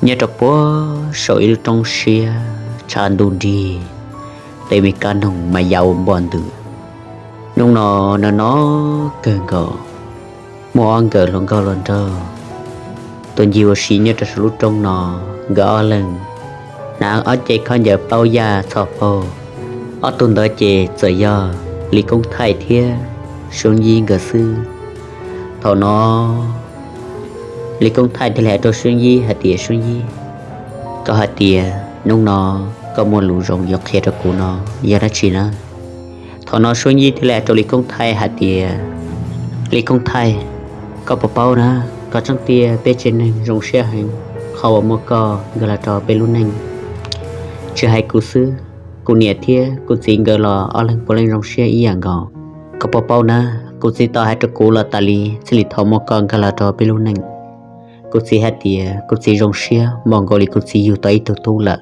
Nyob rau puag saum ib lub roob siab tshav ntuj nrig, tej me kab noog mas ya ua npoj ntws. Hnub no no no kawg nkaus, muaj ob nkawm hluas nkauj hluas nraug tuaj ncig ua si nyob rau saum lub roob no. Nkawd ob leeg hnav ob ce khaub ncaws paub yaj txhoj paug. Ob tug ntawd ces txawm yog Lis Koob Thaij thiab Suab Yib nkawd xwb. Thaum no Lis Koob Thaij thiaj li hais rau Suab Yib hais tias, Suab Yib, koj hais tias hnub no koj muaj lus zoo yuav qhia rau kuv no yog dab tsi na? Thaum no Suab Yib thiaj li hais rau Lis Koob Thaij hais tias, Lis Koob Thaij, koj puas paub na, qhov tseeb tiag peb tsev neeg zoo siab heev qhov uas muaj koj nkag los rau peb lub neej. Tsis hais kuv xwb, kuv niam thiab kuv txiv nkawd los ob leeg puav leej zoo siab ib yam nkaus. Koj puas paub na, kuv txiv tau hais rau kuv los tas li, txij li thaum muaj koj nkag los rau peb lub neej, kuv txiv hais tias kuv txiv zoo siab npaum nkaus li kuv txiv yug tau ib tug tub lawm.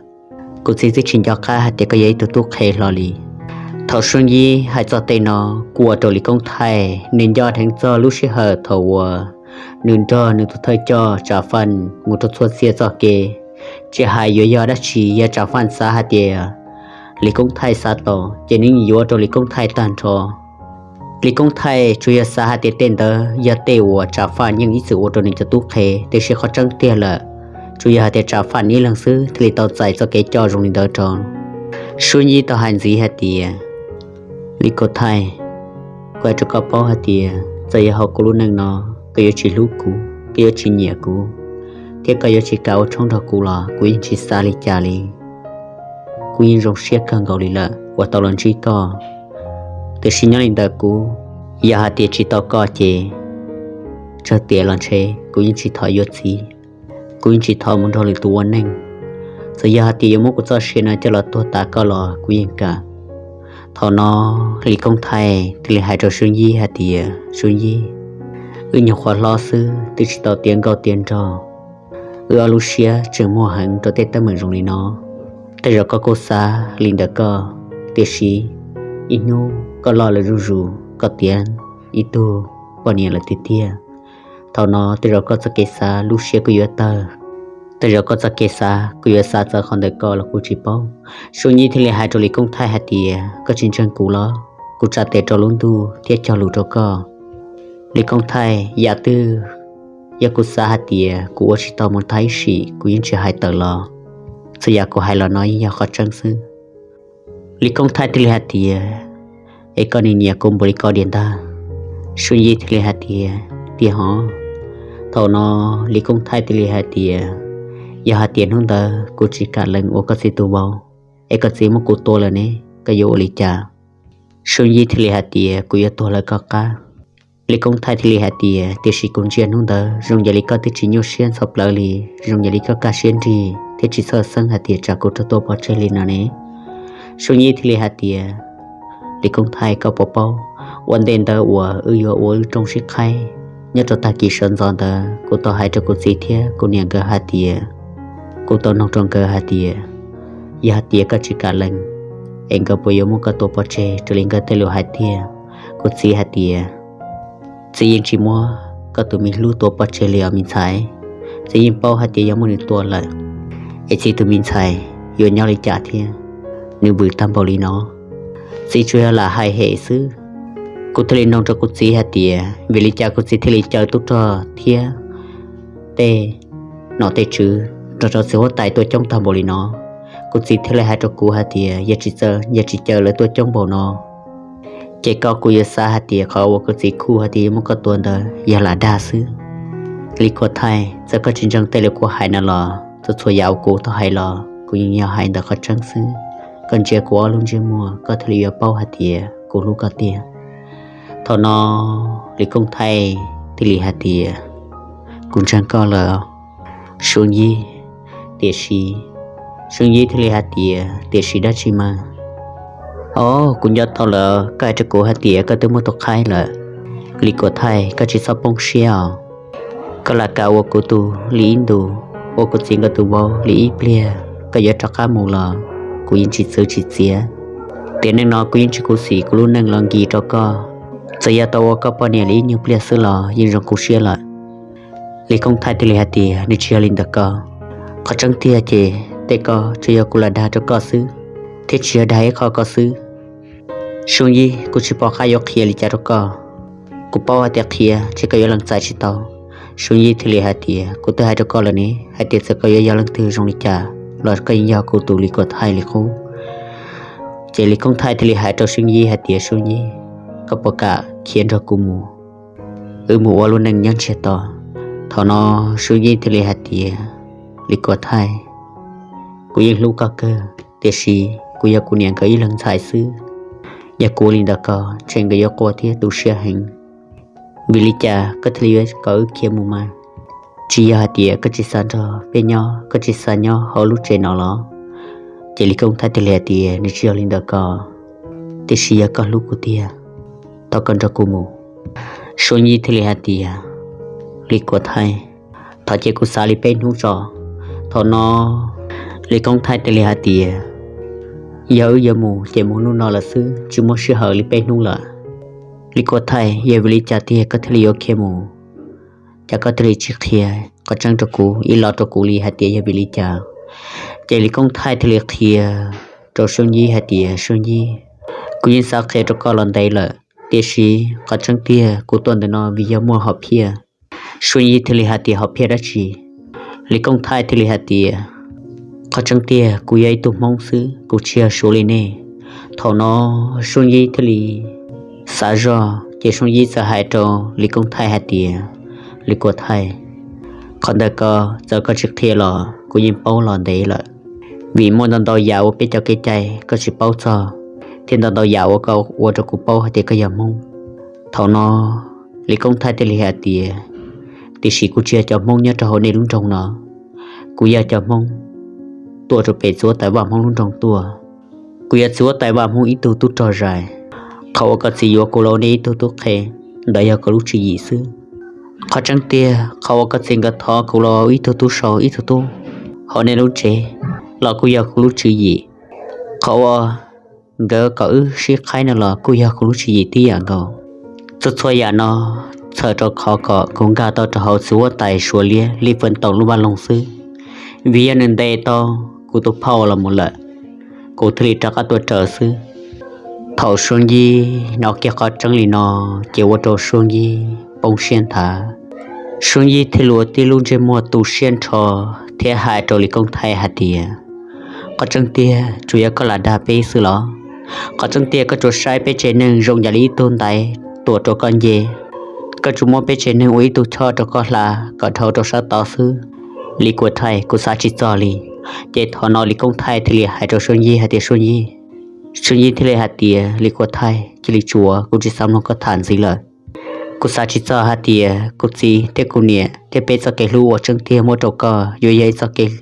Kuv txiv twb tsis nco qab hais tias koj yog ib tug tub qhe hlo li. Thaum Suab Yib hais txog tej no, kuj ua rau Lis Koob Thaij nws nco dheev txog lub sij hawm thaum uas nws nrog nws tus thawj coj Tsav Faj mus rau txhua txhia txoj kev. Tsis hais yuav yog dab tsi, yog Tsav Faj xav hais tias Lis Koob Thaij xav tau, ces nws yuav rau Lis Koob Thaij tag nrho. Lis Koob Thaij tsuas yog xav hais tias tej ntawd yog tej uas Tsav Faj yeej ib txwm ua rau nws cov tub qhe, tiam sis qhov tseeb tiag lawm, tsuas yog hais tias Tsav Faj ib leeg xwb thiaj li tau txais txoj kev coj zoo li ntawd rau. Suab Yib tau hais ntxiv hais tias, Lis Koob Thaij, kuv hais rau koj paub hais tias txawm yog hauv kuv lub neej no, koj yuav tsis hlub kuv, koj yuav tsis nyiam kuv, thiab koj yuav tsis kam ua tshoob nrog kuv los kuv yeej tsis xav li cas li. Kuv yeej zoo siab kawg nkaus li lawm uas tau los ntsib koj. Tiam sis nyob li ntawm kuv, yog hais tias tsis tau koj ces tsawg tiam los ntshe kuv yeej tsis thov yuav txiv, kuv yeej tsis thov mus nrog lwm tus ua neej. Txawm yog hais tias yuav muab kuv txoj sia no coj los tuag tas koj los kuv yeej kam. Thaum no Lis Koob Thaij thiaj li hais rau Suab Yib hais tias, Suab Yib, wb nyuag qhuav hlob xwb twb tsis tau tiav nkauj tiav nraug, wb ob lub siab tseem muag heev rau tej teeb meem zoo li no. Tej zaum koj kuj xav li ntawm koj, tiam sis ib hnub koj loj lawm zuj zus, koj tiav ib tug poj niam lawm tiag tiag, thaum no tej zaum koj txoj kev xav lub siab kuj yuav tawg, tej zaum koj txoj kev xav kuj yuav xav txawv qhov ntawm koj los kuj tsis paub. Suab Yib thiaj li hais rau Lis Koob Thaij hais tias, koj tsis ntseeg kuv los? Kuv tsa tes rau lub ntuj thiab cog lus rau koj. Lis Koob Thaij, yam twg yog kuv xav hais tias kuv ua tsis tau mus thaj ib sim kuv yeej tsis hais tawm los, txhua yam kuv hais los no yeej yog qhov tseeb xwb. Lis Koob Thaij thiaj li hais tias, es koj nyiam kuv npaum li ko diam ntag? Suab Yib thiaj li hais tias, tiag hov. Thaum no Lis Koob Thaij thiaj li hais tias, yog hais tias hnub ntawd kuv tsis kam lees ua koj txiv tus vauv, es koj txiv muab kuv tua lawm ne, koj yuav ua li cas? Suab Yib thiaj li hais tias, kuv yuav tuag lawv koj qab. Lis Koob Thaij thiaj li hais tias, tiam sis kuv ntsia hnub ntawd zoo yam li koj twb tsis nyuaj siab ntxhov plawv li, zoo yam li koj kaj siab nrig thiab tsis txhawj xeeb hais tias tsam kuv raug tua pov tseg li no ne. Suab Yib thiaj li hais tias, Lis Koob Thaij, koj puas paub, ua ntej ntawd uas wb yuav ua wb rooj sib qhaib, nyob rau tag kis sawv ntxov ntawd kuv tau hais rau kuv txiv thiab kuv niam nkawd hais tias, kuv tau noog rau nkawd hais tias, yog hais tias koj tsis kam lees, es nkawd puas yuav muab koj tua pov tseg raws li nkawd tej lus hais tiag? Kuv txiv hais tias, txiv yeej tsis muab koj tus me hlub tua pov tseg li os me ntxhais. Txiv yeej paub hais tias yog muab nws tua lawm, es txiv tus me ntxhais yuav nyob li cas thiab? Nws vwm tag npaum li no, txiv tsuas yog lam hais hem xwb. Kuv thiaj li nug rau kuv txiv hais tias vim li cas kuv txiv thiaj li caw tub rog thiab tej nom tej tswv nrog rau txiv huab tais tuaj coob tag npaum li no. Kuv txiv thiaj li hais rau kuv hais tias yog tsis txawm, yog tsis caw lawv tuaj coob npaum no, ces koj kuj yuav xav hais tias qhov uas kuv txiv khuj hais tias yuav muab koj tua ntawd yog lam dag xwb. Lis Koob Thaij, txawm koj tsis ntseeg tej lus kuv hais no los txhua txhua yam uas kuv tau hais los kuv yeej yog hais ntawm qhov tseeb xwb. Koj ntsia kuv ob lub ntsej muag koj thiaj li yuav paub hais tias kuv hlub koj tiag. Thaum no Lis Koob Thaij thiaj li hais tias, kuv ntseeg koj lawm, Suab Yib. Tiam sis, Suab Yib thiaj li hais tias, tiam sis dab tsi mas? Os, kuv nco tau lawm, koj hais rau kuv hais tias koj twb muaj tus qhaib lawm. Lis Koob Thaij, koj tsis txhob poob siab os. Koj lam kam ua kuv tus li ib ntus, ua kuv txiv nkawd tus vauv li ib pliag, koj yuav rov qab mus los kuv yeej tsis txwv tsis txiav. Tiam neej no kuv yeej tsis khuv xim kuv lub neej los nkis rau koj. Txawm yog tau ua koj poj niam li ib nyuag pliag xwb los yeej zoo kuv siab lawm. Lis Koob Thaij thiaj li hais tias, nws tsis yog li ntawd koj, Qhov tseeb tiag ces tej ko tsuas yog kuv lam dag rau koj xwb, thiab tsis yog dag ib qho koj xwb. Suab Yij, kuv tsis pom qab yuav qhia li cas rau koj. Kuv paub hais tias qhia ces koj yuav lees txais tsis tau. Suab Yij thiaj li hais tias, kuv twb hais rau koj lawm ne, hais tias txawm koj yuav yog leej twg zoo li cas los koj yeej yog kuv tus Lis Kuam Thaij li qub. Ces Lis Koob Thaij thiaj li hais rau Suab Yij hais tias, Suab Yij, koj puas kam khiav nrog kuv mus, wb mus ua lub neej nyob ntsiag to? Thaum no Suab Yij thiaj li hais tias, Lis Kuam Thaij, kuv yeej hlub koj kawg, tiam sis kuv yog kuv niam nkawd ib leeg ntxhais xwb. Yog kuv ua li ntawd ko ntshe nkawd yuav quaj thiab tu siab heev. Vim li cas koj thiaj li yuav kom wb khiav mus mas? Tsis yog hais tias koj tsis xav nrog peb nyob, koj tsis xav nyob hauv lub tsev no los? Ces Lis Koob Thaij thiaj li hais tias, nws tsis yog li ntawd ko, tiam sis yog koj hlub kuv tiag, thov koj nrog kuv mus. Suab Yij thiaj li hais tias, Lis Kuam Thaij, thov cia kuv xav li peb hnub tso. Thaum no Lis Koob Thaij thiaj li hais tias, yog wb yuav mus ces mus hnub no lawm xwb, tsis muaj sij hawm li peb hnub lawm. Lis Kuam Thaij, yog vim li cas tiag koj thiaj li yuav khiav mus? Cas koj thiaj li tsis qhia qhov tseeb rau kuv ib los rau kuv li hais tias yog vim li cas? Ces Lis Koob Thaij thiaj li qhia rau Suab Yij hais tias, Suab Yij, kuv yeej xav qhia rau koj los ntev lawm, tiam sis qhov tseeb tiag kuv tuaj ntawm no vim yog muaj hom phiaj. Suab Yij thiaj li hais tias, hom phiaj dab tsi? Lis Koob Thaij thiaj li hais tias, qhov tseeb tiag kuv yog ib tug Hmoob xwb, kuv tsis yog Suav li nej. Thaum no Suab Yij thiaj li xav zoj, ces Suab Yij txawm hais rau Lis Koob Thaij hais tias, Lis Kuam Thaij, qhov ntawd ko txawm koj tsis qhia los kuv yeej paub los ntev lawm, vim muaj ntau ntau yam uas peb cov kev cai koj tsis paub txog, thiab ntau ntau yam uas koj ua rau kuv paub hais tias koj yog Hmoob. Thaum no Lis Koob Thaij thiaj li hais tias, tiam sis kuv tsis yog cov Hmoob nyob rau hauv nej lub nroog no, kuv yog cov Hmoob tuaj rau pem txiv huab tais vaj Hmoob lub nroog tuaj. Kuv yog txiv huab tais vaj Hmoob ib tug tub rog zais. Qhov uas koj txiv yuav kuv los ua nej ib tug tub qhe, ntawd yog koj lub tswv yim xwb. Qhov tseeb tiag qhov uas koj txiv nkawd thov kuv los ua ib tug tub sau ib tug tub hauv nej lub tsev los kuj yog kuv lub tswv yim. Qhov uas nkawd kom wb sib qhaib no los kuj yog kuv lub tswv yim tib yam nkaus. Txhua txhua yam no txhawm rau qhov kom kuv nkag tau rau hauv txiv huab tais Suav liab Lis Fwm Toom lub vaj loog xwb. Vim yog nws ntes tau kuv tus phauj los mus lawm, kuv thiaj li rov qab tuaj raws xwb. Thaum Suab Yij hnov kiag qhov tseeb li no, ces ua rau Suab Yij poob siab nthav. Suab Yij thiaj li ua tib lub ntsej muag tu siab nrho thiab hais rau Lis Koob Thaij hais tias, qhov tseeb tiag tsuas yog koj lam dag peb xwb los? Qhov tseeb tiag koj tsuas saib peb tsev neeg zoo yam li ib tug ntaiv tuam rau koj nce, koj tsuas muab peb tsev neeg ua ib tug choj rau koj hla kom dhau rau sab tod xwb. Lis Kuam Thaij, kuv xav tsis txog li. Ces thaum no Lis Koob Thaij thiaj li hais rau Suab Yij hais tias, Suab Yij, Suab Yij thiaj li hais tias, Lis Kuam Thaij, cia li tsuav, kuv tsis xav mloog koj tham ntxiv lawm. Kuv xav tsis txog hais tias kuv txiv thiab kuv niam thiab peb txoj kev hlub uas tseeb tiag muab rau koj yuav yog ib txoj kev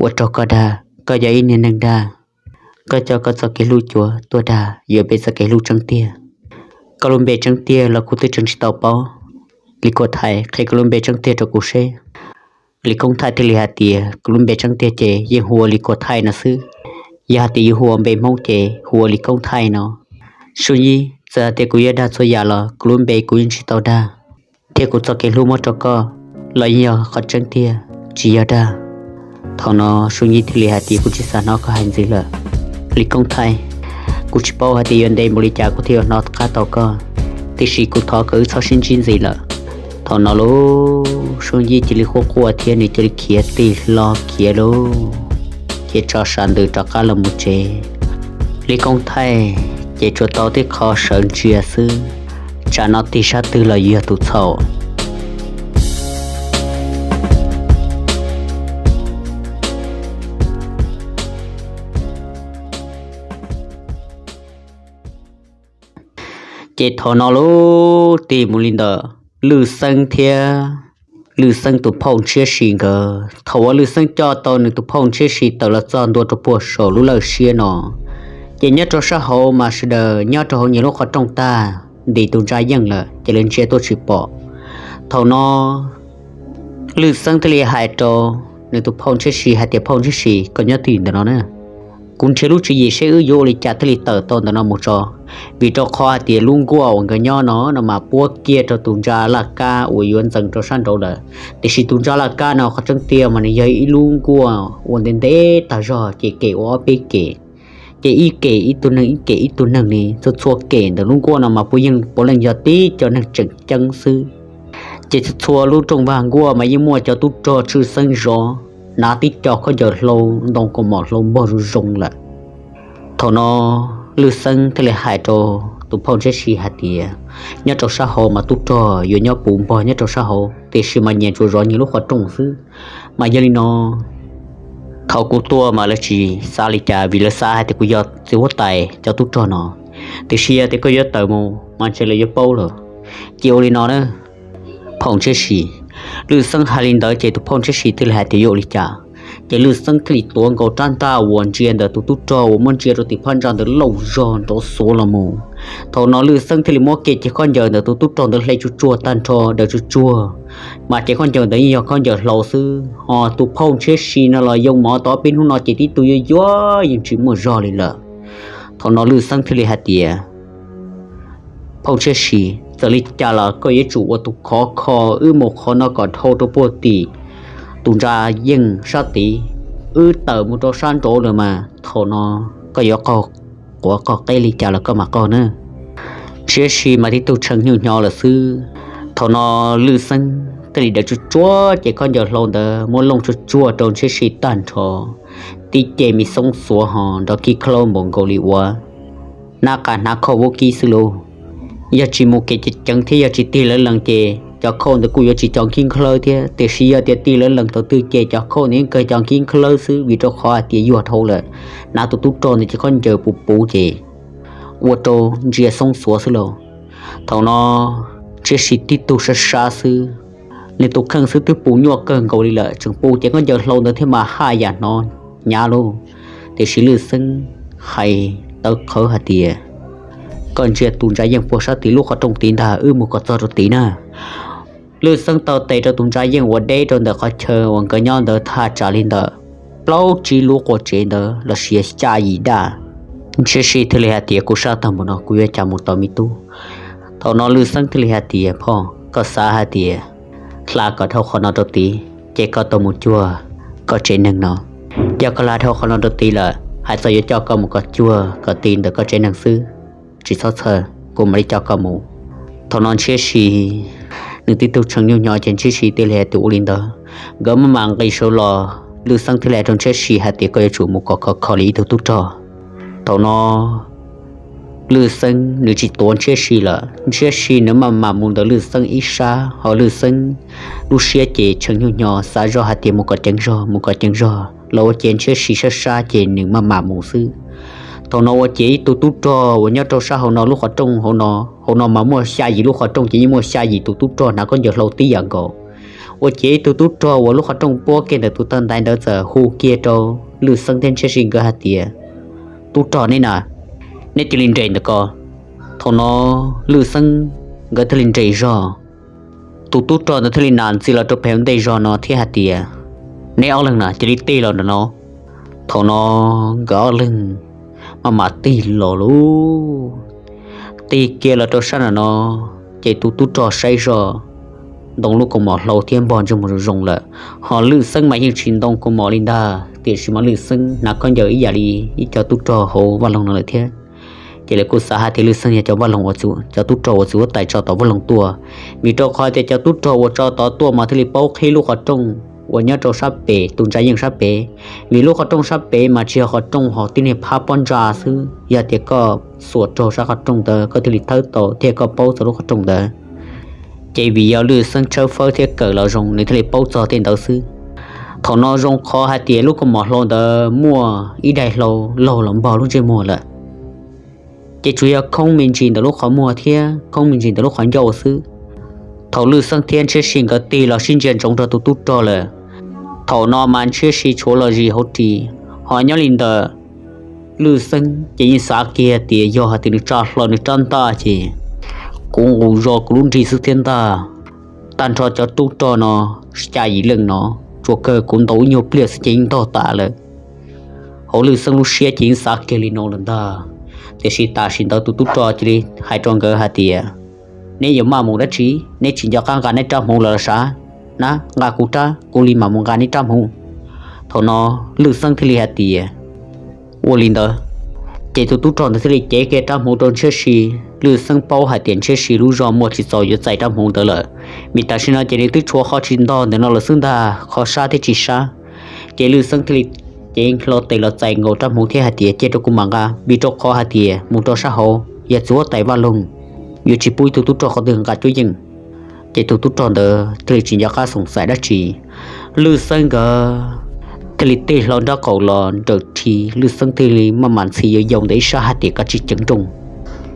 ua rau koj dag. Koj yog ib niag neeg dag, koj coj koj txoj kev hlub cuav tuaj dag yuav peb txoj kev hlub tseeb tiag. Koj lub npe tseeb tiag los kuv twb tseem tsis tau paub. Lis Kuam Thaij, qhia koj lub npe tseeb tiag rau kuv seb. Lis Koob Thaij thiaj li hais tias, kuv lub npe tseeb tiag ces yeej hu ua Lis Kuam Thaij no xwb. Yog hais tias yuav hu ua npe Hmoob ces hu ua Lis Koob Thaij no. Suab Yij, txawm hais tias kuv yuav dag txhua yam los kuv lub npe kuv yeej tsis tau dag. Thiab kuv txoj kev hlub muab rau koj los yeej yog qhov tseeb tiag, tsis yog dag. Thaum no Suab Yij thiaj li hais tias, kuv tsis xav hnov koj hais ntxiv lawm. Lis Koob Thaij, kuv tsis paub hais tias yuav ntev npaum li cas kuv thiaj yuav hnov qab tau koj, tiam sis kuv thov kom wb txhob sib ntsib ntxiv lawm. Thaum no lub Suab Yij cia li quaj quaj thiab nws cia li khiav tig hlo khiav lub, khiav tso sam ntws rov qab los mus tsev. Lis Koob Thaij ces tsuas tau tib qho sawv ntsia xwb, tsam no tig sab twg los yog tus txhaum. Ces thaum no lub tig mus li ntawm Lwj Xeeb thiab Lwj Xeeb tus phauj Ntshiab Si nkawd. Thaum uas Lwj Xeeb coj tau nws tus phauj Ntshiab Si tawm los txog ntua rau puag saum lub lawj siab no, ces nyob rau sab hauv mas sawv daws nyob rau hauv nyias lub qhov rooj tag, ntim tus ntsa yeej lawm ces lawv ntsia tuaj tsis pom. Thaum no Lwj Xeeb thiaj li hais rau nws tus phauj Ntshiab Si hais tias, phauj Ntshiab Si, koj nyob twj ywm ntawm no na, Kuv nrhiav lub tswv yim seb wb yuav ua li cas thiaj li tawm tau ntawm no mus tso. Vim rau qhov hais tias lub nkuaj uas nkawd nyob no no mas puab kiag rau tus ntsa laj kab uas yuav ntxeev rau sab nraud lawm, tiam sis tus ntsa laj kab no qhov tseeb tiag mas nws yog ib lub nkuaj uas ntev ntev tag zog ces kem ua ob peb kem, ces ib kem ib tug neeg, ib kem ib tug neeg li. Txhua txhua kem ntawm lub nkuaj no mas puav yeej puav leej yog tib co neeg tseem ceeb xwb. Ces txhua txhua lub rooj vag nkuaj mas yeej muaj cov tub rog tshwj xeeb zov, hnav tib co khaub ncaws hlau ntoo kaus mom hlau npog zoo zoo lawm. Thaum no Lwj Xeeb thiaj li hais rau tus phauj Ntshiab Si hais tias, nyob rau sab hauv mas tub rog yuav nyob puv npog nyob rau sab hauv, tiam sis mas nyias tsuas zov nyias lub qhov rooj xwb. Mas yog li no, thaum kuv tuaj mas lawv tsis xav li cas, vim lawv xav hais tias kuv yog txiv huab tais cov tub rog no. Tiam sis yog tias koj yuav tawm mus mas ntshe lawv yuav paub lawm. Ces ua li no na, phauj Ntshiab Si. Lwj Xeeb hais li ntawd ces tus phauj Ntshiab Si thiaj li hais tias yuav ua li cas. Ces Lwj Xeeb thiaj li tuav nkaus rab ntaj uas ntsia ntawm tus tub rog uas muab ntsia rau tim phab ntsa ntawd laum zog nrov xuav los mus. Thaum no Lwj Xeeb thiaj li muab kiag cev khaub ncaws ntawm tus tub rog ntawd hle tsuag tsuag tag nrho daws tsuag tsuag. Mas cev khaub ncaws ntawd yeej yog khaub ncaws hlau xwb, ho tus phauj Ntshiab Si no los yoo mov tau ob peb hnub no ces tib tug yuav yuav yeej tsis muaj zog li lawm. Thaum no Lwj Xeeb thiaj li hais tias, phauj Ntshiab Si, txawm li cas los koj yuav tsum ua tus khov kho wb mus qhov no kom dhau rau puag tim tus ntsa yeej sab tid. Wb tawm mus rau sab nraud lawm mas thaum no koj yuav qaug quav qaug qeb li cas los koj mam qaug na. Ntshiab Si mas tib tug tshee nyuj hnyo lawm xwb. Thaum no Lwj Xeeb thiaj li daws tsuag tsuag cev khaub ncaws hlau ntawd muab looj tsuag tsuag rau Ntshiab Si tag nrho, tib ce me xoob xuav ho nrov kib khlaub npaum nkaus li uas nab qa hnav khau vaub kib xwb lauj. Yog tsis mus kev ceev ceev thiab yog tsis tig lawv lees ces cov khau ntawd kuj yuav tsis co kib khlawb thiab, tiam sis yog tias tig lawv lees thaum twg ces cov khau ntawd yeej kawg co kib khlawb xwb, vim rau qhov hais tias yuag dhau lawm, hnav tus tub rog ntawd cev khaub ncaws puv puv ces ua rau ntsia xoob xuav xwb lauj. Thaum no Ntshiab Si tib tug sab sab xwb, nws tus kheej xwb twb puv nyuaj kawg nkaus li lawm, tseem puv cev khaub ncaws hlau ntawd thiab mas haj yam hnov hnyav lauj. Tiam sis Lwj Xeeb hais tawv qhawv hais tias, koj ntsia tus ntsa yeej puag sab tid lub qhov rooj tid ntag, wb mus kom txog rau tid na. Lwj Xeeb taw tes rau tus ntsa yeej uas deb rau ntawm qhov chaw uas nkawd nyob ntawd thaj tsam li ntawm plaub tsib lub qua tsev ntawd los sis xya yim daj. Ntshiab Si thiaj li hais tias, kuv sab tag npaum no kuv yuav cas mus tau me tub. Thaum no Lwj Xeeb thiaj li hais tias, phauj, koj xav hais tias hla kom dhau qhov no rau tid ces koj tau mus cuag koj tsev neeg no. Yog koj hla dhau qhov no rau tid lawm, hais txog yuav coj koj mus kom cuag kom tid ntawm koj tsev neeg xwb, tsis txhob txhawj, kuv mam li coj koj mus. Thaum no Ntshiab Si nws tib tug tshee nyuj hnyo ces Ntshiab Si thiaj li hais tias ua li ntawd. Nkawd maj mam nqis saud los Lwj Xeeb thiaj li hais rau Ntshiab Si hais tias koj yuav tsum mus kom khov kho li ib tug tub rog. Thaum no Lwj Xeeb nws tsis tuav Ntshiab Si lawm, Ntshiab Si nws maj mam mus ntawm Lwj Xeeb ib sab, ho Lwj Xeeb lub siab ces tshee nyuj hnyo xav zoj hais tias mus kom ceev zog, mus kom ceev zog los ua ciav Ntshiab Si sab sab ces nws maj mam mus xwb. Thaum no ua ciav ib tug tub rog uas nyob rau sab hauv no lub qhov rooj hauv no, hauv no mas muaj xya yim lub qhov rooj ces yeej muaj xya yim tus tub rog hnav khaub ncaws hlau tib yam nkaus. Ua ciav ib tug tub rog uas lub qhov rooj puab kiag ntawm tus taw ntaiv ntawd txawm hu kiag rau Lwj Xeeb thiab Ntshiab Si nkawd hais tias, tub rog neb na, neb cia li nres ntawm ko. Thaum no Lwj Xeeb nkawd thiaj li nres zog. Tus tub rog ntawd thiaj li nam ntxiv los rau pem ntej zog no thiab hais tias, neb ob leeg na cia li tig los ntawm no. Thaum no nkawd ob leeg maj mam tig los lauj. Tig kiag los rau sab nram no, ces tus tub rog saib zoj ntoo lub kaus mom hlau thiab npog ntsej muag zoo zoo lawm. Ho Lwj Xeeb mas yeej tsis ntoo kaus mom li ntag, tiam sis mas Lwj Xeeb hnav khaub ncaws ib yam li ib co tub rog hauv vaj loog no lawm thiab. Ces lawv kuj xav hais tias Lwj Xeeb yog cov vaj loog, cov tub rog uas txiv huab tais tso tom vaj loog tuaj, vim rau qhov tias cov tub rog uas tso tod tuaj mas thiaj li paub qhib lub qhov rooj uas nyob rau sab pem tus ntsa yeej sab pem. Vim lub qhov rooj sab pem mas tsis yog qhov rooj, ho tib niag phab pob ntsa xwb, yog tias koj xuas raug sab qhov rooj ntawd koj thiaj li thawb tau thiab koj paub txog lub qhov rooj ntawd. Ces vim yog Lwj Xeeb tshawb fawb thiab kawm los zoo, nws thiaj li paub txog tej ntawd xwb. Thaum no zoo qhov hais tias lub kaus mom hlau ntawd muaj ib daim hlau laug los npog lub ntsej muag lawm, ces tsuas yog khoob me ntsis ntawm lub qhov muag thiab khoob me ntsis ntawm lub qhov ncauj xwb. Thaum Lwj Xeeb thiab Ntshiab Si nkawd tig los sib ntsia ntsoov rau tus tub rog lawm, thaum no mas Ntshiab Si tshuav los zis hauv ris, ho nyob li ntawm Lwj Xeeb ces yeej xav kiag tias yog hais tias nws tsa hlo nws rab ntaj ces kuv nqus zog kuv lub nrig xwb thiab ntag. Tag nrho cov tub rog no xya yim leej no, tsuas kawg kuv ntaus ib nyuag pliag xwb ces yeej ntog tas lawm. Hauv Lwj Xeeb lub siab ces yeej xav kiag li no lawm ntag. Tiam sis tam sim ntawd tus tub rog cia li hais rau nkawd hais tias, neb yuav maj mus dab tsi? Neb tsis nco qab nqa neb rab hmuv los los sav? Na, nqa kuv rab, kuv li mam mus nqa neb rab hmuv. Thaum no Lwj Xeeb thiaj li hais tias, ua li ntawd. Ces tus tub rog ntawd thiaj li cev kiag rab hmuv rau Ntshiab Si. Lwj Xeeb paub hais tias Ntshiab Si lub zog muaj tsis txaus yuav txais rab hmuv ntawd lawm, vim tam sim no ces nws twb tshuav qhov tsis ntog ntawm no lawm xwb ntag, qhov sab thiab tsis sab. Ces Lwj Xeeb thiaj li cev hlo tes los txais nkaus rab hmuv thiab hais tias, cia rau kuv mam nqa, vim rau qhov hais tias mus rau sab hauv yog txiv huab tais vaj loog, yuav tsis pub ib tug tub rog qhov twg nqa cuab yeej. Ces tus tub rog ntawd thiaj li tsis nco qab xoom xaim dab tsi. Lwj Xeeb nkawd thiaj li tej hlo nrab qaum los nrawm rhi, Lwj Xeeb thiaj li maj mam ntxhi yau yau ntawm ib sab hais tias, kav tsij ceev nrooj,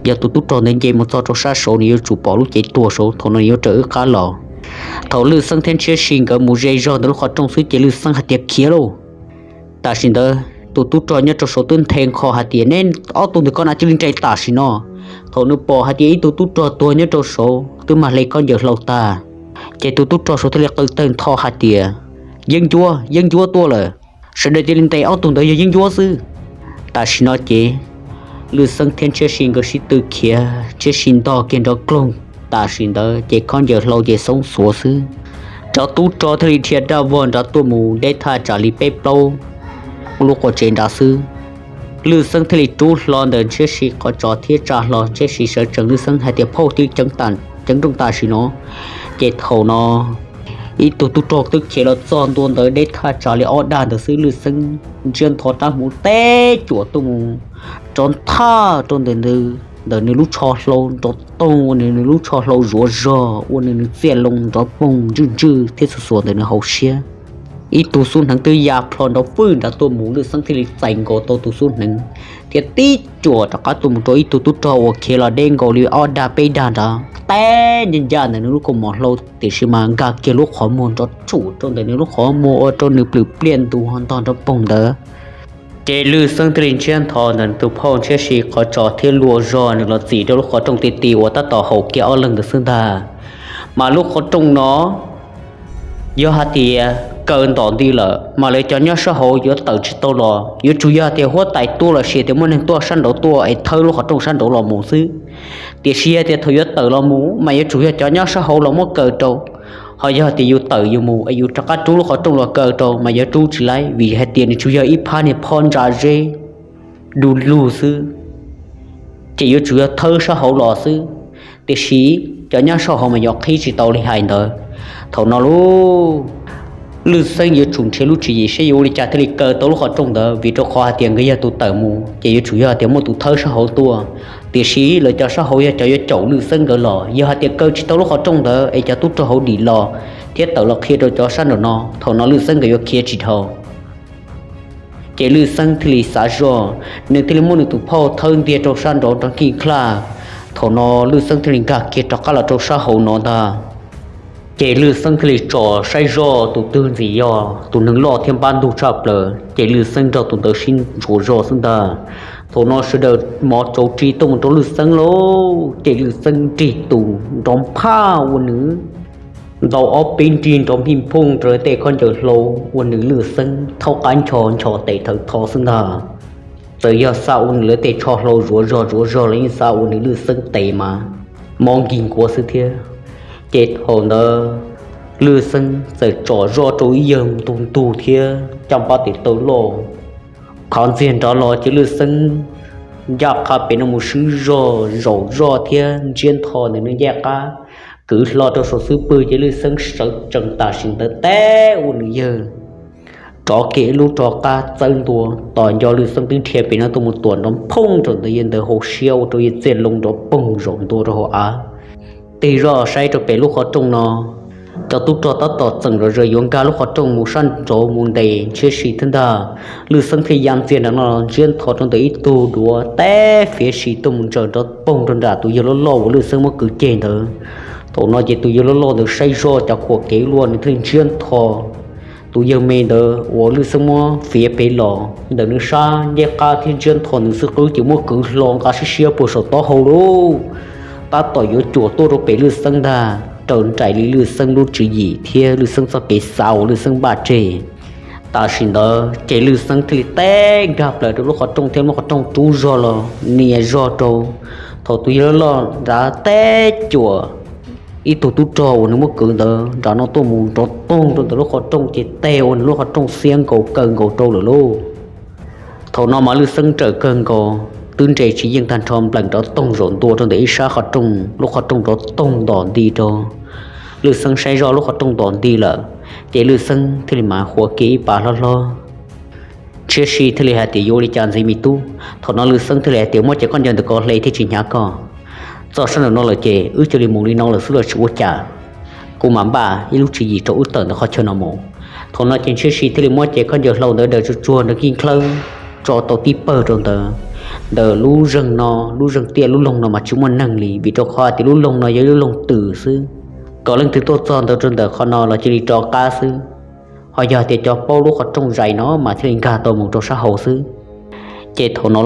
yog tus tub rog ntawd nce mus txog rau sab saud nws yuav tsum pom lub cev tuag saud, thaum no nws yuav raws wb qab los. Thaum Lwj Xeeb thiab Ntshiab Si nkawd mus ze zog ntawm lub qhov rooj xwb ces Lwj Xeeb hais tias, khiav lauj. Tam sim ntawd tus tub rog nyob rau saud twb nthe nkho hais tias, neb ob tug ntawm koj na cia li nres tam sim no. Thaum nws pom hais tias ib tug tub rog tuag nyob rau saud twb mag hle khaub ncaws hlau tag, ces tus tub rog saud thiaj li qw tawg ntho hais tias, yeeb ncuab, yeeb ncuab tuaj lawm, sawv daws cia li ntes ob tug ntawd yog yeeb ncuab xwb. Tam sim no ces Lwj Xeeb thiab Ntshiab Si nkawd sib tw khiav, Ntshiab Si ntog kiag nrov kloog. Tam sim ntawd ces khaub ncaws hlau ces xoob xuav xwb. Cov tub rog thiaj li dhia daj vog nrad tuaj mus deb thaj tsam li peb plaub lub qua tsev nrad xwb. Lwj Xeeb thiaj li rub hlo ntawm Ntshiab Si qhov tsos thiab tsa hlo Ntshiab Si sawv tsees. Lwj Xeeb hais tias, phauj, cia li ceev nrooj tam sim no. Ces thaum no ib tug tub rog twb khiav los txog ntua ntawd deb thaj tsam li ob dag ntawd xwb, Lwj Xeeb ntsiab ntho rab hmuv teb cuam tuaj mus rov nthaj rau ntawm ntawm nws lub tsho hlau nrov toog, ua nws nws lub tsho hlau zuav zog, ua nws nws txiaj loo nrov poog ntswj ntswj thiab xuas xuas ntawm nws hauv siab. Ib tug xub hneev twb ya plho nrov fwj nrad tuaj mus, Lwj Xeeb thiaj li txais nkaus tau tus xub hneev thiab tib cuam rov qab tuaj mus rau ib tug tub rog uas khiav los deb nkaus li ob dag peb dag nrad, teb ncaj ncaj ntawm nws lub kaus mom hlau, tiam sis mas nkag kiag lub qhov muag nrov tshum rau ntawm nws lub qhov muag ua rau nws plhws pliaj ntu ntog nrov poog ntawd. Ces Lwj Xeeb thiaj li ntsiab ntho ntawm nws tus phauj Ntshiab Si qhov tsos thiab luag zog nws los txim rau lub qhov rooj ti ti uas tab tom haum kiag ob leeg ntawd xwb ntag. Mas lub qhov rooj no yog hais tias kaw ntom nti lawm mas lawv cov nyob sab hauv yuav tawm tsis tau los, yuav tsum yog hais tias huab tais tuaj los sis tias muaj neeg tuaj sab nraud tuaj es thawb lub qhov rooj sab nraud los mus xwb. Tiam sis yog tias thaum yuav tawm los mus mas yuav tsum yog cov nyob sab hauv los muab kaw rau. Ho yog tias yus tawm yus mus es yus rov qab rub lub qhov rooj los kaw rau mas yuav rub tsis laib, vim hais tias nws tsuas yog ib phab niag phob ntsa zeb du lug xwb, ces yuav tsum yog thawb sab hauv los xwb. Tiam sis cov nyob sab hauv mas yuav qhib tsis tau li hais ntawd. Thaum no lub Lwj Xeeb yuav tsum nrhiav lub tswv yim seb yuav ua li cas thiaj li kaw tau lub qhov rooj ntawd, vim rau qhov hais tias nkawd yog tus tawm mus ces yuav tsum yog hais tias muaj tus thawb sab hauv tuaj. Tiam sis lawv cov sab hauv yog cov yuav caum Lwj Xeeb nkawd los, yog hais tias kaw tsis tau lub qhov rooj ntawd es cov tub rog hauv dim los thiab tawm los qhia rau cov sab nraum no, thaum no Lwj Xeeb nkawd yuav khiav tsis dhau. Ces Lwj Xeeb thiaj li xav zoj, nws thiaj li muab nws tus phauj thawb ntiag rau sab nraud nrov nkig nklaj. Thaum no Lwj Xeeb thiaj li nkag kiag rov qab los rau sab hauv no ntag. Ces Lwj Xeeb thiaj li tsom saib zoj tus twg ntxim yog tus neeg loj thiab npab ntug tshaj plaws, ces Lwj Xeeb nrog tus ntawd sib ntsuas zog xwb ntag. Thaum no sawv daws mov tsauv ris tuaj mus rau Lwj Xeeb lauj, ces Lwj Xeeb nrig tus nrov phaj ua nws ntau ob peb nrig nrov phij phooj rau lawv tej khaub ncaws hlau, ua nws Lwj Xeeb thaub qab ncho ncho tes thawv tho xwb ntag. Txawm yog xa ua nws lawv tej tsho hlau zuav zog zuav zog los yeej xa ua nws Lwj Xeeb tes mas mob nkig nkuav xwb thiab. Ces thaum ntawd Lwj Xeeb txawm tsom zoj rau ib yawg ntug ntug thiab caj npab tes taw loj, qhov ntxiag nrov los ces Lwj Xeeb ncaj qha pem no mus swb zog zaum zoj thiab ntsiab ntho ntawm nws ncaj qab, kwv hlo rau saum xub pwg ces Lwj Xeeb sawv tsees tam sim ntawd teb ua nws yawg rov kiag ib lub rov qab txawb ntua, tos nco Lwj Xeeb twb dhia pem no tuaj mus tuam nrov phooj rau ntawm yawg ntawd hauv siab ua rau yawg txiaj loo nrov poog zaum ntua rau hauv av. Tig zoj saib rau pem lub qhov rooj no, cov tub rog tab tom txeem zom zaws yuav nkag lub qhov rooj mus sab nraud mus ntes Ntshiab Si thiab ntag. Lwj Xeeb thiaj ya ntxiag nram no ntsiab ntho rau ntawm ib tug duav teb fiav si tuaj mus ntsaws nrov poog rau nram tus yawg loj loj uas Lwj Xeeb muab kwv ceg ntawd. Thaum no ces tus yawg loj loj ntawd saib zoj cov khuam kev luaj nws thiaj ntsiab ntho tus yawg me ntawd uas Lwj Xeeb muab fiav pem los ntawm nws sab ncaj qab thiab ntsiab ntho nws xwb qwb ces muab kwv hlo nqa siab siab puag saum taub hau lauj. Tab tom yuav cuam tuaj rau pem Lwj Xeeb ntag, raws nraim li Lwj Xeeb lub tswv yim thiab Lwj Xeeb txoj kev xav uas Lwj Xeeb npaj tseg. Tam sim ntawd ces Lwj Xeeb thiaj li teb nkag plaws rau lub qhov rooj thiab muab qhov rooj rub zog los nias zog rau. Thaum tus yawg loj loj nrad teb cuam ib tug tub rog uas nws muab kwv ntawd nram no tuaj mus nrov toog rau ntawm lub qhov rooj ces teg ua nws lub qhov rooj xiab nkaus kawg nkaus rau lawm lauj. Thaum no mas Lwj Xeeb rawm kawg nkaus, twb nres tsis yeej tag nrho npleem nrov toog zaum ntua rau ntawm ib sab qhov rooj, lub qhov rooj nrov toog ntom nti rau. Lwj Xeeb saib zoj lub qhov rooj ntom nti lawm, ces Lwj Xeeb thiaj li mas huav kiag ib pas hlob hlob. Ntshiab Si thiaj li hais tias, yuav ua li cas ntxiv me tub? Thaum no Lwj Xeeb thiaj li hais tias, muab cev khaub ncaws ntawm ko hle thiaj tsis hnyav koj. Txog sab ntawm no lawm ces wb cia li mus li no lawm xwb los tsis ua cas. Kuv mam npaj ib lub tswv yim rau wb tawm ntawm qhov chaw no mus. Thaum no ces Ntshiab Si thiaj li muab cev khaub ncaws hlau ntawd daws tsuag tsuag nrog Kij Nkhawb tso tau tib pawg rau ntawd, ntawm lub zeeg no, lub zeeg tiaj lub loog no mas tsis muaj neeg li vim rau qhov tias lub loog no yog lub loog twm xwb. Kom leej twg tuaj txog ntawd rau ntawm qhov no los cia li rov qab xwb. Ho yog tias cov paub lub qhov rooj zais no mas thiaj li nkag tau mus rau sab hauv xwb. Ces thaum no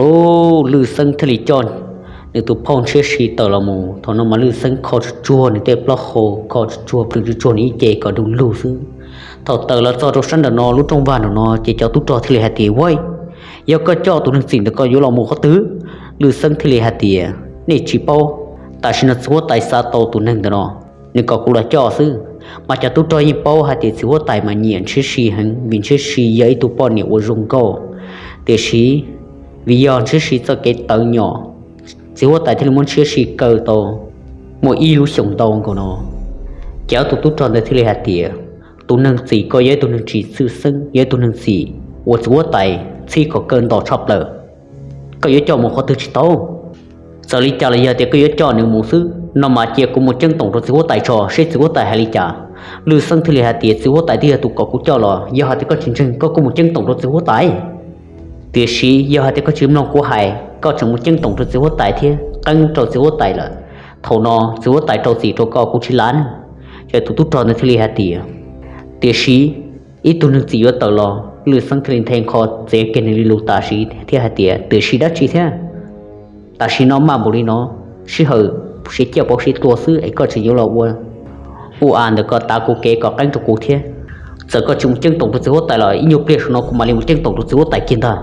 Lwj Xeeb thiaj li coj nws tus phauj Ntshiab Si tawm los mus. Thaum no mas Lwj Xeeb kho tsuag tsuag nws tej plaub hau, kho tsuag tsuag plhws tsuag tsuag nws ib ce kom du lug xwb. Thaum tawm los txog rau sab ntawm no lub rooj vag ntawm no ces cov tub rog thiaj li hais tias, ua, yog koj coj tus neeg txim ntawm ko yuav los mus qhov twg? Lwj Xeeb thiaj li hais tias, nej tsis paub, tam sim no txiv huab tais xa tau tus neeg ntawm no, nws kom kuv los coj xwb. Mas cov tub rog yeej paub hais tias txiv huab tais mas nyiam Ntshiab Si heev vim Ntshiab Si yog ib tug poj niam uas zoo nkauj. Tiam sis vim yog Ntshiab Si txoj kev tawv nyom, txiv huab tais thiaj li muab Ntshiab Si kaw tau muaj ib lub xyoos ntau nkaus no. Ces ob tug tub rog ntawd thiaj li hais tias, tus neeg txim ko yog ib tug neeg tsis txhawj xeeb, yog ib tug neeg txim uas txiv huab tais txhib kom kaw ntom tshaj plaws. Koj yuav coj mus qhov twg tsis tau? Txawm li cas los yog tias koj yuav coj nws mus xwb no mas cia kuv mus ceeb toom rau txiv huab tais tso seb txiv huab tais hais li cas. Lwj Xeeb thiaj li hais tias, txiv huab tais twb yog tus kom kuv coj los, yog hais tias koj tsis ntseeg koj kuj mus ceeb toom rau txiv huab tais. Tiam sis yog hais tias koj tsis mloog kuv hais, koj tseem mus ceeb toom rau txiv huab tais thiab qeeb rau txiv huab tais lawm, thaum no txiv huab tais rau txim rau koj kuv tsis lav ne. Ces tus tub rog ntawd thiaj li hais tias, tiam sis ib tug neeg txim yuav tawm los. Lwj Xeeb thiaj li nthe nkho txev kiag nws li lus tam sim thiab hais tias, tiam sis dab tsi thiab? Tam sim no maj npaum li no, sij hawm siav ciaj pauv siav tua xwb es koj tseem yuav los ua ua a ntawm ko tav kuv kev kom qeeb rau kuv thiab. Txawm koj tsis mus ceeb toom rau txiv huab tais los ib nyuag pliag saum no kuv mam li mus ceeb toom rau txiv huab tais kiag ntag.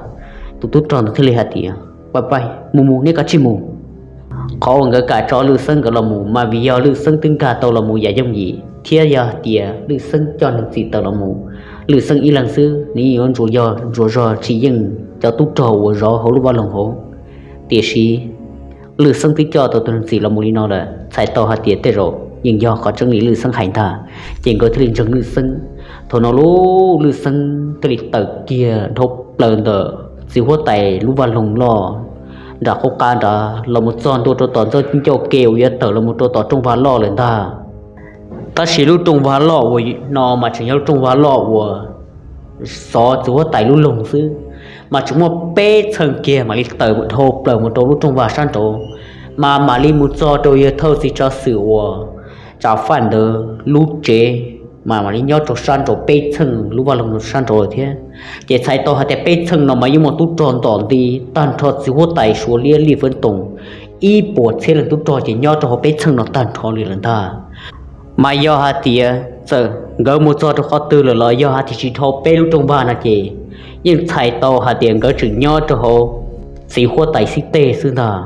Tus tub rog ntawd thiaj li hais tias, pab pab mus mus, neb kav tsij mus. Qhov uas nkawd kam tso Lwj Xeeb nkawd los mus mas vim yog Lwj Xeeb twb nkag tau los mus yam yooj yim thiab yog hais tias Lwj Xeeb coj neeg txim tawm los mus, Lwj Xeeb ib leeg xwb nws yeej yuav ntsuas yog ntsuas zog tsis yeej cov tub rog uas zov hauv lub vaj loog hauv. Tiam sis Lwj Xeeb twb coj tau tus neeg txim los mus li no lawm, txhais tau hais tias tej zaum yeej yog qhov tseeb li Lwj Xeeb hais ntag. Ces nkawd thiaj li ntseeg Lwj Xeeb. Thaum no lub Lwj Xeeb thiaj li tawm kiag dhau plaws ntawm txiv huab tais lub vaj loog loj nram qub qab nrad los mus txog ntua rau tom ntxawj ncauj ke uas yuav tawm los mus rau tom rooj vag loj lawm ntag. Tab sis lub rooj vag loj uas no mas tseem yog lub rooj vag loj uas xov txiv huab tais lub loog xwb, mas tseem muaj peb txheej kiag mam li tawm dhau plaws mus rau lub rooj vag sab nraud, mas mam li mus txog rau yawg thawj txiv tsav xwm uas Tsav Faj ntawd lub tsev, mas mam li nyob rau sab nraud peb txheej lub vaj loog sab nraud lawm thiab. Ces txhais tau hais tias peb txheej no mas yeej muaj tub rog ntom nti tag nrho txiv huab tais Suav liab Lij Fab Toom ib puas txhiab leej tub rog ces nyob rau hauv peb txheej no tag nrho li lawm ntag. Mas yog hais tias txawm nkawd mus txog rau qhov twg lawm los yog hais tias tsis dhau peb lub rooj vag no ces yeej txhais tau hais tias nkawd tseem nyob rau hauv txiv huab tais xib teg xwb ntag.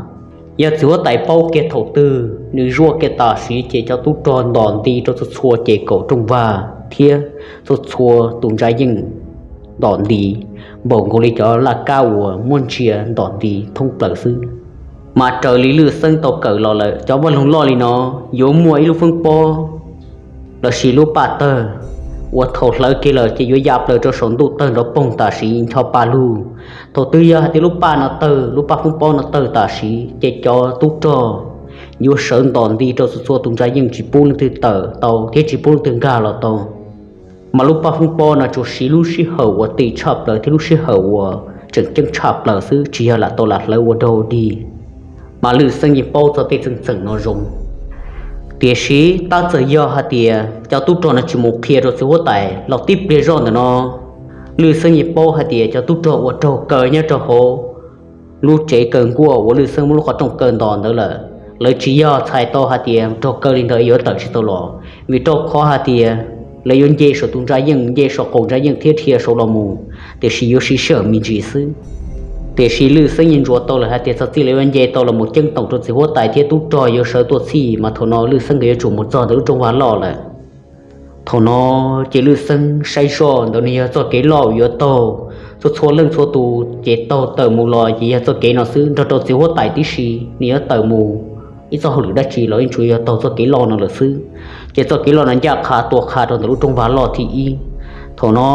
Yog txiv huab tais paub kiag thaum twg nws zuaj kiag tam sim ces cov tub rog ntom nti rau txhua txhua ces kaum rooj vag thiab txhua txhua tus ntsa yeej ntom nti npaum nkaus li cov laj kab uas muaj ntsia ntom nti thoob plaws xwb. Mas raws li Lwj Xeeb tau kawm los lawm cov vaj loog loj li no yuav muaj ib lub foob pob lossis lub paj tawg uas thaum hlawv kiag lawm ces yuav ya plaws rau saum ntuj tawg nrov poog tam sim ncho pa lug. Thaum twg yog hais tias lub paj no tawg, lub paj foob pob no tawg tam sim ces cov tub rog yuav sawv ntom nti rau txhua txhua tus ntsa yeej tsis pub leej twg tawm tau thiab tsis pub leej twg nkag los tau. Mas lub paj foob pob no tsuas siv lub sij hawm uas tim tshaj plaws thiab lub sij hawm uas tseem ceeb tshaj plaws xwb, tsis yog lam tau lam hlawv ua dog dig. Mas Lwj Xeeb yeej paub txog tej txheej txheem no zoo. Tiam sis tab txawm yog hais tias cov tub rog no tsis mus qhia rau txiv huab tais los tib pliag zoj ntawm no, Lwj Xeeb yeej paub hais tias cov tub rog uas raug kaw nyob rau hauv lub tsev kaw nkuaj uas Lwj Xeeb muab lub qhov rooj kaw ntos ntawd lawm, lawv tsis yog txhais tau hais tias raug kaw li ntawd yuav tawm tsis tau los, vim rau qhov hais tias lawv yuav nce saum tus ntsa yeej, nce saum qaum ntsa yeej thiab dhia saud los mus, tiam sis yuav siv sij hawm me ntsis xwb. Tiam sis Lwj Xeeb yeej ntsuas tau lawm hais tias txog txij lawv yuav nce tau los mus ceeb toom rau txiv huab tais thiab tub rog yuav sawv tuaj txhij mas thaum no Lwj Xeeb nkawd yuav tsum mus txog ntawm lub rooj vag loj lawm. Thaum no ces Lwj Xeeb saib zoj ntawd nws yog txoj kev loj yuav taug txhua txhua leej txhua tus ces taug tawm mus los ces yog txoj kev no xwb, nrog rau txiv huab tais tib si nws yuav tawm mus ib txoj hauj lwm dab tsi los yeej tsuas yog taug txoj kev loj no lawm xwb. Ces txoj kev loj no ncaj qha tua qha rau ntawm lub rooj vag loj thib ib. Thaum no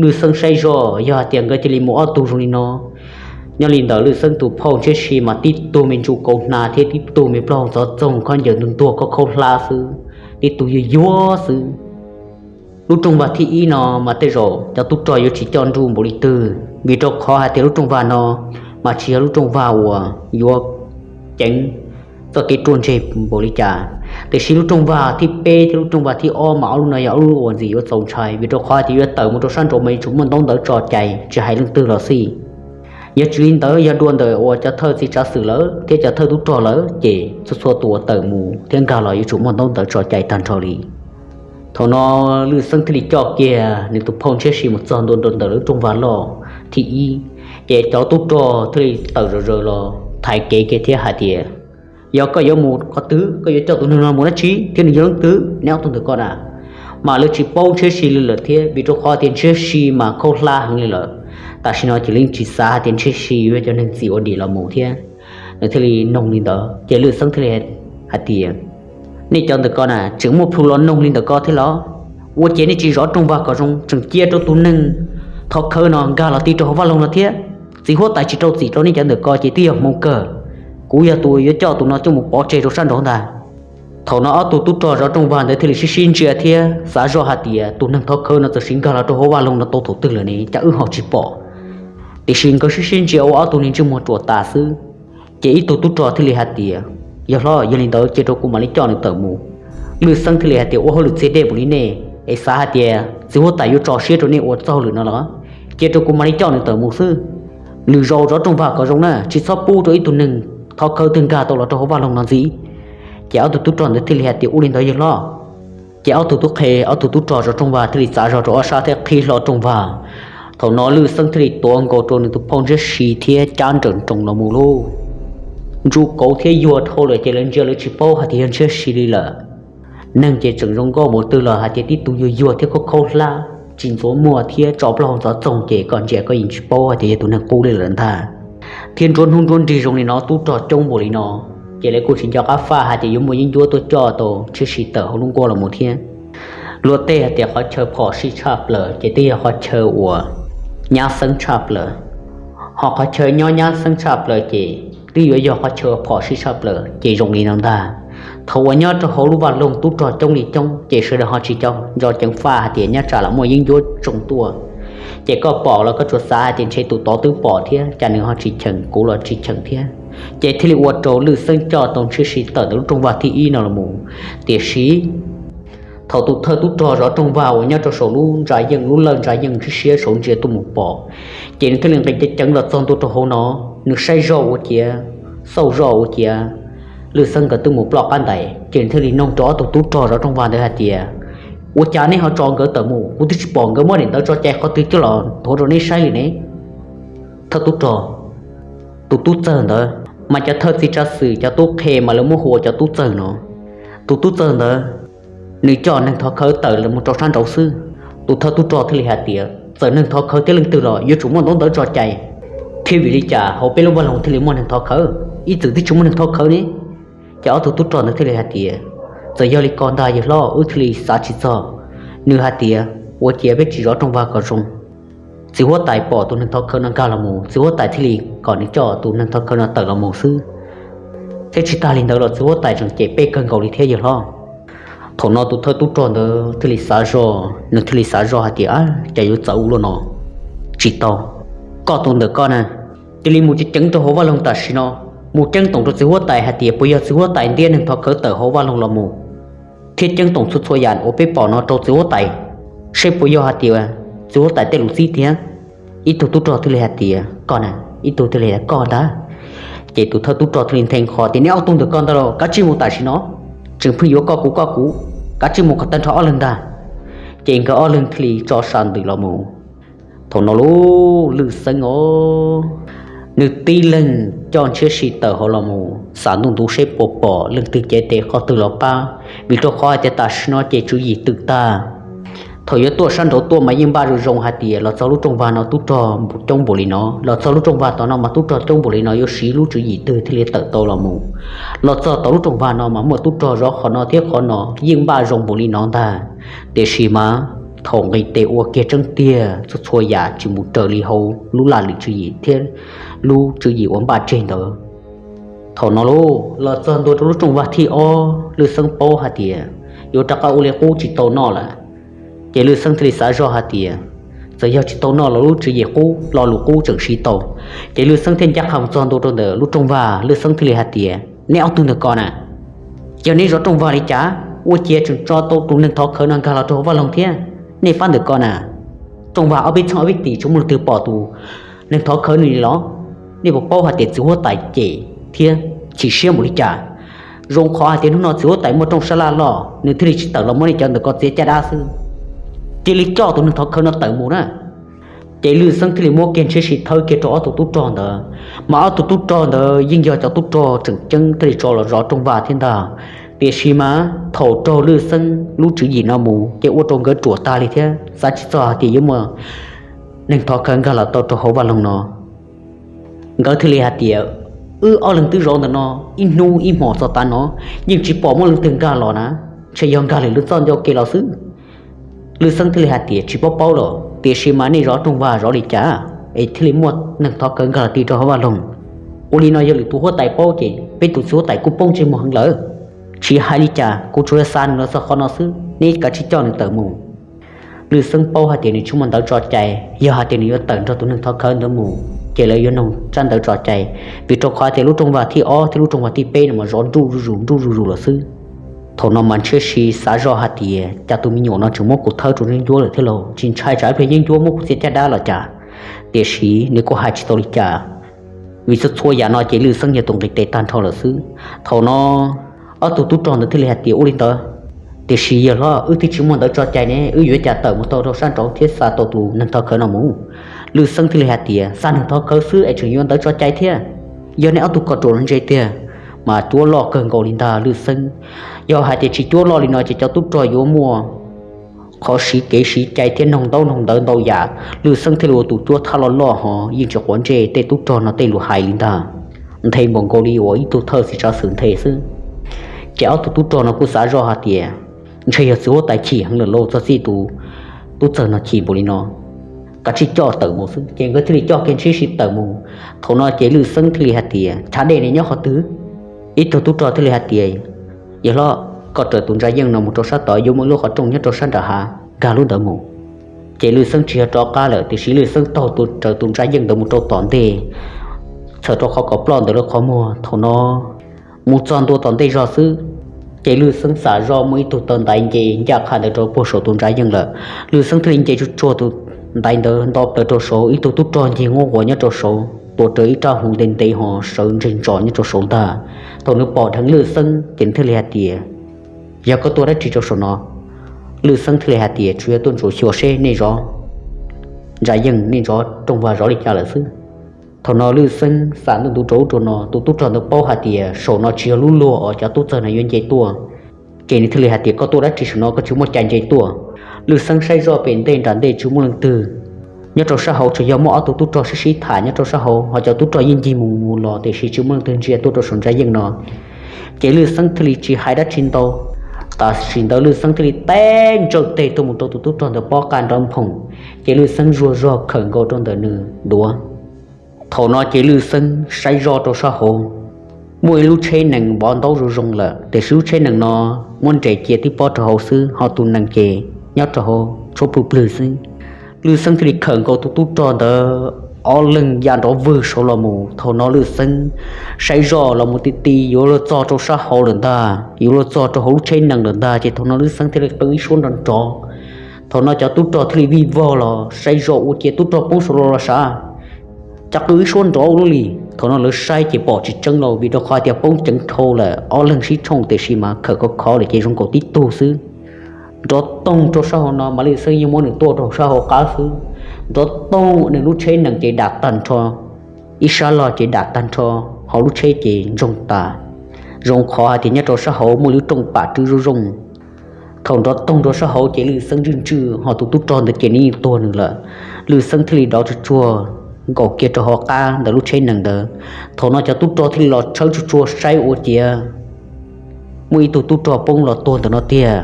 Lwj Xeeb saib zoj yog hais tias nkawd cia li mus ob tug zoo li no, nyob li ntawm Lwj Xeeb tus phauj Ntshiab Si mas tib tug me ntsuj kauv hnav thiab tib tug me plaub hau ntxov txoog khaub ncaws ntuag ntuag khaub khaub hlab xwb, tib tug yuag yuag xwb. Lub rooj vag thib ib no mas tej zaum cov tub rog yuav tsis coj nruj npaum li twg, vim rau qhov hais tias lub rooj vag no mas tsis yog lub rooj vag uas yuav ceev txoj kev ruaj ntseg npaum li cas. Tiam sis lub rooj vag thib peb thiab lub rooj vag thib ob mas ob lub no yog ob lub uas ntxim yuav txaus ntshai, vim rau qhov hais tias yuav tawm mus rau sab nraud mas yuav tsum muaj ntaub ntawv tso cai tsis hais leej twg los xij. Yog tsis li ntawd, yog dua ntawm uas cov thawj txiv tsav xwm lawm thiab cov thawj tub rog lawm ces txhua txhua tus uas tawm mus thiab nkag los yuav tsum muaj ntaub ntawv tso cai tag nrho li. Thaum no Lwj Xeeb thiaj li coj kiag nws tus phauj Ntshiab Si mus txog ntua rau ntawm lub rooj vag loj thib ib, ces cov tub rog thiaj li tawm zom zaws los thaiv kev kiag thiab hais tias, yog koj yuav mus qhov twg, koj yuav coj tus neeg no mus dab tsi thiab nws yog leej twg, neb ob tug ntawm ko na? Mas lawv tsis paub Ntshiab Si li lawm thiab, vim rau qhov tias Ntshiab Si mas khaub hlab heev li lawm. Tam sim no ces lawv tsis xav hais tias Ntshiab Si yuav yog cov neeg txim ua dim los mus thiab. Nws thiaj li noog li ntawd ces Lwj Xeeb thiaj li hais tias, nej cov ntawm ko na tseem muaj plhu los noog li ntawm ko thiab los? Ua cas nej tsis zov rooj vag kom zoo, tseem cia rau tus neeg thov khawv no nkag los ti rau hauv vaj loog no thiab? Txiv huab tais tsis rau txim rau nej cov ntawm ko ces twb yog hmoov kawg. Kuv yog tus yuav coj tus no coj mus pov tseg rau sab nraud ntag. Thaum no ob tug tub rog zov rooj vag ntawd thiaj li sib sib ntsia thiab xav zoj hais tias tus neeg thov khawv no txawm sis nkag los rau hauv vaj loog no tau thaum twg lawm ne, cas wb ho tsis pom? Tiam sis nkawd sib sib ntsia ua ob tug neeg ntsej muag ruam tas xwb. Ces ib tug tub rog thiaj li hais tias, yog hlob, yog li ntawd cia rau kuv mam li coj nws tawm mus. Lwj Xeeb thiaj li hais tias, ua hauj lwm txiag dej npaum li nej es xav hais tias txiv huab tais yuav tso siab rau nej ua txoj hauj lwm no los? Cia rau kuv mam li coj nws tawm mus xwb. Lwm zaus zov rooj vag kom zoo na, tsis txhob pub rau ib tug neeg thov khawv twg nkag tau los rau hauv vaj loog no ntxiv. Ces ob tug tub rog ntawd thiaj li hais tias, ua li ntawd yog hlob. Ces ob tug tub qhe, ob tug tub rog zov rooj vag thiaj li txav zog rau ob sab thiab qhib hlo rooj vag. Thaum no Lwj Xeeb thiaj li tuav nkaus rau nws tus phauj Ntshiab Si thiab cab nrawm nroos los mus lauj. Ntsuj kauv thiab yuag dhau lawm ces lawv ntsia lawv tsis paub hais tias yog Ntshiab Si li lawm. Neeg ces tseem zoo nkauj npaum twg los hais tias tib tug yuag yuag thiab khaub khaub hlab tsis ntxuav muag thiab tso plaub hau ntxov txoog ces koj ntsia koj yeej tsis paub hais tias yog tus neeg qub li lawm ntag. Thiab nruab hnub nruab nrig zoo li no tub rog coob npaum li no, ces lawv kuj tsis nco qab faj hais tias yuav muaj yeeb ncuab tuaj coj tau Ntshiab Si tawm hauv lub nkuaj los mus thiab. Luag tej hais tias qhov chaw phom sij tshaj plaws ces twb yog qhov chaw uas nyab xeeb tshaj plaws, ho qhov chaw nyob nyab xeeb tshaj plaws ces twb yuav yog qhov chaw phom sij tshaj plaws ces zoo li no ntag. Thaum uas nyob rau hauv lub vaj loog tub rog coob li coob ces sawv daws ho tsis nco ceev faj hais tias nyab tsam los muaj yeeb ncuab tsoo tuaj. Ces koj pom los koj tsuas xav hais tias ntshe tus tod twb pom thiab cas nws ho tsis cheem, kuv los tsis cheem thiab. Ces thiaj li ua rau Lwj Xeeb coj tau Ntshiab Si tawm ntawm lub rooj vag thib ib no los mus. Tiam sis thaum tus thawj tub rog zov rooj vag uas nyob rau saum lub ntsa yeej, lub lawj ntsa yeej siab siab saud ntsia tuaj mus pom, ces nws thiaj li nqis ceev ceev los txog ntua rau hauv no. Nws saib zoj ua ciav, xauj zoj ua ciav, Lwj Xeeb nkawd twb mus ploj qab ntais, ces nws thiaj li noog rau ob tug tub rog zov rooj vag ntawd hais tias, ua cas neb ho tso nkawd tawm mus? Kuv twb tsis pom nkawd muab daim ntawv tso cai qhov twg coj los nthuav rau neb saib li ne. Thawj tub rog, tus tub txawg ntawd mas cov thawj txiv tsav xwm cov tub qhe mas lawv muab hu ua cov tub txawg no. Tus tub txawg ntawd nws coj neeg thov khawv tawm los mus rau sab nraud xwb. Tus thawj tub rog thiaj li hais tias, txawm neeg thov khawv thiab leej twg los yuav tsum muaj ntaub ntawv tso cai, thiab vim li cas hauv peb lub vaj loog thiaj li muaj neeg thov khawv, ib txwm twb tsis muaj neeg thov khawv ne? Ces ob tug tub rog ntawd thiaj li hais tias, txawm yog li ko ntag yawg hlob, wb thiaj li xav tsis txog. Nws hais tias, ua ciav peb tsis zov rooj vag kom zoo, txiv huab tais pom tus neeg thov khawv no nkag los mus, txiv huab tais thiaj li kom nws coj tus neeg thov khawv no tawm los mus xwb. Thiab tsis tas li ntawd los txiv huab tais tseem cem peb kawg nkaus li thiab yawg hlob. Thaum no tus thawj tub rog ntawd thiaj li xav zoj, nws thiaj li xav zoj hais tias, cas yuav txawv ua luaj no. Tsis tau, koj tus ntawm koj na, cia li mus ceev ceev rau hauv vaj loog tam sim no, mus ceeb toom rau txiv huab tais hais tias puas yog txiv huab tais ntiab neeg thov khawv tawm hauv vaj loog los mus, thiab ceeb toom txhua txhua yam uas peb pom no rau txiv huab tais, seb puas yog hais tias txiv huab tais tej lus txib tiag. Ib tug tub rog thiaj li hais tias, koj na. Ib tug thiaj li, koj ntag. Ces tus thawj tub rog thiaj li nthe qho tias, neb ob tug ntawm koj ntag los, kav tsij mus tam sim no, tseem pheej yuav koj kuv koj kuv, kav tsij mus kom tag nrho ob leeg ntag. Ces nkawd ob leeg thiaj li tso sa ntws los mus. Thaum no lub Lwj Xeeb os, nws tib leeg coj ntshiab si tawm hauv los mus xam ntuj ntuv seb puas pom leej twg cev tes qhov twg los pab, vim rau qhov hais tias tam sim no ces tswv yim twm tag. Thaum yuav tuaj sab nraud tuaj mas yeej npaj zoo zoo hais tias los txog lub rooj vag no tub rog coob npaum li no, los txog lub rooj vag tom no mas tub rog coob npaum li no, yuav siv lub tswv yim twg thiaj li tawm tau los mus. Los txog tom lub rooj vag no mas muaj tub rog zov qhov no thiab qhov no, yeej npaj zoo npaum li no ntag. Tiam sis mas thaum nqis tes ua kiag tseeb tiag txhua txhua yam tsis mus raws li hauv lub laj lim tswv yim thiab lub tswv yim uas npaj tseg ntawd. Thaum no los txog ntua rau lub rooj vag thib ob, Lwj Xeeb paub hais tias yuav rov qab ua li qub tsis tau noj lawm. Ces Lwj Xeeb thiaj li xav zoj hais tias txawm yog tsis tau noj los lub tswv yim qub lo lus qub tseem siv tau. Ces Lwj Xeeb thiaj ncaj qha mus txog ntua rau ntawm lub rooj vag, Lwj Xeeb thiaj li hais tias, neb ob tug ntawm ko na, yog neb zov rooj vag li cas ua cas tseem tso tau tus neeg thov khawv no nkag los rau hauv vaj loog thiab? Nej pab ntawm ko na, rooj vag ob peb txheej ob peb tim tsis muaj leej twg pom tus neeg thov khawv nws li los? Nej puas paub hais tias txiv huab tais cem thiab chim siab npaum li cas? Zoo qhov hais tias hnub no txiv huab tais muaj rooj sab laj loj, nws thiaj li tsis tawm los muab nej cov ntawm ko txiav caj dab xwb. Cia li coj tus neeg thov khawv no tawm mus na. Ces Lwj Xeeb thiaj li muab kiag ntshiab si thawb kiag rau ob tug tub rog ntawd, mas ob tug tub rog ntawd yeej yog cov tub rog tseem ceeb thiaj li tso los zov rooj vag thiab ntag. Tiam sis mas thaum raug Lwj Xeeb lub tswv yim no mus ces ua rau nkawd ruam tag li thiab xav tsis txog hais tias yuav muaj neeg thov khawv nkag los tau rau hauv vaj loog no. Nkawd thiaj li hais tias, wb ob leeg twb zov ntawm no ib hnub ib hmos txog tav no, yeej tsis pom muaj leej twg nkag los na, ntshe yog nkag lwm lub txoj ncauj ke los xwb. Lwj Xeeb thiaj li hais tias, tsis paub paub los, tiam sis mas nej zov rooj vag zov li cas es thiaj li muaj neeg thov khawv nkag los ti rau hauv vaj loog? Ua li no yog lwm tus huab tais paub ces peb tus txiv huab tais kuj poob ntsej muag heev lawm. Tsis hais li cas, kuv tsuas yog xa nws los txog qhov no xwb, neb kav tsij coj nws tawm mus. Lwj Xeeb paub hais tias nws tsis muaj ntawv tso cai, yog hais tias nws yuav tawm nrog tus neeg thov khawv ntawd mus ces lawv yuav nug tsab ntawv tso cai, vim rau qhov tias lub rooj vag thib ob thiab lub rooj vag thib peb no mas zov nruj zuj zus nruj zuj zus lawm xwb. Thaum no mas ntshiab si xav zoj hais tias, cas tus me nyuam no tseem muab kuv thawb rau yeeb ncuab lawm thiab lauj, tsis ntshai tsam ib pliag yeeb ncuab muab kuv txiav caj dab los cas. Tiam sis nws kuj hais tsis tau li cas, vim txhua txhua yam no ces Lwj Xeeb yog tus nqis tes tag nrho lawm xwb. Thaum no ob tug tub rog ntawd thiaj li hais tias, ua li ntawd, tiam sis yawg hlob, wb twb tsis muaj ntawv tso cai ne, wb yuav ua cas tawm mus tau rau sab nraud thiab xa tau tus neeg thov khawv no mus? Lwj Xeeb thiaj li hais tias, xa neeg thov khawv xwb es tseem yuav ntawv tso cai thiab? Yog nej ob tug kom ruam ntse tiag mas cuab loj kawg nkaus li ntag Lwj Xeeb. Yog hais tias tsis cuab loj li no ces cov tub rog yuav muaj qhov siv kev siv cai thiab noog ntaub noog ntawv ntau yam. Lwj Xeeb thiaj li ua tus cuab thab loj loj hos yeej tsis quav ntsej tej tub rog no tej lus hais li ntag, nthe npaum nkaus li uas ib tug thawj txiv tsav xwm nthe xwb. Ces ob tug tub rog no kuj xav zoj hais tias, ntshe yog txiv huab tais chim heev lawm lauj, txog txij tus tub txawg no chim npaum li no, kav tsij coj tawm mus xwb. Ces nkawd thiaj li coj kiag ntshiab si tawm mus. Thaum no ces Lwj Xeeb thiaj li hais tias, chav dej ne nyob qhov twg? Ib tug tub rog thiaj li hais tias, yawg hlob, koj raws tus ntsa yeej no mus rau sab tod yuav muaj ib lub qhov rooj nyob rau sab nram hav, nkag lub ntawd mus. Ces Lwj Xeeb tsis yog rov qab lawm, tiam sis Lwj Xeeb taug tus raws tus ntsa yeej ntawd mus rau tom ntej, txhawm rau qhov kom ploj ntawm lawv qhov muag. Thaum no mus txog ntua tom ntej zog xwb, ces Lwj Xeeb xam zoj muaj ib tug taw ntaiv nce ncaj qha ntawd rau puag saum tus ntsa yeej lawm. Lwj Xeeb thiaj li nce tsuj tsuag tus ntaiv ntawd nto plaws rau saud, ib tug tub rog ncig nquab quas nyob rau saud tuav rawv ib rab hwv ntev ntev hos sawv ntseg ntsos nyob rau saud ntag. Thaum nws pom dheev Lwj Xeeb ces nws thiaj li hais tias, yog koj tuaj dab tsi rau saum no? Lwj Xeeb thiaj li hais tias, tsuas yog tuaj ntsuas xyuas seb nej zov ntsa yeej, nej zov rooj vag zov li cas lawm xwb. Thaum no Lwj Xeeb xam ntuj ntuv rau ub rau no, tus tub rog ntawd paub hais tias saum no tsis yog lub luag uas cov tub txawg no yuav nce tuaj. Ces nws thiaj li hais tias, koj tuaj dab tsi saum no, koj tsis muaj cai nce tuaj? Lwj Xeeb saib zoj pem ntej nram ntej tsis muaj leej twg, nyob rau sab hauv tsuas yog muaj ob tug tub rog sib sib tham nyob rau sab hauv, hos cov tub rog yeej ncig mus mus los tiam sis tsis muaj leej twg ntsia tuaj rau saum ntsa yeej no. Ces Lwj Xeeb thiaj li tsis hais dab tsi ntau, tam sim ntawd Lwj Xeeb thiaj li teb ntsawj teg tuaj mus rau tus tub rog ntawd pob qab nrov nphoom, ces Lwj Xeeb zuag zog khawm nkaus rau ntawm nws duav. Thaum no ces Lwj Xeeb saib zoj rau sab hauv, muaj ib lub tsheb nees vov ntaub zoo zoo lawm, tiam sis lub tsheb nees no muab nres cia tib pob rau hauv xwb, hos tus nees ces nyob rau hauv tshuab plwg plwg xwb. Lwj Xeeb thiaj li khawm nkaus tus tub rog ntawd, ob leeg ya nrov vwg saud los mus. Thaum no Lwj Xeeb saib zoj los mus ti ti yuav luag txog rau sab hauv lawm ntag, yuav luag txog rau hauv lub tsheb nees lawm ntag, ces thaum no Lwj Xeeb thiaj li qw ib suab nrov nrov. Thaum no cov tub rog thiaj li vij vog los saib zoj ua cia tub rog poob saud los los sav. Cas qw ib suab nrov ua luaj li. Thaum no lawv saib ces pom tsis tseeb lauj, vim rau qhov tias poob ceev dhau lawm, ob leeg sib tshooj tiam sis mas khawm khov khov lawm ces zoo nkaus tib tug xwb. Nrov toog rau sab hauv no mas Lwj Xeeb yeej muab nws tuaj rau sab hauv qab xwb. Nrov toog, nws lub tsheb nees ces dam tag nrho, ib sab log ces dam tag nrho, hauv lub tsheb ces ntsoog tas. Zoo qhov hais tias nyob rau sab hauv muaj lub rooj pam rwb zoo zoo. Thaum nrov toog rau sab hauv ces Lwj Xeeb ntswj ntswj ho tus tub rog ntawd ces nws yeej tuag nws lawm. Lwj Xeeb thiaj li dov tsuag tsuag nkaum kiag rau hauv qab ntawm lub tsheb nees ntawd. Thaum no cov tub rog thiaj li los tshawb tsuag tsuag saib ua ciav muaj ib tug tub rog poob los tuag ntawm no tiag.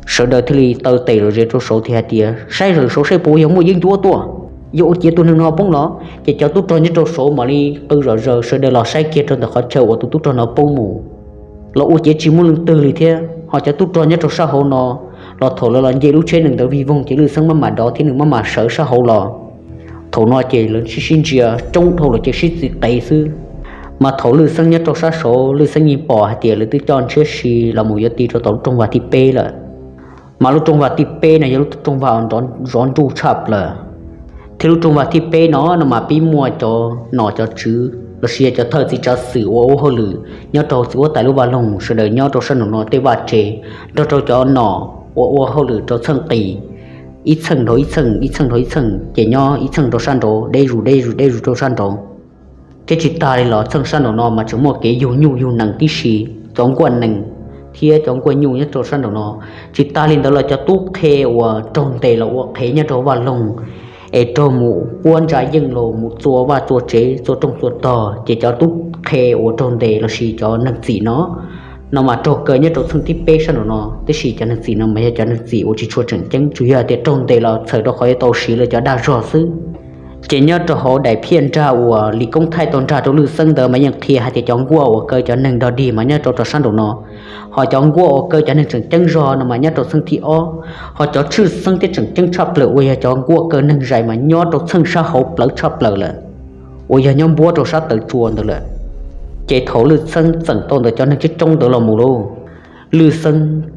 Sawv daws thiaj li taw tes los ze rau saud thiab hais tias, saib zam saud saib puas yog muaj yeeb ncuab tuaj, yog ua ciav tus neeg no poob los. Ces cov tub rog nyob rau saud mam li qw zom zaws, sawv daws los saib kiag rau ntawm qhov chaw uas tus tub rog no poob mus los ua ciav tsis muaj leej twg li thiab. Ho cov tub rog nyob rau sab hauv no los thaum lawv los nce lub tsheb nees ntawd vij voog ces Lwj Xeeb maj mam dov thiab nws maj mam sawv sab hauv los. Thaum no ces lawv sib sib ntsia coob dhau los ces sib txiv qev xwb. Mas thaum Lwj Xeeb nyob rau sab saud, Lwj Xeeb yeej pom hais tias lawv twb coj ntshiab si los mus yuav ti rau tom lub rooj vag thib peb lawm. Mas lub rooj vag thib peb no yog lub rooj vag uas zov ntsuj tshaj plaws. Thiab lub rooj vag thib peb no no mas pib muaj cov nom cov tswv los sis yog cov thawj txiv tsav xwm uas ua hauj lwm nyob rau txiv huab tais lub vaj loog sawv daws nyob rau sab nraum no tej vaj tse, nrog rau cov nom uas ua hauj lwm rau txheej qis, ib txheej dhau ib txheej, ib txheej dhau ib txheej, ces nyob ib txheej rau sab nraud, deb zus deb zus deb zus rau sab nraud. Thiab tsis tas li los txheej sab nraum no mas tseem muaj kev yug nyuj yug nees tib si, cov nkuaj nees thiab cov nkuaj nyuj nyob rau sab nraum no. Tsis tas li ntawd los cov tub qhe uas raug ntes los ua qhev nyob rau vaj loog es raug mus puab ntsa yeej los mus txua vaj txua tsev txua rooj txua tog, ces cov tub qhe uas raug ntes los sis cov neeg txim no, no mas raug kaw nyob rau txheej thib peb sab nraum no. Tab sis cov neeg txim no mas yog cov neeg txim uas tsis tshua tseem ceeb, tsuas yog tias raug ntes los txhawm rau qhov yuav tau siv lawv cov dag zog xwb. Ces nyob rau hauv daim phiaj nrag uas Lis Koob Thaij tau nrag rau Lwj Xeeb ntawd mas yeej qhia hais tias cov nkuaj uas kaw cov neeg dog dig mas nyob rau rau sab nraum no, ho cov nkuaj uas kaw cov neeg tseem ceeb zog no mas nyob rau txheej thib ob. Ho cov tshwj xeeb thiab tseem ceeb tshaj plaws uas yog cov nkuaj kaw neeg zais mas nyob rau txheej sab hauv plawv tshaj plaws lawm, uas yog nyob npuab rau sab tawv tsua ntawd lawm. Ces thaum Lwj Xeeb txeem tau ntawm cov neeg coob coob ntawd los mus lauj, Lwj Xeeb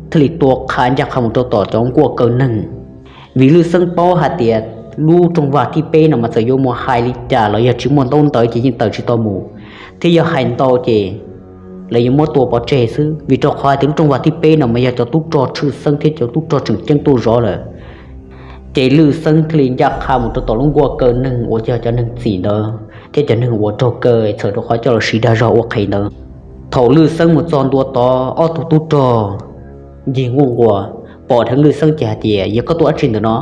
thiaj li tua qha ncaj qha mus rau tom cov nkuaj kaw neeg. Vim Lwj Xeeb paub hais tias lub rooj vag thib peb no mas txawm yuav mus hais li cas los yog tsis muaj ntaub ntawv ces yeej tawm tsis tau mus, thiab yog hais ntau ces lawv yuav muab tua pov tseg xwb. Vim rau qhov hais tias lub rooj vag thib peb no mas yog cov tub rog tshwj xeeb thiab cov tub rog tseem ceeb tuaj zov lawm. Ces Lwj Xeeb thiaj li ncaj qha mus rau tom lub nkuaj kaw neeg uas yog cov neeg txim ntawd thiab cov neeg uas raug kaw txhawm rau qhov coj los siv dag zog ua qhev ntawd. Thaum Lwj Xeeb mus txog ntua tod, ob tug tub rog ncig nkuaj nquas pom dheev Lwj Xeeb ces hais tias, yog koj tuaj dab tsi ntawm no?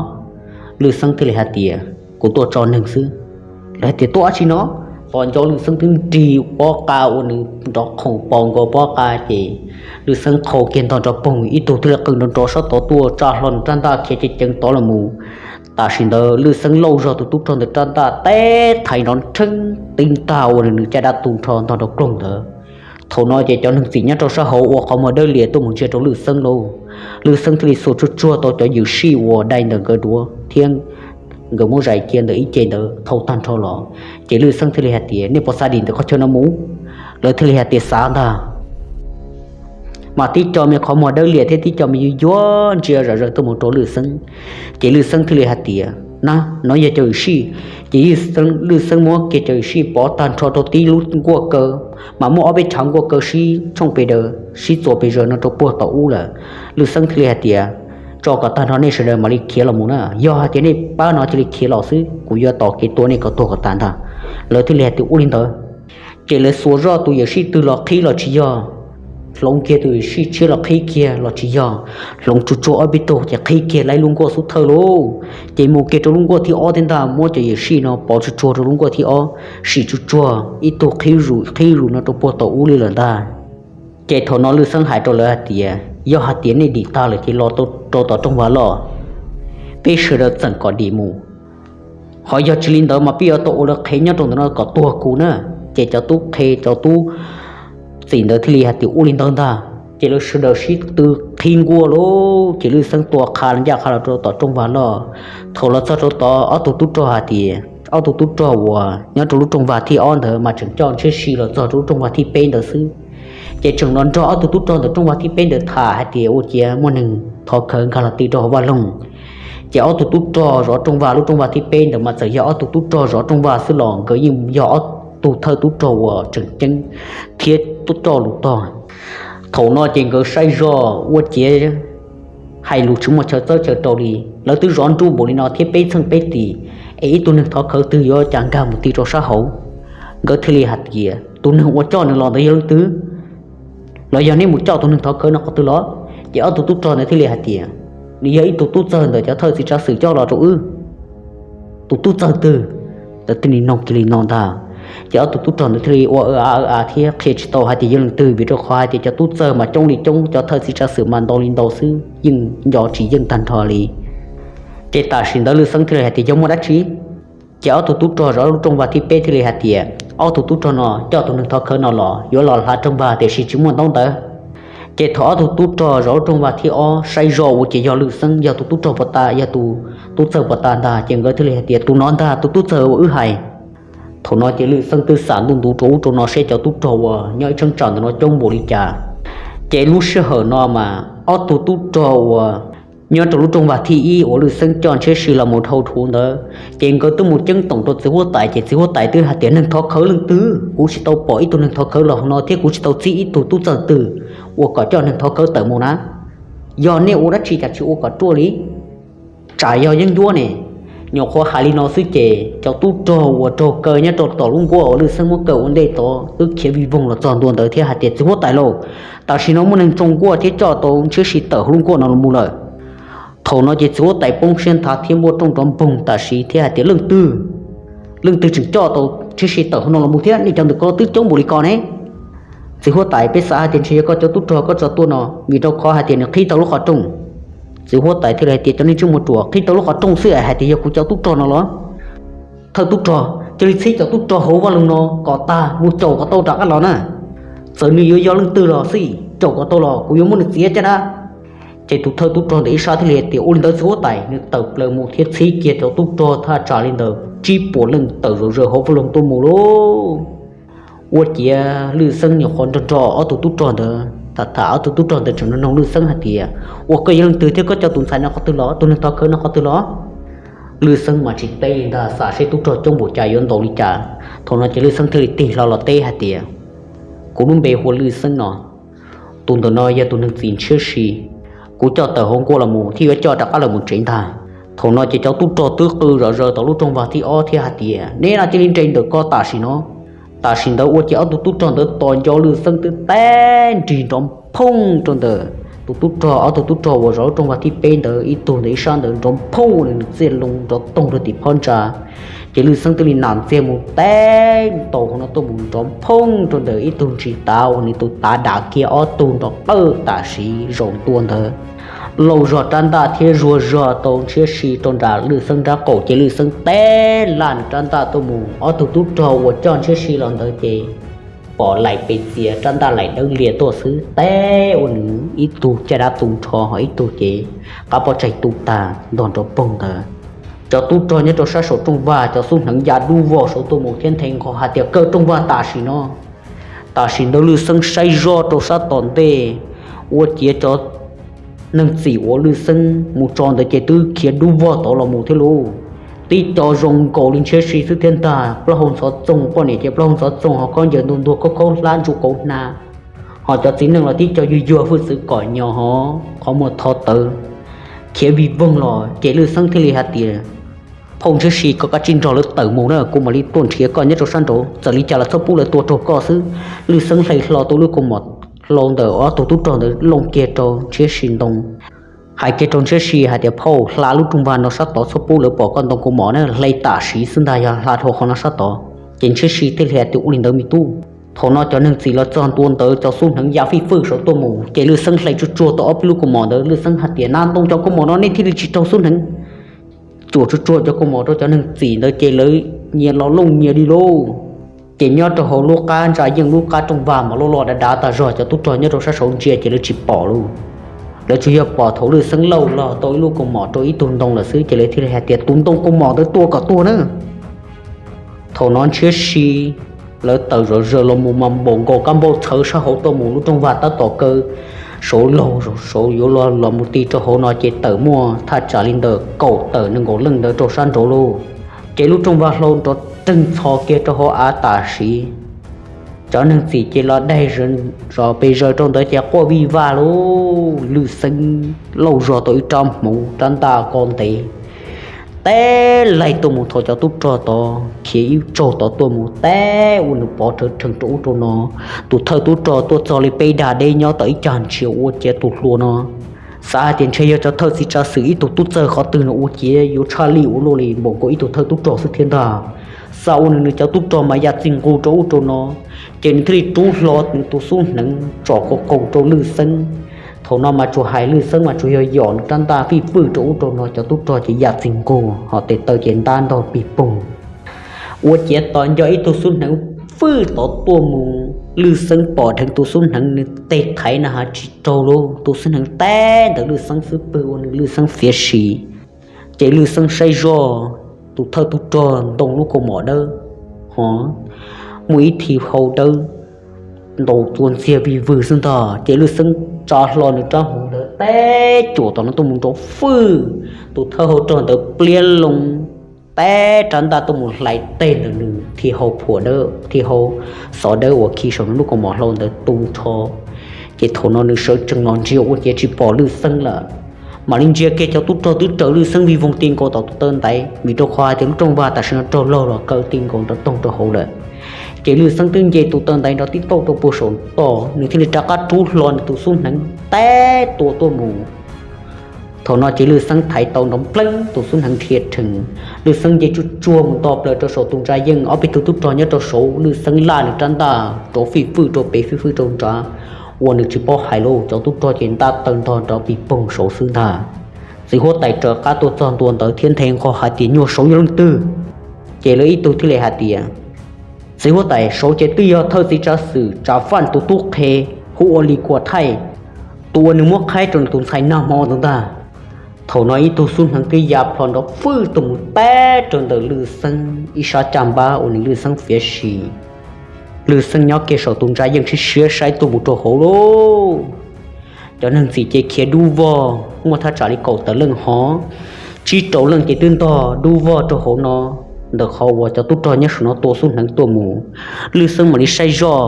Lwj Xeeb thiaj li hais tias, kuv tuaj tso neeg xwb. Lawv hais tias, tuaj dab tsi no? Pom ncauj Lwj Xeeb twb nrig pob qa uas nws nrov khoom pos nkaus pob qa ces Lwj Xeeb qhau kiag ntog nrov poog, ib tug thiaj li qw nrov nrov sab tod tuaj tsa hlo nws rab ntaj khiav ceev ceev tod los mus. Tam sim ntawd Lwj Xeeb lauj zog tus tub rog ntawd rab ntaj teb thaiv nrov nrheeb tib ntag uas nws caj dab tu nrho ntog rau kloog ntawd. Thaum no ces cov neeg txim nyob rau sab hauv ua qhov muag dawb lias tuaj mus ntsia rau Lwj Xeeb lauj. Lwj Xeeb thiaj li xuas tsuag tsuag tau cov yawm sij uas dai ntawm nkawd duav thiab nkawd muab zais cia ntawm ib ce ntawd thau tag nrho los. Ces Lwj Xeeb thiaj li hais tias, nej puas xav dim ntawm qhov chaw no mus? Lawv thiaj li hais tias, xav ntag. Mas tib co me qhov muag dawb lias thiab tib co me yuag yuag ntsia zom zaws tuaj mus rau Lwj Xeeb. Ces Lwj Xeeb thiaj li hais tias, na, no yog cov yawm sij. Ces Lwj Xeeb muab kiag cov yawm sij pov tag nrho rau tib lub nkuaj kaw, mas muaj ob peb tshav nkuaj kaw sib tshooj pes daws sib txuas pes zaws no rau puag tom ub lawm. Lwj Xeeb thiaj li hais tias, tso kom tag nrho nej sawv daws mam li khiav los mus na, yog hais tias nej pab no cia li khiav los xwb, kuv yuav tos kev tua nej kom tuag kom tas ntag. Lawv thiaj li hais tias, ua li ntawd. Ces lawv xuas zoj tus yawm sij twg los qhib los tsis yog, hloov kiag tus yawm sij tshiab los qhib kiag los tsis yog, hloov tsuag tsuag ob peb tug ces qhib kiag laib lub nkuaj xub thawj lauj. Ces mus kiag rau lub nkuaj thib ob thiab ntag, muab cov yawm sij no pov tsuag tsuag rau lub nkuaj thib ob, sim tsuag tsuag ib tug qhib zus qhib zus no rau puag tom ub li lawm ntag. Ces thaum no Lwj Xeeb hais rau lawv hais tias, yog hais tias nej dim tag lawm ces los rau tom rooj vag loj, peb sawv daws txeem kom dim mus. Ho yog tsis li ntawd mas peb yuav tau ua lawv qhev nyob rau ntawm no kom tuag kuv na. Ces cov tub qhe cov tub txim ntawd thiaj li hais tias, ua li ntawd ntag. Ces lawv sawv daws sib tw qhib nkuaj lauj. Ces Lwj Xeeb tua qha ncaj qha los rau tom rooj vag loj. Thaum los txog rau tod, ob tug tub rog hais tias, ob tug tub rog uas nyob rau lub rooj vag thib ob ntawd mas tseem coj ntshiab si los txog rau lub rooj vag thib peb ntawd xwb. Ces tseem los nrog ob tug tub rog ntawm rooj vag thib peb ntawd tham hais tias, ua ciav muaj neeg thov khawv nkag los ti rau hauv vaj loog. Ces ob tug tub rog zov rooj vag lub rooj vag thib peb ntawd mas txawm yog ob tug tub rog zov rooj vag xwb los nkawd yeej yog ob tug thawj tub rog uas tseem ceeb thiab tub rog lus tog. Thaum no ces nkawd saib zoj ua ciav hais lus tsis muaj chaw txawb chaw rau li. Lawv twb zov nruj npaum li no thiab peb txheej peb tis, es ib tug neeg thov khawv twg yuav cas nkag mus ti rau sab hauv. Nkawd thiaj li hais tias tus neeg uas coj nws los ntawd yog leej twg? Los yog nej mus coj tus neeg thov khawv no qhov twg los? Ces ob tug tub rog ntawd thiaj li hais tias nws yog ib tug tub txawg ntawm cov thawj txiv tsav xwm coj los rau wb. Tus tub txawg twg? Lawv thiaj li noog kiag li no ntag. Ces ob tug tub rog ntawd thiaj li ua a a thiab qhia tsis tau hais tias yog leej twg, vim rau qhov hais tias cov tub txawg mas coob li coob, cov thawj txiv tsav xwm mas ntau li ntau xwb, yeej nco tsis yeej tag nrho li. Ces tam sim ntawd Lwj Xeeb thiaj li hais tias yog muaj dab tsi? Ces ob tug tub rog zov lub rooj vag thib peb thiaj li hais tias ob tug tub rog no coj tus neeg thov khawv no los yuav los hla rooj vag tiam sis tsis muaj ntaub ntawv. Ces thaum ob tug tub rog zov lub rooj vag thib ob saib zoj ua ces yog Lwj Xeeb yog tus tub rog puag ta, yog tus tub txawg puag ta ntag, ces nkawd thiaj li hais tias tus no ntag tus tub txawg uas wb hais. Thaum no ces Lwj Xeeb twb xam ntuj ntuv rau ub rau no seb cov tub rog uas nyob ib cheeb tsam ntawm no coob npaum li cas. Ces lub sij hawm no mas ob tug tub rog uas nyob rau lub rooj vag thib ib uas Lwj Xeeb coj Ntshiab Si los mus dhau thuv ntawd, ces nkawd twb mus ceeb toom rau txiv huab tais, ces txiv huab tais twb hais tias neeg thov khawv leej twg? Kuv tsis tau pom ib tug neeg thov khawv los hauv no thiab kuv tsis tau txib ib tug tub txawg twg uas kom coj neeg thov khawv tawm mus na. Yog nej ua dab tsi cas tsis ua kom ruaj li? Tsam yog yeeb ncuab ne. Nyuam qhuav hais li no xwb ces cov tub rog uas raug kaw nyob rau tom lub nkuaj uas Lwj Xeeb muab kaw ua ntej tod twb khiav vij voog los txog ntua ntawd thiab hais tias txiv huab tais lauj, tam sim no muaj neeg tsoo nkuaj thiab coj tau Ntshiab Si tawm hauv lub nkuaj no los mus lawm. Thaum no ces txiv huab tais poob siab nthav thiab npuaj rooj nrov npoog tam sim thiab hais tias leej twg? Leej twg tseem coj tau Ntshiab Si tawm hauv no los mus thiab? Nej cov ntawm ko twb coob npaum li ko ne. Txiv huab tais, peb xav hais tias ntshe yog koj cov tub rog koj tso tuaj no, vim rau qhov hais tias nws qhib tau lub qhov rooj. Txiv huab tais thiaj li hais tias cov neeg ntsej muag ruam, qhib tau lub qhov rooj xwb es hais tias yog kuv cov tub rog no los? Thawj tub rog, cia li txhib cov tub rog hauv vaj loog no kom tag mus caum kom tau rov qab los na. Txawm nws yuav yog leej twg los xij, caum kom tau los kuv yuav muab nws txiav caj dab. Ces tus thawj tub rog ntawm ib sab thiaj li hais tias ua li ntawd txiv huab tais. Nws tawm plaws mus thiab txhib kiag cov tub rog thaj tsam li ntawm tsib puas leej tawm zom zaws hauv vaj loog tuaj mus lauj. Ua ciav Lwj Xeeb nyuam qhuav nrog nrog ob tug tub rog ntawd tham tham, ob tug tub rog ntawd tseem nug nug Lwj Xeeb hais tias ua koj yog leej twg thiab koj coj tus ntxhais no qhov twg los, tus neeg thov khawv no qhov twg los? Lwj Xeeb mas tsis teb li ntag, xav seb tub rog coob npaum cas yuav ntaus li cas. Thaum no ces Lwj Xeeb thiaj li tig hlo los teb hais tias kuv lub npe hu ua Lwj Xeeb no, tus ntawm no yog tus neeg txim Ntshiab Si, kuv coj tawm hauv nkuaj los mus thiab yuav coj rov qab los mus tsev ntag. Thaum no ces cov tub rog twb qw zom zaws tom lub rooj vag thib ob thiab hais tias neb no cia li nres ntawm ko tam sim no. Tam sim ntawd ua ces ob tug tub rog ntawd tos nco Lwj Xeeb twb teb nrig nrov phooj rau ntawm tus tub rog, ob tug tub rog uas zov lub rooj vag thib peb ntawd ib tug ntawm ib sab ntawd nrov phooj, nws txiaj loo nrov toog rau tim phab ntsa. Ces Lwj Xeeb twb li nam ntxiag mus teb ntaus hauv no tuaj mus nrov phooj rau ntawm ib tug ntsis tav uas nws tus tav dam kiag ob tug nrov qawj tam sim zaum ntua ntawd. Laus zog rab ntaj thiab zuag zog tau Ntshiab Si rau nram Lwj Xeeb nrab qaum ces Lwj Xeeb teb laj nws rab ntaj tuaj mus, ob tug tub rog uas coj Ntshiab Si los ntawd ces pom laim pes txias rab ntaj laim dawb lias tuaj xwb, teb ua nws ib tug caj dab tu nrho ho ib tug ces qab pob tsaig tu tag ntog nrov poog ntawd. Cov tub rog nyob rau sab saum rooj vag cov xub hneev ya dub vog saud tuaj mus thiab nthe nqho hais tias kaw rooj vag tam sim no. Tam sim ntawd Lwj Xeeb saib zoj rau sab tom ntej, ua ciav cov neeg txim uas Lwj Xeeb mus tso ntawd ces twb khiav dub vog tod los mus thiab lauj. Tib co zoo nkaus li Ntshiab Si xwb thiab ntag, plaub hau ntxhov txoog, poj niam ces plaub hau ntxhov txoog ho khaub ncaws ntuag ntuag khaub khaub hlab ntsuj kauv hnav, ho cov txiv neej los tib co yuag yuag hwj txwv kom nyos ho qhov muag tho tawv, khiav vij voog los ces Lwj Xeeb thiaj li hais tias phauj Ntshiab Si, koj kav tsij nrog lawv tawm mus na, kuv mam li tuaj nrhiav koj nyob rau sab nraud, txawm li cas los txhob pub lawv tua raug koj xwb. Lwj Xeeb hle hlo tau lub kaus mom hlau ntawm ob tug tub rog ntawd looj kiag rau Ntshiab Si ntoo, hais kiag rau Ntshiab Si hais tias phauj, hla lub rooj vag no sab tod, txhob pub lawv pom koj ntoo kaus mom na, hle tam sim xwb ntag, yog hla dhau qhov no sab tod. Ces Ntshiab Si thiaj li hais tias ua li ntawd me tub. Thaum no cov neeg txim los txog ntua ntawd cov xub hneev ya fij fwj saud tuaj mus ces Lwj Xeeb hle tsuag tsuag tau ob peb lub kaus mom ntawd, Lwj Xeeb hais tias nab ntoo cov kaus mom no nej thiaj li tsis raug xub hneev. Tsuam tsuag tsuag cov kaus mom rau cov neeg txim ntawd ces lawv nyias los looj nyias li lauj. Ces nyob rau hauv lub qab ntsa yeej lub qab rooj vag mas loj loj dav dav tas zog, cov tub rog nyob rau sab saud ntsia ces lawv tsis pom lauj. Lawv tsuas yog pom thaum Lwj Xeeb lauj los tau ib lub kaus mom rau ib tug ntoo lawm xwb ces lawv thiaj li hais tias tus ntoo kaus mom ntawd tua kom tuag na. Thaum no Ntshiab Si lawv tawm zom zaws los mus mas npaum nkaus kab npauj txhawv sab hauv tuaj mus, lub rooj vag tab tom kaw saud laug saud yuav los mus ti rau hauv no ces tawm muaj thaj tsam li ntawm kaum tawm nees nkaum leej ntawd rau sab nraud lauj. Ces lub rooj vag hlau nrov reeg txho kiag rau hauv av tam sim. Cov neeg txim ces los daig zos pes zaws rau ntawd ces quaj vij vaj lauj. Lwj Xeeb lauj zog tau ib rab hmuv rab ntaj ko ntev, teb laig tuaj mus thaum cov tub rog tod khiav ib tsaug tod tuaj mus teb ua nws pov rhawv rhees rau ub rau no. Tus thawj tub rog tuaj txog li peb dag deb nyob tom ib cag ntsia ua ciav tus hluas no xav hais tias ntshe yog cov thawj txiv tsav xwm ib tug tub txawg qhov twg no ua ciav yuav tshaj lij ua luaj li npaum nkaus ib tug thawj tub rog xwb thiab ntag. Xav ua nws nws cov tub rog mas ya txij nqug rau ub rau no, ces nws thiaj li rub hlo nws tus xub hneev tsom qaug qaug rau Lwj Xeeb. Thaum no mas tsuas hais Lwj Xeeb mas tsuas yog yom nws rab ntaj fij fwj rau ub rau no, cov tub rog ces ya txij nqug ho tes taw ces ntab ntog pig poog ua ciav tos nco ib tug xub hneev fwj tod tuaj mus. Lwj Xeeb pom dheev tus xub hneev nws tes thaiv na has tsis raug lauj, tus xub hneev teb ntawm Lwj Xeeb xub pwg ua nws Lwj Xeeb fiav si. Ces Lwj Xeeb saib zoj, tus thawj tub rog ntoo lub kaus mom dawb, ho muaj ib thij hau dawb ntaus txuas ntxiag vij vwg xwb ntag. Ces Lwj Xeeb tsa hlo nws rab hmuv ntawd teb cuam tom no tuaj mus nrov fwj, tus thawj hau rog ntawd pliab loo teb rab ntaj tuaj mus hlais teg ntawm nws thij hau phuam dawb, thij hau xov dawb uas khi saum nws lub kaus mom hlau ntawd tu nrho. Ces thaum no nws sawv tsees los ntsia ua ciav tsis pom Lwj Xeeb lawm, mam li ntsia kiag cov tub rog twb raws Lwj Xeeb vij voog ti nkaus tom tus taw ntaiv, vim rau qhov hais tias lub rooj vag tam sim no raug laug los kaw ti nkaus nrov toog rau hauv lawm. Ces Lwj Xeeb twb nce tus taw ntaiv nrov tib tauj rau puag saum toj, nws thiaj li rov qab rub hlo nws tus xub hneev teb tua tuaj mus. Thaum no ces Lwj Xeeb thaiv tau nrov npleeb tus xub hneev dhia rhees, Lwj Xeeb nce tsuj tsuag mus nto plaws rau saum tus ntsa yeej, ob peb tug tub rog nyob rau saud, Lwj Xeeb laj nws rab ntaj rov fij fwj rau pem fij fwj rau nrad, ua nws tsis paub hais lauj, cov tub rog ces ntab taw ntog nrov pig poog saud xwb ntag. Txiv huab tais raws qab tuaj txog ntua ntawd thiab nthe nqho hais tias nyuag saud yog leej twg? Ces lawv ib tug thiaj li hais tias, txiv huab tais, saud ces twb yog thawj txiv tsav xwm Tsav Faj tus tub qhe hu ua Lis Kuam Thaij, tus uas nws muab qhaib rau nws tus ntxhais nag hmo ntawd ntag. Thaum no ib tug xub hneev twb ya plho nrov fwj tuaj mus teb rau ntawm Lwj Xeeb ib sab caj npab ua nws Lwj Xeeb fiav si. Lwj Xeeb nyob kiag saum tus ntsa yeej siab siab saib tuaj mus rau hauv lauj. Cov neeg txim ces khiav dub vog muaj thaj tsam li kaum tawm leej hov, tsib rau leej ces twb ntog dub vog rau hauv no, ntawm qhov uas cov tub rog nyob saum no tua xub hneev tuaj mus. Lwj Xeeb mam li saib zoj,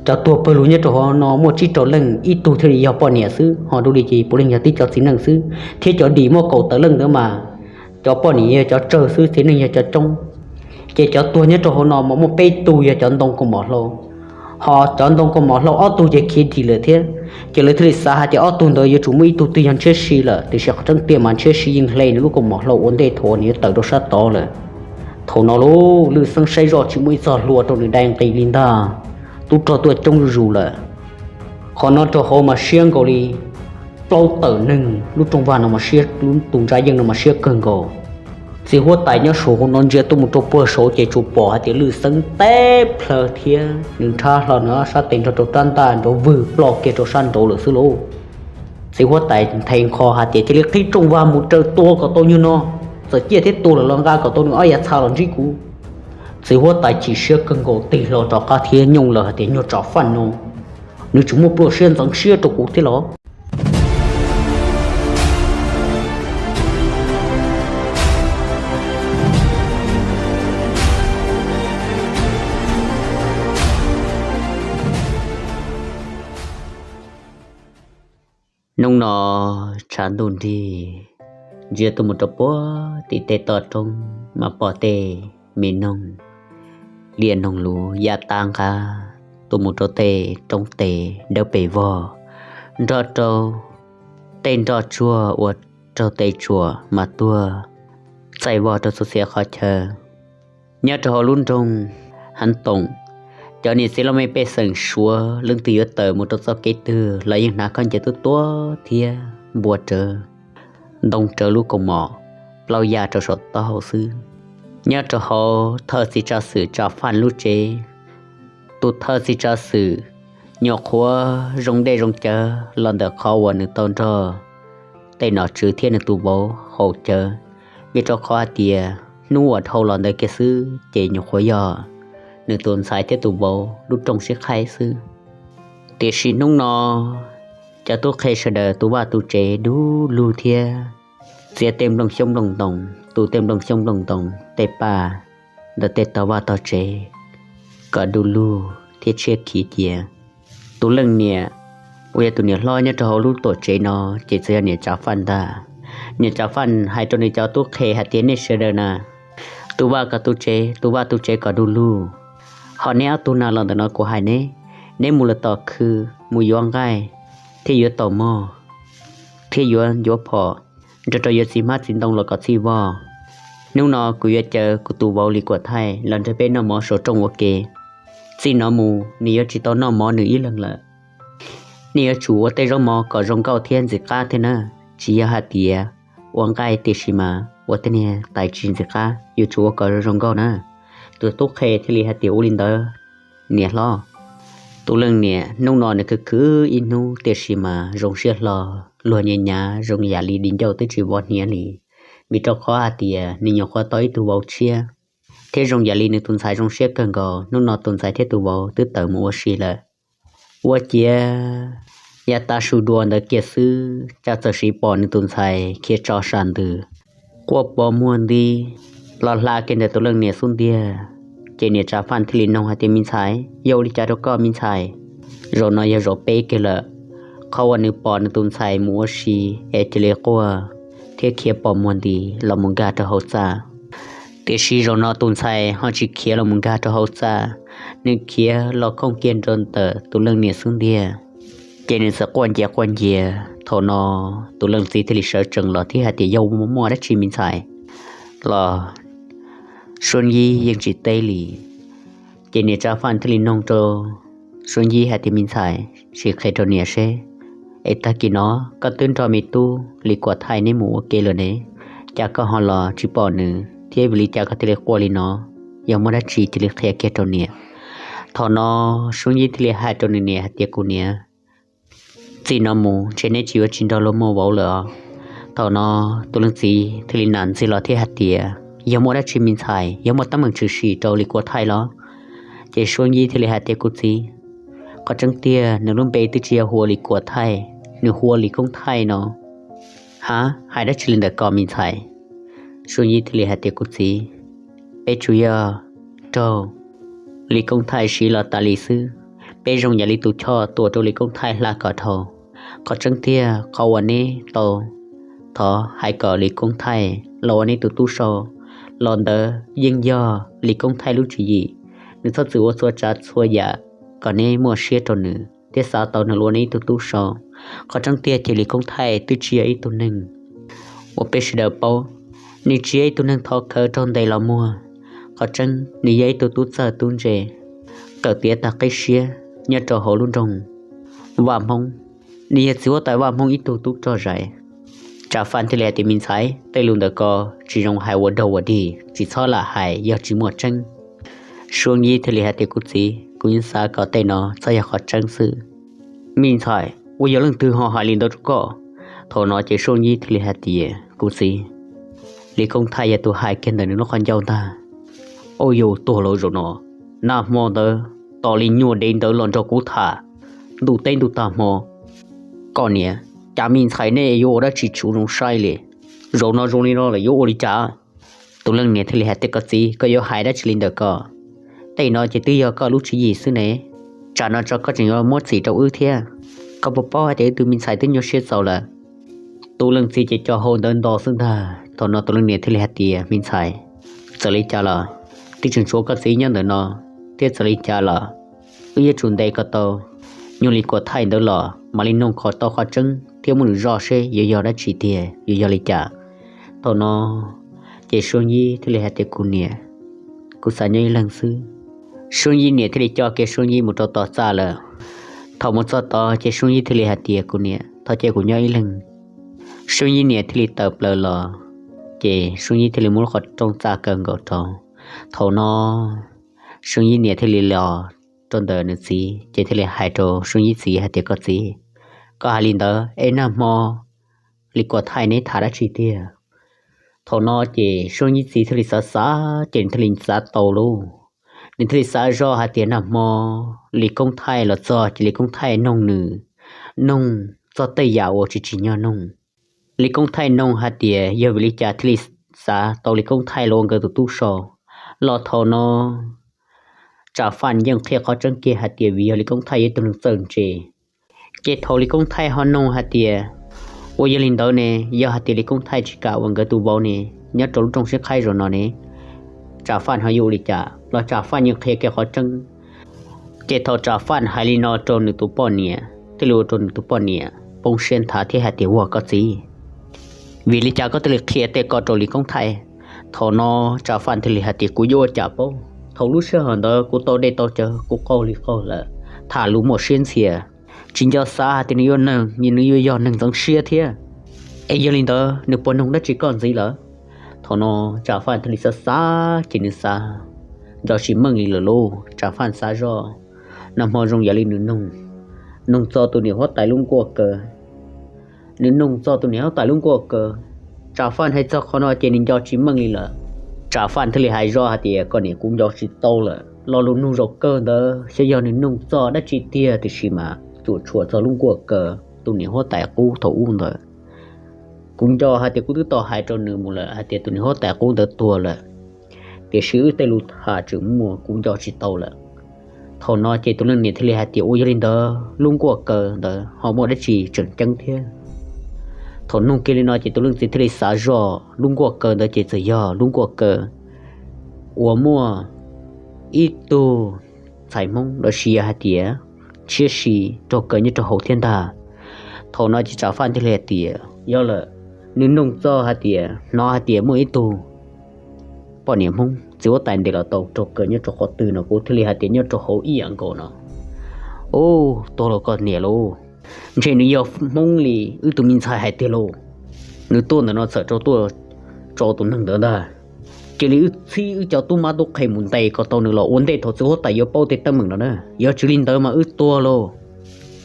cov tuag pawg lug nyob rau hauv no muaj tsib rau leej, ib tug thiaj li yog poj niam xwb, ho dua li ces puav leej yog tib cov txiv neej xwb, thiab cov dim muaj kaum tawm leej ntawd mas cov poj niam yog cov tsawg xwb, txiv neej yog cov coob. Ces cov tuag nyob rau hauv no mas muaj peb tug yog cov ntoo kaus mom hlau, ho cov ntoo kaus mom hlau ob tug ces khiav dim lawm thiab. Ces lawv thiaj li xav hais tias ob tug ntawd yuav tsum muaj ib tug twg yog ntshiab si lawm, tiam sis qhov tseeb tiag mas ntshiab si yeej hle nws lub kaus mom hlau ua ntej thaum uas nws yuav tawm rau sab tod lawm. Thaum no lauj, Lwj Xeeb saib zoj tsis muaj ib txoj hlua rau nws dai nqis li ntag. Tub rog tuaj coob zuj zus lawm. Qhov no rau hauv mas siab nkaus li plaub tawm neeg, lub rooj vag no mas siab, lub tus ntsa yeej no mas siab kawg nkaus. Txiv huab tais nyob saum hauv no ntsia tuaj mus rau puag saud ces tsuas pom hais tias Lwj Xeeb teb plhaw thiab nws nrhab hlo nws ob sab tes nrog rau rab ntaj nrov vwg ploj kiag rau sab nraud lawm xwb lauj. Txiv huab tais nthe nqho hais tias cia li qhib rooj vag mus raws tua kom tau nyuag no, txawm ciaj thiab tua lawm los nqa kom tau nws ob yav txha los ntsib kuv. Txiv huab tais chim siab kawg nkaus tig hlo rov qab thiab nyooj lawm hais tias nyuag Tsav Faj no, nws tsis muaj pluaj siab ntxeev siab rau kuv thiab los? Hnub no tshav ntuj nrig, ntsia tuaj mus rau puag tim tej toj roob mas pom tej me noog liaj noog luv ya tab nqab tuaj mus rau tej roob tes dawb pes vog, nrog rau tej nroj tsuag ua raug tej tsuam mas tuag txaij vog rau txhua txhia qhov chaw. Nyob rau hauv lub nroog Hav Toom, cov niam txiv loj mej pej xeem Suav leej twg yuav tawm mus rau txoj kev twg los yeej hnav khaub ncaws tuab tuab thiab npua rawv ntoo rawv lub kaus mom plaub ya rau saum taub hau xwb. Nyob rau hauv thawj txiv tsav xwm Tsav Faj lub tsev, tus thawj txiv tsav xwm nyuam qhuav zoo dej zoo cawv los ntawm qhov uas nws tau nrog tej nom tswv thiab nws tus vauv haus cawv, vim rau qhov hais tias hnub uas dhau los ntawd kiag xwb ces nyuam qhuav yog nws tus ntxhais thiab tus vauv lub rooj sib qhaib xwb. Tiam sis hnub no cov tub qhe sawv daws tu vaj tu tsev dub lug thiab txiav tej nplooj xyoob nplooj ntoos, tu tej nplooj xyoob nplooj ntoos tej paj ntawm tej tog vaj tog tsev, kom du lug thiab tshiab khiv cia. Tus leej niam uas yog tus niam hlob nyob rau hauv lub tuam tsev no ces txawm yog niam Tsav Faj ntag. Niam Tsav Faj hais rau nws cov tub qhe hais tias nej sawv daws na, tu vaj kom tu tsev, tu vaj tu tsev kom du lug. Ho neb ob tug na los ntawm no kuv hais neb, neb mus lawm tom khw mus yuav nqaij thiab yuav taus mog thiab yuav ncuav phom nrog rau yuav txiv hmab txiv ntoo los kom txhij vog. Hnub no kuv yuav caw kuv tus vauv Lis Kuam Thaij los nrog peb noj mov saum rooj ua ke. Txij no mus nws yuav tsis tau noj mov nws ib leeg lawm. Nej yuav tsum ua tej zaub mov kom zoo nkauj thiab ntxim qab thiab na, tsis yog hais tias ua nqaij tiam sis mas ua tej niag tais tsis ntxim qab, yuav tsum ua kom zoo nkauj na. Tus tub qhe thiaj li hais tias ua li ntawd niam hlob. Tus leej niam hnub no nws khwv khwv ib hnub tiam sis mas zoo siab hlo, luag nyias nyav zoo yam li di ncauj twb tsis vov hniav li, vim rau qhov hais tias nws nyuam qhuav tau ib tug vauv tshiab, thiab zoo yam li nws tus ntxhais zoo siab kawg nkaus. Hnub no tus ntxhais thiab tus vauv twb tawm mus ua si lawm. Ua ciav yav tav su dua ntawd kiag xwb cas txawm sim pom nws tus ntxhais khiav tso sam ntws quaj pos muag nti los hla kiag ntawm tus leej niam xub ntiag. Ces niam Tsav Faj thiaj li noog hais tias, me ntxhais, yog ua li cas rau koj me ntxhais? Zaum no yog zaum peb kiag lawm, qhov uas nws pom nws tus ntxhais mus ua si es cia li quaj thiab khiav pos muag nti los mus nkag rau hauv txaj. Tiam sis zaum no tus ntxhais ho tsis khiav los mus nkag rau hauv txaj, nws khiav los khooj kiag rau ntawm tus leej niam xub ntiag. Ces nws txawm quaj ncia quaj ncia. Thaum no tus leej txiv thiaj li sawv tsees los thiab hais tias, yog muaj dab tsi me ntxhais? Los Suab Yib yeej tsis teb li. Ces niam Tsav Faj thiaj li noog rau Suab Yib hais tias, me ntxhais, sim qhia rau niam seb, es tag kis no koj twb nrog me tub Lis Kuam Thaij neb mus ua ke lawm ne, cas koj ho los tsis pom nws thiab vim li cas koj thiaj li quaj li no? Yog muaj dab tsi cia li qhia kiag rau niam. Thaum no Suab Yib thiaj li hais rau nws niam hais tias, kuv niam, txij no mus ntshe neb tsis yuav tsis nrog luag muaj vauv lawm os. Thaum no tus leej txiv thiaj li nam ntxig los thiab hais tias, yog muaj dab tsi me ntxhais, yog muaj teeb meem tshwm sim rau Lis Kuam Thaij los? Ces Suab Yib thiaj li hais tias, kuv txiv, qhov tseeb tiag nws lub npe twb tsis yog hu ua Lis Kuam Thaij, nws hu ua Lis Koob Thaij no. Ha, hais dab tsi li ntawm ko me ntxhais? Suab Yib thiaj li hais tias, kuv txiv, peb tsuas yog raug Lis Koob Thaij siv los tas li xwb. Peb zoo yam li tus choj tuam rau Lis Koob Thaij hla kom dhau. Qhov tseeb tiag qhov uas neb tau thov hais kom Lis Koob Thaij los ua neb tus tub sau los ntawd yeej yog Lis Koob Thaij lub tswv yim. Nws txhob txwm ua txhua tsav txhua yam kom neb muaj siab rau nws thiab xav tau nws los ua neb ib tug tub sau. Qhov tseeb tiag ces Lis Koob Thaij twb tsis yog ib tug neeg uas peb sawv daws paub, nws tsis yog ib tug neeg thov khawv raug ntes los muag. Qhov tseeb nws yog ib tug tub txawj tub ntse, kawm tiav tag qib siab nyob rau hauv lub nroog Vaj Hmoob. Nws yog txiv huab tais Vaj Hmoob ib tug tub rog zais. Tsav Faj thiaj li hais tias, me ntxhais, tej lus ntawm ko tsis zoo hais ua dog ua dig, tsis txhob lam hais yog tsis muaj tseeb. Suab Yib thiaj li hais tias, kuv txiv, kuv yeej xav kom tej no txhob yog qhov tseeb xwb. Me ntxhais, ua yog leej twg ho hais li ntawd rau koj? Thaum no ces Suab Yib thiaj li hais tias, kuv txiv, Lis Koob Thaij yog tus hais kiag ntawm nws lub qhov ncauj ntag. Au yau, tuag lawm zaum no, nag hmo ntawd tos li nyuag dev ntawd los nrog kuv tham ntuj teb ntuj tag hmo. Koj niam, cas me ntxhais nej yuav ua dab tsi tsis zoo saib li? Zaum no zoo li no lawm yuav ua li cas? Tus leej niam thiaj li hais tias, koj txiv, koj yuav hais dab tsi li ntawm ko? Tej no ces twb yog koj lub tswv yim xwb ne, tsam no tso koj tseem yuav muab txim rau wb thiab. Koj puas paub hais tias wb tus me ntxhais twb nyuaj siab txaus lawm? Tus leej txiv ces co hau ntawv nto xwb ntag. Thaum no tus leej niam thiaj li hais tias, me ntxhais, txawm li cas los twb tseem tshuav koj txiv nyob ntawm no, thiab txawm li cas los wb yuav tsum ntes kom tau nyuag Lis Kuam Thaij ntawd los mam li noog qhov tau qhov tseeb thiab muab nws zoj seb yuav yog dab tsi tiag, yuav yog li cas. Thaum no ces Suab Yib thiaj li hais tias, kuv niam, kuv xav nyob ib leeg xwb. Suab Yib niam thiaj li coj kiag Suab Yib mus rau tom txaj lawm. Thaum mus txog tod ces Suab Yib thiaj li hais tias, kuv niam, thov cia kuv nyob ib leeg. Suab Yib niam thiaj li tawm plaws los, ces Suab Yib thiaj li muab lub qhov rooj txaj kaw nkaus rau. Thaum no Suab Yib niam thiaj li los rau ntawm nws txiv ces thiaj li hais rau Suab Yib txiv hais tias, koj txiv, koj hais li ntawd es nag hmo Lis Kuam Thaij neb tham dab tsi tiag? Thaum no ces Suab Yib txiv thiaj li xav xav ces nws thiaj li xav tau lauj. Nws thiaj li xav zoj hais tias nag hmo Lis Koob Thaij los txog ces Lis Koob Thaij noog nws, noog txog tej yam uas tsis tsim nyog noog. Lis Koob Thaij noog hais tias yog vim li cas thiaj li xav tau Lis Koob Thaij los ua nkawd tus tub sau. Los thaum no Tsav Faj yeej qhia qhov tseeb kiag hais tias vim yog Lis Koob Thaij yog ib tug neeg txawj ntse. Ces thaum Lis Koob Thaij ho nug hais tias, ua yog li ntawd ne, yog hais tias Lis Koob Thaij tsis kam uas nkawd tus vauv ne nyob rau lub rooj siab qhaib zaum no ne, Tsav Faj ho yuav ua li cas los Tsav Faj yeej qhia kiag qhov tseeb. Ces thaum Tsav Faj hais li no rau nws tus poj niam thiaj li ua rau nws tus poj niam poob siab nthav thiab hais tias, ua koj txiv, vim li cas koj thiaj li qhia tej ko rau Lis Koob Thaij? Thaum no Tsav Faj thiaj li hais tias, kuv yuav ua cas paub, thaum lub sij hawm ntawd kuv tau dej tau cawv kuv qaug li qaug lawm, tham lus muaj siab ntxhias, tsis nco xav hais tias nws yuav neeg, nws yuav yog neeg ntxeev siab thiab. Es yog li ntawd nws puas nug dab tsi koj ntxiv lawm? Thaum no Tsav Faj thiaj li xav xav ces nws xav nco tsis meej li lawm lauj. Tsav Faj xav zoj, nag hmo zoo yam li nws nug, nug txog tus niam huab tais lub nkuaj kaw. Nws nug txog tus niam huab tais lub nkuaj kaw, Tsav Faj hais txog qhov no ces nws nco tsis meej li lawm. Tsav Faj thiaj li hais zoj hais tias, koj niam, kuv nco tsis tau lawm, lo lus nug zaum kawg ntawd xyov yog nws nug txog dab tsi tiag, tiam sis mas cuam tshuam txog lub nkuaj kaw, tus niam huab tais qub thaum ub ntawd. Kuv nco hais tias kuv twb tau hais rau nws mus lawm hais tias tus niam huab tais qub ntawd tuag lawm, tiam sis wb tej lus tham tseem muaj, kuv nco tsis tau lawm. Thaum no ces tus leej niam thiaj li hais tias, ua yog li ntawd lub nkuaj kaw ntawd ho muaj dab tsi tseem ceeb thiab? Thaum nug kiag li no ces tus leej txiv thiaj li xav zoj, lub nkuaj kaw ntawd ces txawm yog lub nkuaj kaw uas muaj ib tug ntxhais Hmoob los sis yog hais tias tshiab si raug kaw nyob rau hauv thiab ntag. Thaum no ces Tsav Faj thiaj li hais tias, yog lawm, nws nug txog hais tias, hnov hais tias muaj ib tug poj niam Hmoob txiv huab tais ntes los tau raug kaw nyob rau qhov twg no, kuv thiaj li hais tias nyob rau hauv ib yam nkaus no. Ub, tuag los koj niam lauj, ntshe nws yog Hmoob li wb tus me ntxhais hais tiag lauj. Nws tuaj ntawm no txawm rau tuaj tso tus neeg ntawd ntag. Cia li wb txhib wb cov tub mab tub qhe mus ntes kom tau nws los ua ntej thaum txiv huab tais yuav paub tej teeb meem no na, yog tsis li ntawd mas wb tuag lauj.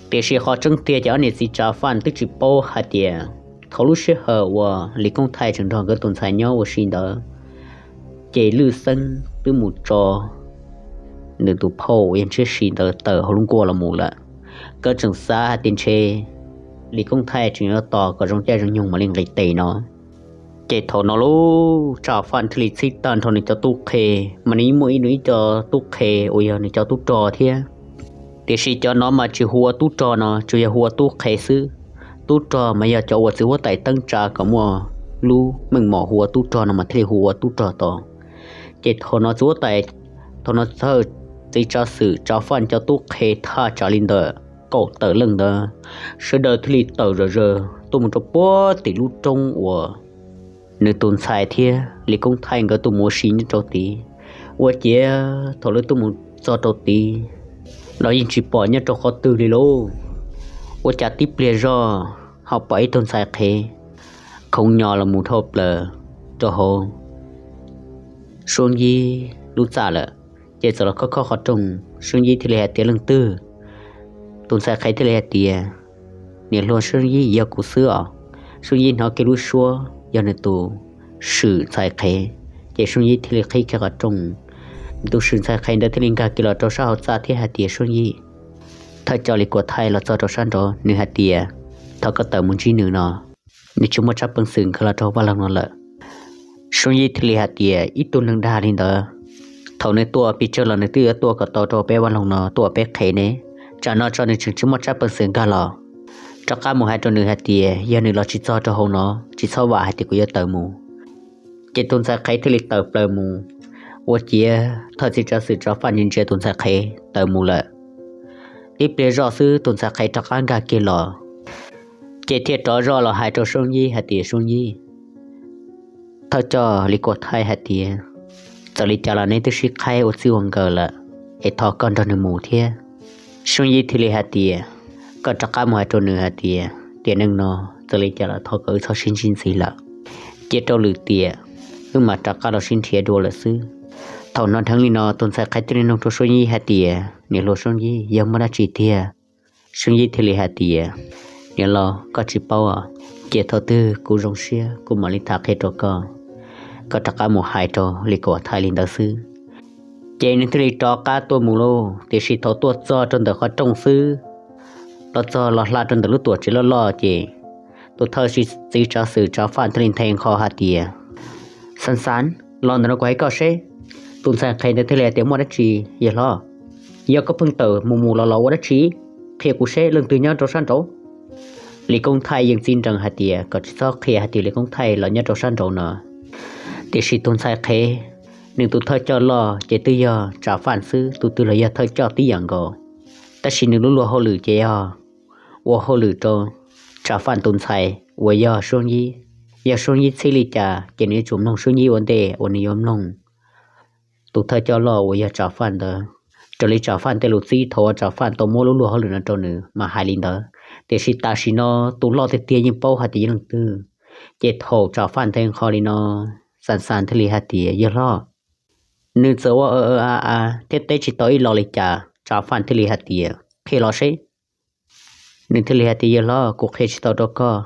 Tiam sis qhov tseeb tiag ces ob niam txiv Tsav Faj twb tsis paub hais tias thaum lub sij hawm uas Lis Koob Thaij tseem nrog nkawd tus ntxhais nyob ua si ntawd, ces Lwj Xeeb twb mus tso nws tus phauj uas yog Ntshiab Si ntawd tawm hauv lub nkuaj los mus lawm. Nkawd tseem xav hais tias ntshe Lis Koob Thaij tseem yuav tos kom zoo caij zoo nyoog mam li nqis tes no. Ces thaum no lauj, Tsav Faj thiaj li txhib tag nrho nws cov tub qhe, mas nws yeej muaj ib nws ib co tub qhe uas yog nws cov tub rog thiab. Tiam sis cov no mas tsis hu ua tub rog no, tsuas yog hu ua tub qhe xwb. Tub rog mas yog cov uas txiv huab tais teeb tsa kom muaj lub meej mom hu ua tub rog no mas thiaj li hu ua tub rog tod. Ces thaum no txiv huab tais, thaum no thawj txiv tsav xwm Tsav Faj cov tub qhe thaj tsam li ntawm kaum tawm leej ntawd, sawv daws thiaj li tawm zom zaws tuaj mus rau puag tim lub roob uas nws tus ntxhais thiab Lis Koob Thaij nkawd tuaj mus ua si nyob rau tid. Ua ciav thaum lawv tuaj mus txog rau tid los yeej tsis pom nyob rau qhov twg li lauj. Ua cas tib pliag zoj ho pom ib tug ntxhais qhev khoov nyo los mus dhau plaws rau hauv Suab Yib lub txaj lawm. Ces txawm los khob khob qhov rooj, Suab Yib thiaj li hais tias, leej twg? Tus ntxhais qhev thiaj li hais tias, niam hluas Suab Yib, yog kuv xwb os. Suab Yib hnov kiag lub suab yog nws tus swm ntxhais qhev, ces Suab Yib thiaj li qhib kiag qhov rooj. Nws tus swm ntxhais qhev ntawd thiaj li nkag kiag los rau sab hauv txaj thiab hais tias, Suab Yib, thawj coj Lis Kuam Thaij los txog rau sab nraud, nws hais tias thov koj tawm mus ntsib nws no, nws tsis muaj tsab peev xwm nkag los rau vaj loog no lawm. Suab Yib thiaj li hais tias, ib tug neeg dag li ntawd, thaum nws tuaj pes tsawg los nws twb yuav tuaj kom tau rau peb vaj loog no tuaj peb qhev ne, tsam no tso nws tseem tsis muaj tsab peev xwm nkag los. Rov qab mus hais rau nws hais tias yog nws los tsis txog rau hauv no, tsis txhob vam hais tias kuv yuav tawm mus. Ces tus ntxhais qhev thiaj li tawm plaws mus. Ua ciav thawj txiv tsav xwm Tsav Faj ntsia ntsia tus ntxhais qhev tawm mus lawm. Ib pliag zoj xwb tus ntxhais qhev rov qab nkag kiag los, ces thiaj rov zoj los hais rau Suab Yib hais tias, Suab Yib, thawj coj Lis Kuam Thaij hais tias txawm li cas los neb twb sib qhaib ua txij ua nkawm lawm, es thov koj nrog nws mus thiab. Suab Yib thiaj li hais tias, koj rov qab mus hais rau nws hais tias tiam neej no txawm li cas los thov kom wb txhob sib ntsib ntxiv lawm, cia rau lwm tiam wb mam rov qab los sib nrhiav dua lawm xwb. Thaum hnov dheev li no tus ntxhais qhev thiaj li nug rau Suab Yib hais tias, niam hluas Suab Yib, yog muaj dab tsi tiag? Suab Yib thiaj li hais tias, niam laus, koj tsis paub os, cia thaum twg kuv zoo siab kuv mam li tham qhia rau koj. Koj rov qab mus hais rau Lis Kuam Thaij li ntawd xwb. Ces nws thiaj li rov qab tuaj mus lauj. Tiam sis thaum tuaj txog rau ntawm qhov rooj xwb, los txog los hla rau ntawm lub tuam tsev loj loj ces tus thawj txiv tsav xwm Tsav Faj thiaj li nthe nqho hais tias, Xav Xav, los ntawm no kuv hais koj seb. Tus ntxhais qhev ntawd thiaj li hais tias, Muaj dab tsi yawg hlob? Yog koj pheej tawm mus mus los los ua dab tsi? Qhia kuv seb leej twg nyob rau sab nraud. Lis Koob Thaij yeej txij nrees hais tias kom tsis txhob qhia hais tias Lis Koob Thaij los nyob rau sab nraud no. Tiam sis tus ntxhais qhev, nws tus thawj coj loj ces twb yog Tsav Faj xwb, tus twg los yog thawj coj tib yam nkaus. Tab sis nws lub luag hauj lwm ces yog ua hauj lwm rau Tsav Faj tus ntxhais uas yog Suab Yib. Yog Suab Yib txhij li cas ces nws yuav tsum mloog Suab Yib ua ntej uas nws yuav mloog tus thawj coj loj uas yog Tsav Faj ntawd. Raws li Tsav Faj tej lus txib thaum uas Tsav Faj tau muab lub luag hauj lwm no rau nws mas hais li ntawd. Tiam sis tam sim no tus loj tiag tiag yeej paub hais tias yog leej twg. Ces thaum Tsav Faj nthe nqho li no, Xas Xas thiaj li hais tias, Yawg hlob, nws txawm ua a a thiab teb tsis tau ib lo li cas. Tsav Faj thiaj li hais tias, Qhia los seb. Nws thiaj li hais tias, Yawg hlob, kuv qhia tsis tau rau koj.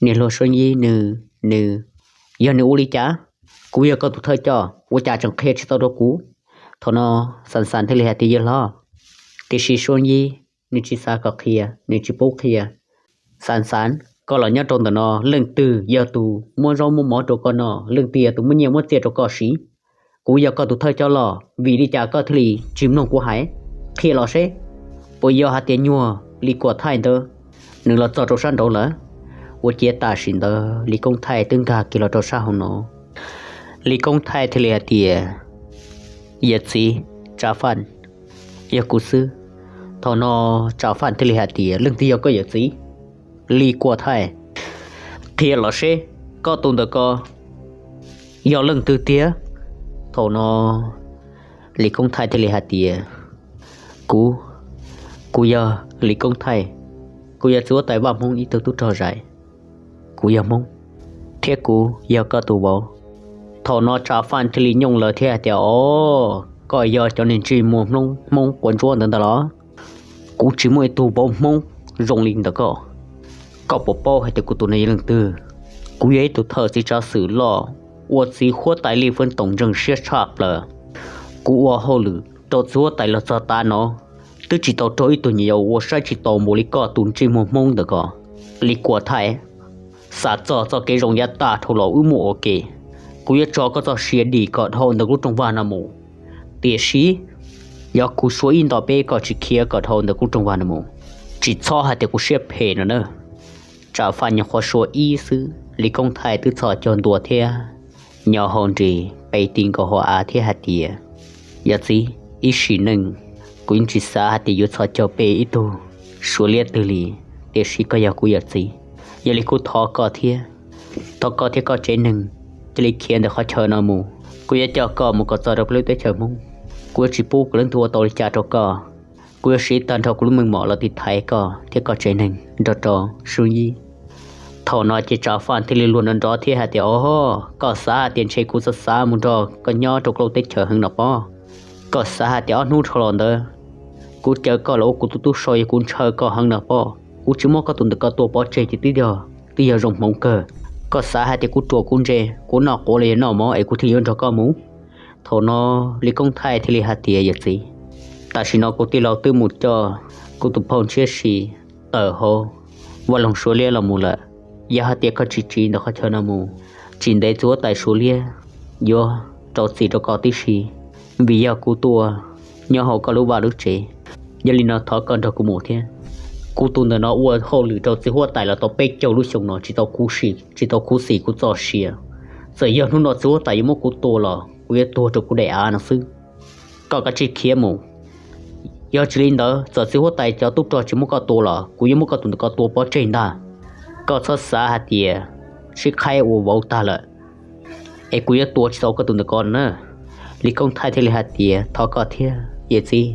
Niam hluas Suab Yib nws, nws, yog nws ua li cas? Kuv yog koj tus thawj coj, ua cas tseem qhia tsis tau rau kuv? Thaum no Xas Xas thiaj li hais tias, Yawg hlob, tiam sis Suab Yib nws tsis xav kom qhia, nws tsis pub qhia. Xas Xas, koj los nyob rau ntawm no, leej twg yog tus muab zaub muab mov rau koj noj? Leej twg yog tus muab nyiaj muab txiaj rau koj siv? Kuv yog koj tus thawj coj loj, vim li cas koj thiaj li tsis mloog kuv hais? Qhia los seb, puas yog hais tias nyuag Lis Kuam Thaij ntawd nws los txog rau sab nraud lawm? Ua ciav tam sim ntawd Lis Koob Thaij twb nkag kiag los rau sab hauv no. Lis Koob Thaij thiaj li hais tias, Yawm txiv, Tsav Faj, yog kuv xwb. Thaum no Tsav Faj thiaj li hais tias, Leej twg yog koj yawm txiv? Lis Kuam Thaij, qhia los seb, koj tus ntawm ko yog leej twg tiag? Thaum no Lis Koob Thaij thiaj li hais tias, Kuv, kuv yog Lis Koob Thaij, kuv yog txiv huab tais vaj Hmoob ib tug tub rog zais. Kuv yog Hmoob, thiab kuv yog koj tus vauv. Thaum no Tsav Faj thiaj li nyooj lawv thiab hais tias, Os, koj yog cov niag ntsej muag Hmoob, Hmoob quav ntsuab ntawd ntag los? Kuv tsis muaj ib tug vauv Hmoob zoo li ntawm koj. Koj puas paub hais tias kuv tus no yog leej twg? Kuv yog ib tug thawj txiv tsav xwm loj uas txiv huab tais Lij Fwb Toom ntseeg siab tshaj plaws. Kuv ua hauj lwm rau txiv huab tais los txog tav no, twb tsis tau raug ib tug nyuam yaus uas saib tsis taus npaum li koj tus ntsej muag Hmoob ntawm ko. Lis Kuam Thaij, xav txog txoj kev zoo yav tag dhau los wb muaj ua ke, kuv yuav tso koj txoj sia dim kom dhau ntawm lub rooj vag no mus. Tiam sis yog kuv suav ib nto peb koj tsis khiav kom dhau ntawm lub rooj vag no mus, tsis txhob hais tias kuv siab phem no na. Tsav Faj nyuam qhuav suav ib xwb, Lis Koob Thaij twb txhos caug ntua thiab nyo hau nres pe ti nkaus hauv av thiab hais tias, Yawm txiv, ib sim neej kuv yeej tsis xav hais tias yuav txhos caug pe ib tug suav liab twg li, tiam sis koj yog kuv yawm txiv, yog li kuv thov koj thiab, thov koj thiab koj tsev neeg cia li khiav ntawm qhov chaw no mus. Kuv yuav coj koj mus kom txog rau peb lub teb chaws Hmoob. Kuv yuav tsis pub kom leej twg ua tau li cas rau koj. Kuv yuav siv tag nrho kuv lub meej mom los tiv thaiv koj thiab koj tsev neeg nrog rau Suab Yib. Thaum no ces Tsav Faj thiaj li luag nrov nrov thiab hais tias, Os, koj xav hais tias ntshe kuv xav xav mus nrog koj nyob rau koj lub teb chaws heev no pob? Koj xav hais tias ob hnub dhau los ntawd kuv caw koj los ua kuv tus tub so yog kuv ntshaw koj heev no pob? Kuv tsis muab koj tus ntawm ko tua pov tseg ces twb yog, twb yog zoo hmoov kawg. Koj xav hais tias kuv ruam kuv ntse, kuv noj quav los yog noj mov es kuv thiaj yuav nrog koj mus? Thaum no Lis Koob Thaij thiaj li hais tias, Yawm txiv, tam sim no kuv tij laug twb mus coj kuv tus phauj Ntshiab Si tawm hauv vaj loog Suav liab los mus lawm. Yog hais tias koj tsis tsiv ntawm qhov chaw no mus, tsis ntev txiv huab tais Suav liab yuav rau txim rau koj tib si, vim yog kuv tuaj nyob hauv koj lub vaj lub tsev. Yog li no thov koj nrog kuv mus thiab. Kuv tus ntawm no ua hauj lwm rau txiv huab tais los tau peb caug lub xyoo no tsis tau khuv xim, tsis tau khuv xim kuv txoj sia. Txawm yog hnub no txiv huab tais yuav muab kuv tua los kuv yuav tuag rau kuv daim av no xwb. Koj kav tsij khiav mus. Yog tsis li ntawd txawm txiv huab tais cov tub rog tsis muab koj tua los kuv yuav muab koj tus ntawm ko tua pov tseg ntag. Koj txhob xav hais tias sib qhaib ua vauv tag lawm es kuv yuav tua tsis tau koj tus ntawm ko na. Lis Koob Thaij thiaj li hais tias, Thov koj thiab yawm txiv,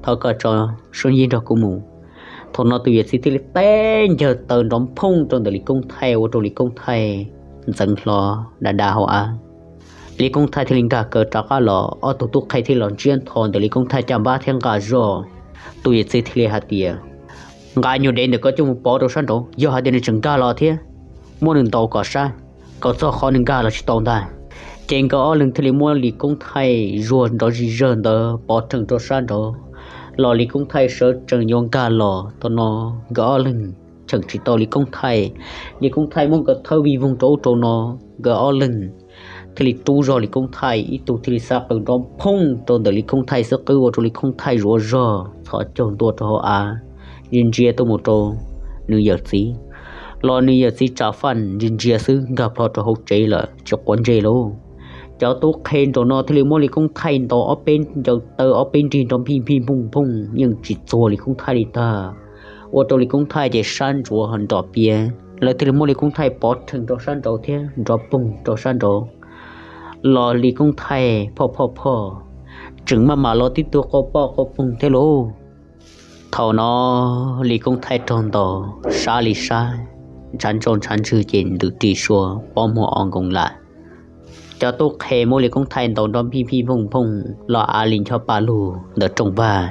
thov koj tso Suab Yib nrog kuv mus. Thaum no tus yawm txiv thiaj li teb ncawg taw nrov nphooj rau ntawm Lis Koob Thaij ua rau Lis Koob Thaij ntxeev hlo da da hauv av. Lis Koob Thaij thiaj li nkag kaw rov qab los, ob tug tub qhe thiaj los ntsiab ntho ntawm Lis Koob Thaij caj npab thiab nqa zog. Tus yawm txiv thiaj li hais tias, Nqa nyuag dev ntawm ko coj mus pov rau sab nraud, yog hais tias nws tseem nkag los thiab, muab nws ntaus kom sab, kom txog qhov nws nkag los tsis tau ntag. Ces nkawd ob leeg thiaj li muab Lis Koob Thaij zuag nrov zis zawg ntawd pov rhees rau sab nraud, los Lis Koob Thaij sawv tsees yuav nkag los. Thaum no nkawd ob leeg cheem tsis tau Lis Koob Thaij, Lis Koob Thaij muab nkawd thawb vij voog rau ub rau no, nkawd ob leeg thiaj li rub zog Lis Koob Thaij ib tug thiaj li xab qws nrov phooj rau ntawm Lis Koob Thaij xub qwb ua rau Lis Koob Thaij zuav zog txhos caug ntua rau hauv av, ntsia ntsia tuaj mus rau nws yawm txiv, los nws yawm txiv Tsav Faj ntsia ntsia xwb nkag plho rau hauv tsev lawm tsis quav ntsej lauj. Cov tub qhe nraum no thiaj li muab Lis Koob Thaij ntaus ob peb ncaws taw ob peb nrig nrov nphij nphij nphooj nphooj yeej tsis txuag Lis Koob Thaij li tag, ua rau Lis Koob Thaij ces sab ntsuav nrom piav. Lawv thiaj li muab Lis Koob Thaij pov rhees rau sab nraud thiab nrov poog rau sab nraud, los Lis Koob Thaij phoj phoj phoj tseem maj mam los tib tug qau poj qau poog thiab lauj. Thaum no Lis Koob Thaij raug ntaus sab li sab, ntshav ntsoo ntshav ntswg ces ntws ris sua pob muag o nkoos lawm. Cov tub qhe muab Lis Koob Thaij ntaus nrov nphij nphij nphooj nphooj los av li ncho pa lug ntawm rooj vag.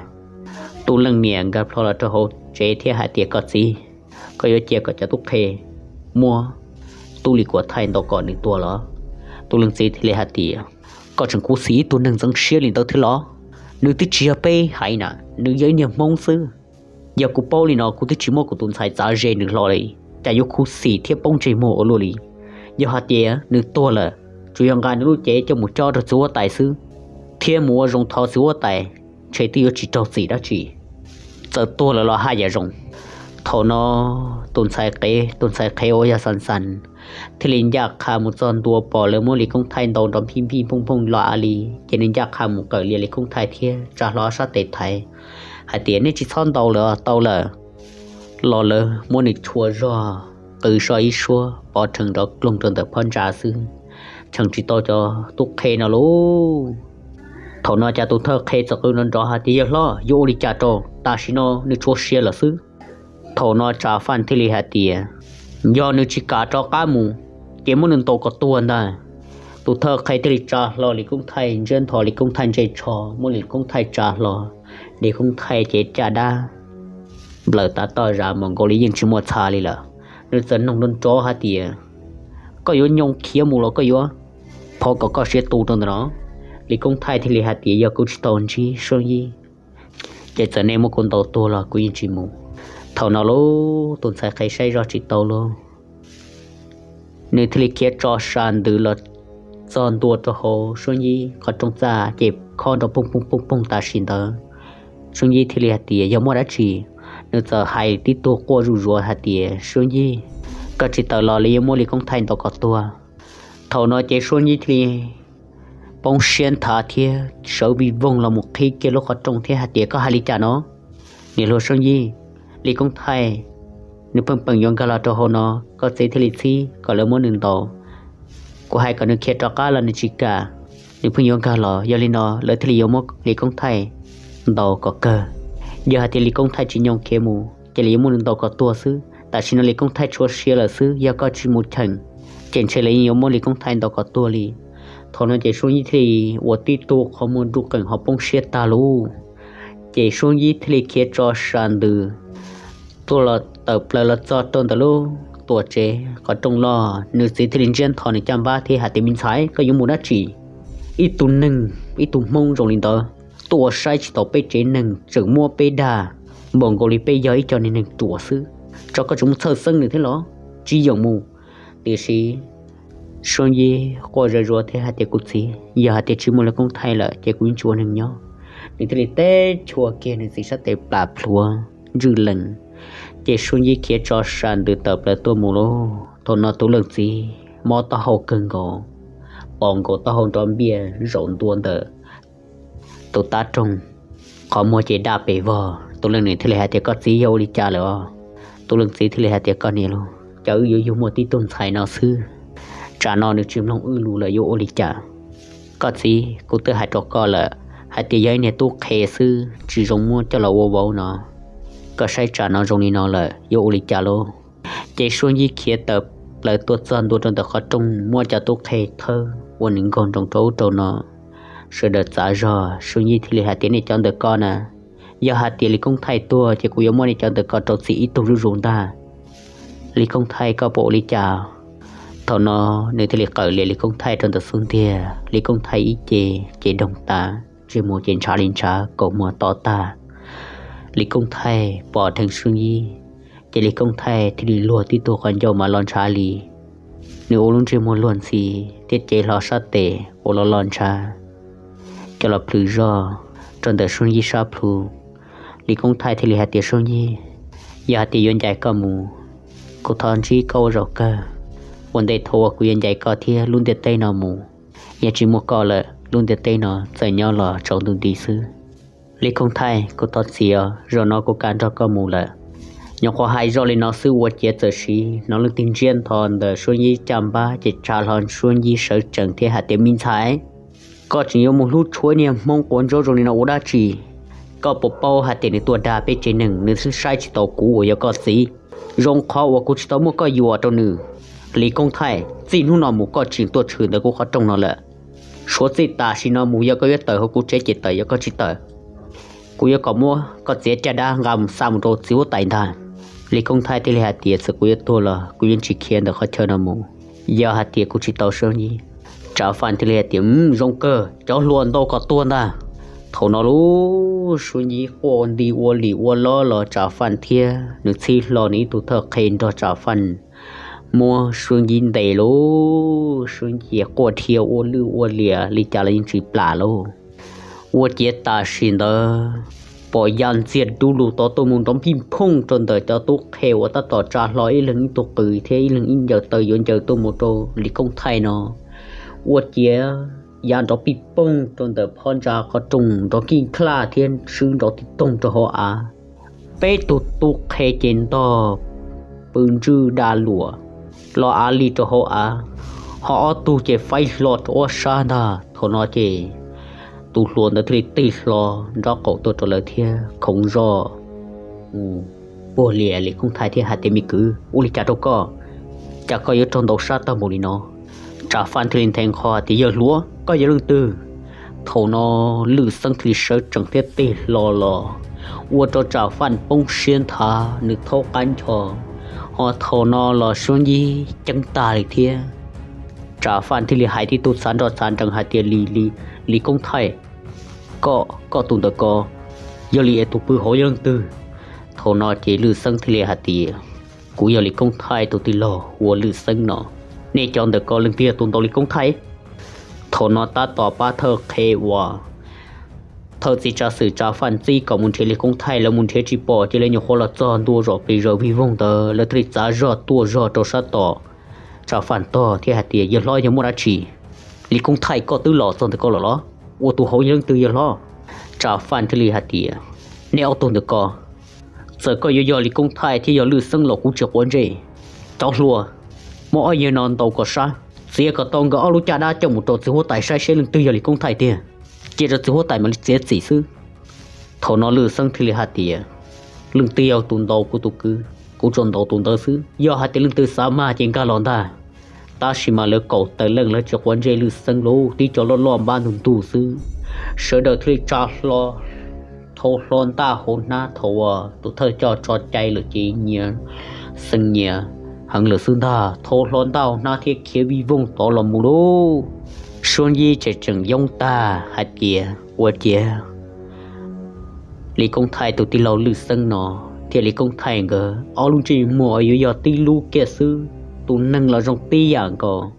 Tub leej niam nkag plho los rau hauv tsev thiab hais tias, Koj txiv, koj yuav cia kom cov tub qhe muab tub Lis Kuam Thaij ntaus kom nws tuag los? Tub leej txiv thiaj li hais tias, Koj tseem khuv xim ib tug neeg ntxeev siab li ntawd thiab los? Nws twb tsis yog peb haiv na, nws yog ib niag Hmoob xwb. Yog kuv paub li no kuv twb tsis muab kuv tus ntxhais txav ze nws hlo li, cas yuav khuv xim thiab poob ntsej muag ua luaj li. Yog hais tias nws tuag lawm, tsuas yog nqa nws lub cev coj mus cob rau txiv huab tais xwb, thiab mus ua zoo thov txiv huab tais, ntshe twb yuav tsis raug txim dab tsi. Txawm tuag lawm los haj yam zoo. Thaum no tus ntxhais qhev, tus ntxhais qhev uas yog Xas Xas thiaj li ncaj qha mus txog ntua pom lawv muab Lis Koob Thaij ntaus nrov nphij nphij nphooj nphooj los av li, ces nws ncaj qha mus qawm lias Lis Koob Thaij thiab tsa hlo sab tes thaiv hais tias, Nej tsis txhob ntaus lawm, tau lawm. Los lawv muab nws tshua zog qw so ib suab pov rhees nrov kloog rau ntawm phab ntsa xwb, cheem tsis tau cov tub qhe no lauj. Thaum no cas tus thawj qhe txawm qw nrov nrov hais tias, Yawg hlob, yuav ua li cas rau, tam sim no nws tshua sia lawm xwb. Thaum no Tsav Faj thiaj li hais tias, Yog nws tsis kam rov qab mus, ces muab nws ntaus kom tuag ntag. Tus thawj qhe thiaj li tsa hlo Lis Koob Thaij ntsiab nthos Lis Koob Thaij ntsej tsho, muab Lis Koob Thaij tsa hlo, Lis Koob Thaij ces caj dab nplawm tav toj zam npaum nkaus li yeej tsis muaj txha li lawm. Nws txawm noog nrov nrov hais tias, Koj yuav nyoo khiav mus los koj yuav phov kom koj siab tu rau ntawm no? Lis Koob Thaij thiaj li hais tias, Yog kuv tsis tau ntsib Soob Yij, ces txawm nej muab kuv ntaus tuag los kuv yeej tsis mus. Thaum no lauj, tus ntxhais qhev saib zog tsis tau lauj, nws thiaj li khiav tso sa ntws los txog ntua rau hauv Soob Yij qhov rooj txaj ces khob nrov poog poog poog poog tam sim ntawd. Soob Yij thiaj li hais tias, Yog muaj dab tsi? Nws txawm hais tib tug quaj zuj zus hais tias, Soob Yij, koj tsis tawm los lawv yuav muab Lis Koob Thaij ntaus kom tuag. Thaum no ces Soob Yij thiaj li poob siab nthav thiab sawv vij voog los mus qhib kiag lub qhov rooj thiab hais tias, Koj hais li cas no? Niam hluas Soob Yij, Lis Koob Thaij nws pheej peem yuav nkag los rau hauv no, koj txiv thiaj li txhib kom lawv muab nws ntaus. Kuv hais kom nws khiav rov qab los nws tsis kam, nws pheej yuav nkag los. Yog li no lawv thiaj li yuav muab Lis Koob Thaij ntaus kom kawg. Yog hais tias Lis Koob Thaij tsis nyoo khiav mus ces lawv yuav muab nws ntaus kom tuag xwb. Tam sim no Lis Koob Thaij tshua sia lawm xwb, yog koj tsis mus cheem, ces ntshe lawv yeej yuav muab Lis Koob Thaij ntaus kom tuag li. Thaum no ces Soob Yij thiaj li ua tib tug qhov muag nruj qees ho poob siab tag lauj. Ces Soob Yij thiaj li khiav tso sa ntws tuaj los tawm plaws los txog rau ntawm lub tuam tsev qhov rooj loj. Nws txiv thiaj li ntsiab nthos nws caj npab thiab hais tias, Me ntxhais, koj yuav mus dab tsi? Ib tug neeg, ib tug Hmoob zoo li ntawd tuaj ua saib tsis taus peb tsev neeg, tseem muab peb dag npaum nkaus li peb yog ib co niag neeg ruam xwb. Tso koj tsis mus txhawj xeeb nws thiab los? Tsis yeem mus. Tiam sis Soob Yij quaj zuj zus thiab hais tias, Kuv txiv, yog hais tias tsis muaj Lis Koob Thaij lawm ces kuv yeej tsis ua neeg nyob. Nws thiaj li teb chua kiag nws txiv sab tes plam plhuav ntswj lees. Ces Soob Yij khiav tso sa ntws tawm plaws tuaj mus lauj. Thaum no tus leej txiv mob taub hau kawg nkaus, pom nkaus taub hau nrov npiaj zaum ntua ntawm tus teb roog, qhov muag ces daj pes vog. Tus leej niam thiaj li hais tias, Koj txiv, yog ua li cas lawm os? Tus leej txiv thiaj li hais tias, Koj niam lauj, cas wb yuav yug muaj tib tug ntxhais no xwb, tsam no nws tsis mloog wb lus lawm yuav ua li cas? Koj txiv, kuv twb hais rau koj lawm hais tias yog ib niag tub qhe xwb tsis zoo muab coj los ua vauv no. Koj saib tsam no zoo li no lawm yuav ua li cas lauj? Ces Soob Yij khiav tawm plaws tuaj txog ntua rau ntawm qhov rooj, muab cov tub qhe thawb ua nws nkaug nroos rau ub rau no. Sawv daws txav zog, Soob Yij thiaj li hais tias, Nej cov ntawm ko na, yog hais tias Lis Koob Thaij tuag ces kuv yuav muab nej cov ntawm ko rau txim ib tug zuj zus ntag. Lis Koob Thaij, koj puas ua li cas? Thaum no nws thiaj li qawm lias Lis Koob Thaij rau ntawm xub ntiag. Lis Koob Thaij ib ce ces doog tas, ntsej muag ces ntshav li ntshav, kaus muag to tag. Lis Koob Thaij pom dheev Soob Yij, ces Lis Koob Thaij thiaj li luag tib tug qhov ncauj mas los ntshav li. nws ua lub ntsej muag luag ntxhi thiab cev hlo sab tes ua loj loj ntshav coj los plhws zog rau ntawm Suab Yib sab plhu. Lis Koob Thaij thiaj li hais tias, Suab Yib, yog hais tias yuav ncaim koj mus, kuv thov ntsib koj ua zaum kawg. Ua ntej thaum uas kuv yuav ncaim koj thiab lub ntiaj teb no mus, yog tsis muaj koj lawm lub ntiaj teb no txawm nyob los tsaus ntuj nti xwb. Lis Koob Thaij, kuv thov txim os, zaum no kuv kam nrog koj mus lawm. Nyuam qhuav hais zoj li no xwb Ua Ciav txawm siv hnov leej twg ntsiab ntho ntawm Suab Yib caj npab ces tsa hlo Suab Yib sawv tsees thiab hais tias, Me ntxhais, koj tseem yuav mus hlub tshua niag Hmoob quav ntsuab zoo li no ua dab tsi? Koj puas paub hais tias nws tuaj dag peb tsev neeg, nws saib tsis taus kuv uas yog koj txiv, zoo qhov uas kuv tsis tau muab koj yuam rau nws. Lis Koob Thaij, txij hnub no mus koj tsis tuaj tshwm ntawm kuv qhov rooj no lawm. Suav txij tam sim no mus yog koj yuav tawm hauv kuv tsev ces tawm, yog koj tsis tawm, kuv yuav kom muab koj txiav caj dab nqa mus xa mus rau txiv huab tais ntag. Lis Koob Thaij thiaj li hais tias, Txawm kuv yuav tuag los kuv yeej tsis khiav ntawm qhov chaw no mus, yog hais tias kuv tsis tau Suab Yib. Tsav Faj thiaj li hais tias, Zoo kawg, cov hluas ntau kom tuag ntag. Thaum no lub Suab Yib quaj nti ua lim ua lob los Tsav Faj thiab nws txhib hlo nws ib tug thawj qhe nrog Tsav Faj muab Suab Yib ntes lub Suab Yib quaj dhia ua lwj ua liam li cas los yeej tsis plam lauj. Ua ciav tam sim ntawd pom ya ntxiag dub lug tod tuaj mus nrov npij phooj rau ntawm cov tub qhe uas tab tom tsa hlo ib leeg ib tug qws thiab ib leeg ib ncaws taw yuav ncaws tuaj mus rau Lis Koob Thaij no. Ua ciav ya nrov pij poog rau ntawm phab ntsa qhov rooj nrov kij khlaj thiab swb nrov tij toog rau hauv av. Peb tug tub qhe ces ntog pw ntswj da luam los av li rau hauv av, ho ob tug ces faib hlo rau ob sab ntag. Thaum no ces tus hluas ntawd thiaj li tig hlo nrob qaum tuaj rau lawv thiab khoov zog puag lias Lis Koob Thaij thiab hais tias, Me kwv, ua li cas rau koj? Cas koj yuav raug ntaus sab tag npaum li no? Tsav Faj thiaj li nthe nqho hais tias, Yawg hluas, koj yog leej twg? Thaum no Lwj Xeeb thiaj li sawv tsees thiab tig hlo los ua rau Tsav Faj poob siab nthav, nws thaub qab ncho, ho thaum no los Suab Yib ceeb tag li thiab. Tsav Faj thiaj li hais tib tug txhav nroj txhav nrees hais tias, Lis Koob Thaij, koj, koj tus ntawm ko yog li es tus pw hauv yog leej twg? Thaum no ces Lwj Xeeb thiaj li hais tias, Kuv yog Lis Koob Thaij tus tij laug ua Lwj Xeeb no. Nej cov ntawm ko leej twg yog tus ntaus Lis Koob Thaij? Thaum no tab tom pab thawj qhe uas thawj txiv tsav xwm Tsav Faj txib kom mus nrhiav Lis Koob Thaij, lawv mus nrhiav tsis pom ces lawv nyuam qhuav los txog ntua zom pes zaws vij voog ntawd, lawv thiaj li txav zog tuaj zog rau sab tom Tsav Faj tog thiab hais tias, Yawg hlob, yog muaj dab tsi? Lis Koob Thaij koj twb los txog ntawm ko lawm los? Ua tus hauv yog leej twg yawg hlob? Tsav Faj thiaj li hais tias, Nej ob tug ntawm ko, txawm koj yuav yog Lis Koob Thaij thiab yog Lwj Xeeb los kuv tsis quav ntsej. Cov hluas, muab ob yawg no ntaus kom sab, txiav kom tau nkawd ob lub caj dab coj mus rau txiv huab tais saib seb leej twg yog Lis Koob Thaij tiag, cia rau txiv huab tais mam li txiav txim xwb. Thaum no Lwj Xeeb thiaj li hais tias, Leej twg yog tus ntaus kuv tus kwv, kuv tsuas ntaus tus ntawd xwb. Yog hais tias leej twg xav mag ces nkag los ntag. Tab sis mas lawv kaum tawm leej lawv tsis quav ntsej Lwj Xeeb lauj, tib co loj loj npab ntug ntug xwb. Sawv daws thiaj li tsa hlo, thau hlo ntaj hauv hnab thaum uas tus thawj coj tso cai lawm ces nyias xeev nyias heev lawm xwb ntag. Thau hlo ntaj hauv hnab thiab khiav vij voog tod los mus lauj. Suab Yib tseem tseem yoob tag hais tias, Ua ciav Lis Koob Thaij tus tij laug Lwj Xeeb no thiab Lis Koob Thaij nkawd ob lub ntsej muag yuav yog tib lub kiag xwb, tus neeg los zoo tib yam nkaus.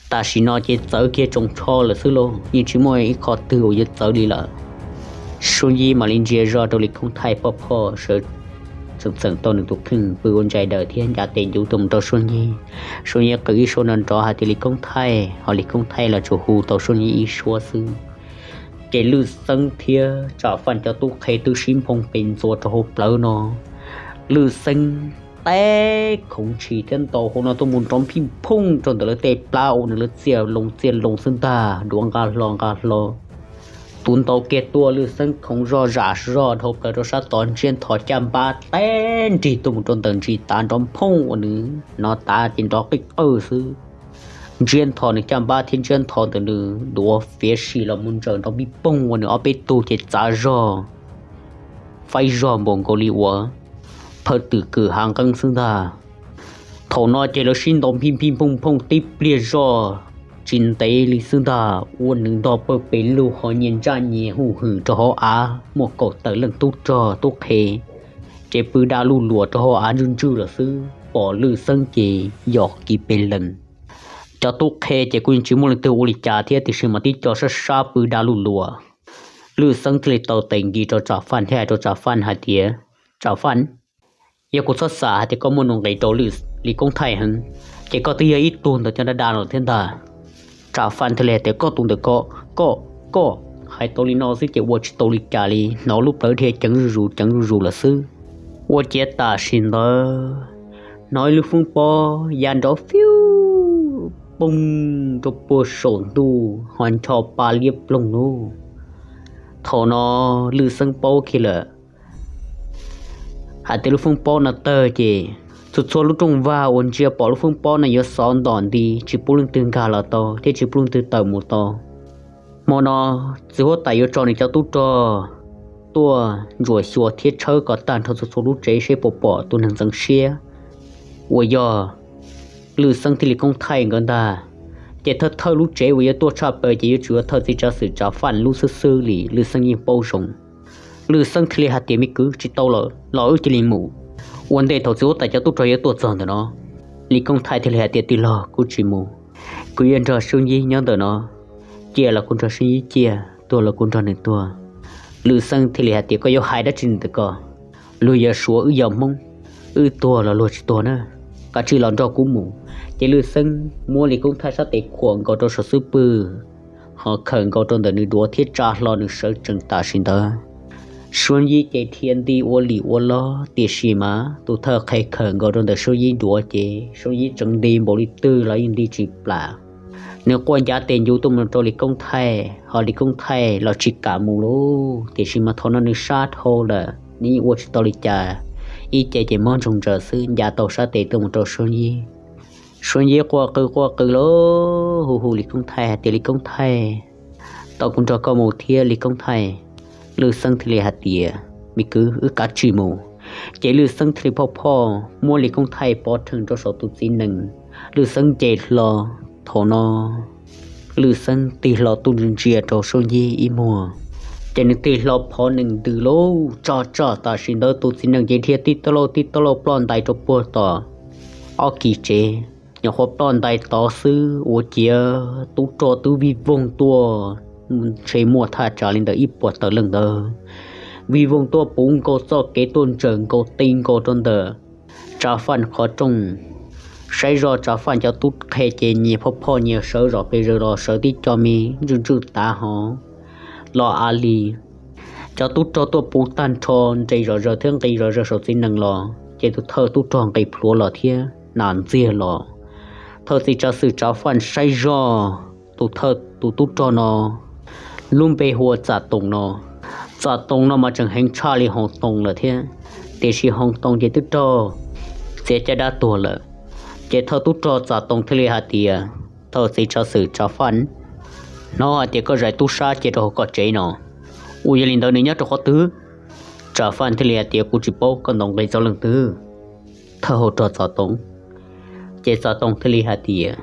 Tam sim no ces txawv kiag tsoos tsho lawm xwb lauj, yeej tsis muaj ib qho twg uas yuav txawv li lawm. Suab Yib mam li ntsia zog rau Lis Koob Thaij phoj phoj sawv tsees txeem tau nws tus kheej pw ua ntsais daws thiab ncav tes ncuv tuaj mus rau Suab Yib. Suab Yib qw ib suab nrov nrov hais tias, Lis Koob Thaij, ho Lis Koob Thaij los tsuas hu tau Suab Yib ib suab xwb. Ces Lwj Xeeb thiab Tsav Faj cov tub qhe twb sib nphoo pes ntxuav rau hauv plawv no. Lwj Xeeb teb khoov ntshis thiab ntaus hauv no tuaj mus nrov nphij phooj rau ntawm lawv tej plab ua nws lawv txiaj loo txiaj loo xwb ntag, duav nqa hlo nqa hlo. Tus ntaus kiag tuaj Lwj Xeeb khoov zog zam zog dhau plaws rau sab tod, ntsiab ntho caj npab teb nrig tuaj mus rau ntawm ntsis tav nrov nphooj ua nws hnov tav ces nrov qij qawj xwb. Ntsiab ntho nws caj npab thiab ntsiab ntho ntawm nws duav fiav sim los mus ntsaws nrov npij poog ua nws ob peb tug ces txav zog faib zog npaum nkaus li uas phawj twm kwm hav nqeeb xwb ntag. Thaum no ces lawv sib ntaus nphij nphij nphooj nphooj tib pliag zog tsis ntev li xwb ntag, ua nws ntog pawg pes lug ho nyias ntsaj nyias hu hwm rau hauv av, muaj kaum tawm leej tub rog tub qhe ces pw da luj luam rau hauv av ntswj ntswj lawm xwb, pom Lwj Xeeb ces yog kiv pes lees. Cov tub qhe ces kuj yeej tsis muaj leej twg ua li cas thiab, tiam sis mas tib co sab sab pw da luj luas. Lwj Xeeb thiaj li tau tes nkis rau Tsav Faj thiab hais rau Tsav Faj hais tias, Tsav Faj, yog kuv txhob xav hais tias koj muaj nuj nqis rau Lis Koob Thaij heev, ces koj twb yog ib tug ntawm cov da da los thiab ntag. Tsav Faj thiaj li hais tias, koj tus ntawm ko, koj, koj hais tau li no xwb ces ua tsis tau li cas li, hnov lub plawv dhia ceev zuj zus ceev zuj zus lawm xwb. Ua ciav tam sim ntawd hnov ib lub foob pob ya nrov fiu poog rau puag saum ntuj ho ncho pa liab ploog lub. Thaum no Lwj Xeeb paub kiag lawm hais tias lub foob pob no tawg ces txhua txhua lub rooj vag uas ntsia pom lub foob pob no yuav xov ntom nti, tsis pub leej twg nkag los tau thiab tsis pub leej twg tawm mus tau. Hmo no txiv huab tais yuav tso nws cov tub rog tuaj ntsuam xyuas thiab tshawb kom tag nrho txhua txhua lub tsev seb puas pom tus neeg ntxeev siab uas yog Lwj Xeeb thiab Lis Koob Thaij nkawd ntag. Ces thawj thawj lub tsev uas yuav tuaj tshaj plaws ces yuav tsum yog thawj txiv tsav xwm Tsav Faj lub xwb xwb li, Lwj Xeeb yeej paub zoo. Lwj Xeeb thiaj li hais tias, me kwv, tsis tau lawm los wb cia li mus, ua ntej thaum txiv huab tais cov tub rog yuav tuaj txog ntawm no. Lis Koob Thaij thiaj li hais tias, tij laug, kuv tsis mus, kuv yuav nrog Suab Yib nyob ntawm no, ciaj los kuv nrog Suab Yib ciaj, tuag los kuv nrog nws tuag. Lwj Xeeb thiaj li hais tias, koj yuav hais dab tsi ntawm ko? Luag yog Suav wb yog Hmoob, wb tuag los luag tsis tuag na, kav tsij los nrog kuv mus. Ces Lwj Xeeb muab Lis Koob Thaij sab tes khuam nkaus rau saum xub pwg, ho khawm nkaus rau ntawm nws duav thiab tsa hlo nws sawv tsees tam sim ntawd. Suab Yib ces dhia nti ua lim ua log, tiam sis mas tus thawj qhe khawm nkaus rau ntawm Suab Yib duav ces Suab Yib tseem nti npaum li twg los yeej nti tsis plam. Nws quaj ncav tes ncuv tuaj mus rau Lis Koob Thaij, ho Lis Koob Thaij los tsis kam mus lauj, tiam sis mas thaum no nws sab dhau lawm, nws yeej ua tsis tau li cas, ib ce ces mob ntsoog ntsaws xwb, ncav tau sab tes tuaj mus rau Suab Yib. Suab Yib quaj qw quaj qw lauj, hu hu Lis Koob Thaij hais tias, Lis Koob Thaij, tau kuv nrog koj mus thiab Lis Koob Thaij. Lwj Xeeb thiaj li hais tias, me kwv, wb kav tsij mus. Ces Lwj Xeeb thiaj li phoj phoj muab Lis Koob Thaij pov rhees rau saum tus txiv nees, Lwj Xeeb nce hlo. Thaum no Lwj Xeeb tig hlo tuaj ntsia rau Suab Yib ib muag, ces nws tig hlo phov nees ntws lauj, tso tso tam sim ntawd tus txiv nees ces dhia tib tauj lauj tib tauj lauj ploj ntais rau puag tom ob kis tsev. Nyuam qhuav ploj ntais tod xwb ua ciav tub rog twb vij voog tuaj, ntshe muaj thaj tsam li ntawm ib puas tawm leej ntawd, vij voog tuaj puv nkaus txoj kev tuaj ntsaws nkaus ti nkaus rau ntawm Tsav Faj qhov rooj. Saib zoj Tsav Faj cov tub qhe ces nyias phoj phoj nyias sawv zom pes zaws los sawv tib co me ntswj ntswj tav hov los a li. Cov tub rog tuaj puv tag nrho nres zom zaws thiab nqis zom zaws saum txiv nees los ces tus thawj tub rog nqis plhuav los thiab nas ntxiag los. Thawj txiv tsav xwm Tsav Faj saib zoj tus thawj tus tub rog no lub npe hu ua Txam Toom no. Txam Toom no mas tseem heev tshaj li Hoos Toom lawm thiab, tiam sis Hoos Toom ces twb raug txiav caj dab tuag lawm. Ces thawj tub rog Txam Toom thiaj li hais tias, thawj txiv tsav xwm Tsav Faj, hnov hais tias koj zais tub sab cia rau hauv koj tsev no, ua yog li ntawd nws nyob rau qhov twg? Tsav Faj thiaj li hais tias, kuv tsis paub, koj ntaus nqi txog leej twg, thawj hauv rog Txam Toom. Ces Txam Toom thiaj li hais tias,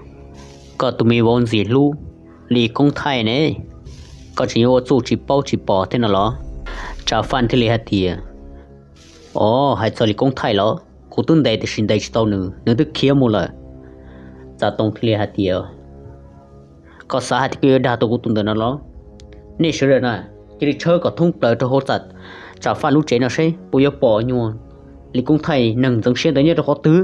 koj tus me vauv ntxim hlub Lis Koob Thaij ne, koj tseem yuav ua txuj tsis paub tsis pom thiab no los? Tsav Faj thiaj li hais tias, o, hais txog Lis Koob Thaij los kuv twb ntes tiam sis ntes tsis tau nws, nws twb khiav mus lawm. Txam Toom thiaj li hais tias, koj xav hais tias koj yuav dag tau kuv tus ntawm no los? Nej sawv daws na, cia li tshawb kom thoob plaws rau hauv Tsav Faj lub tsev no seb puas yuav pom nyuag Lis Koob Thaij neeg ntxeev siab ntawd nyob rau qhov twg.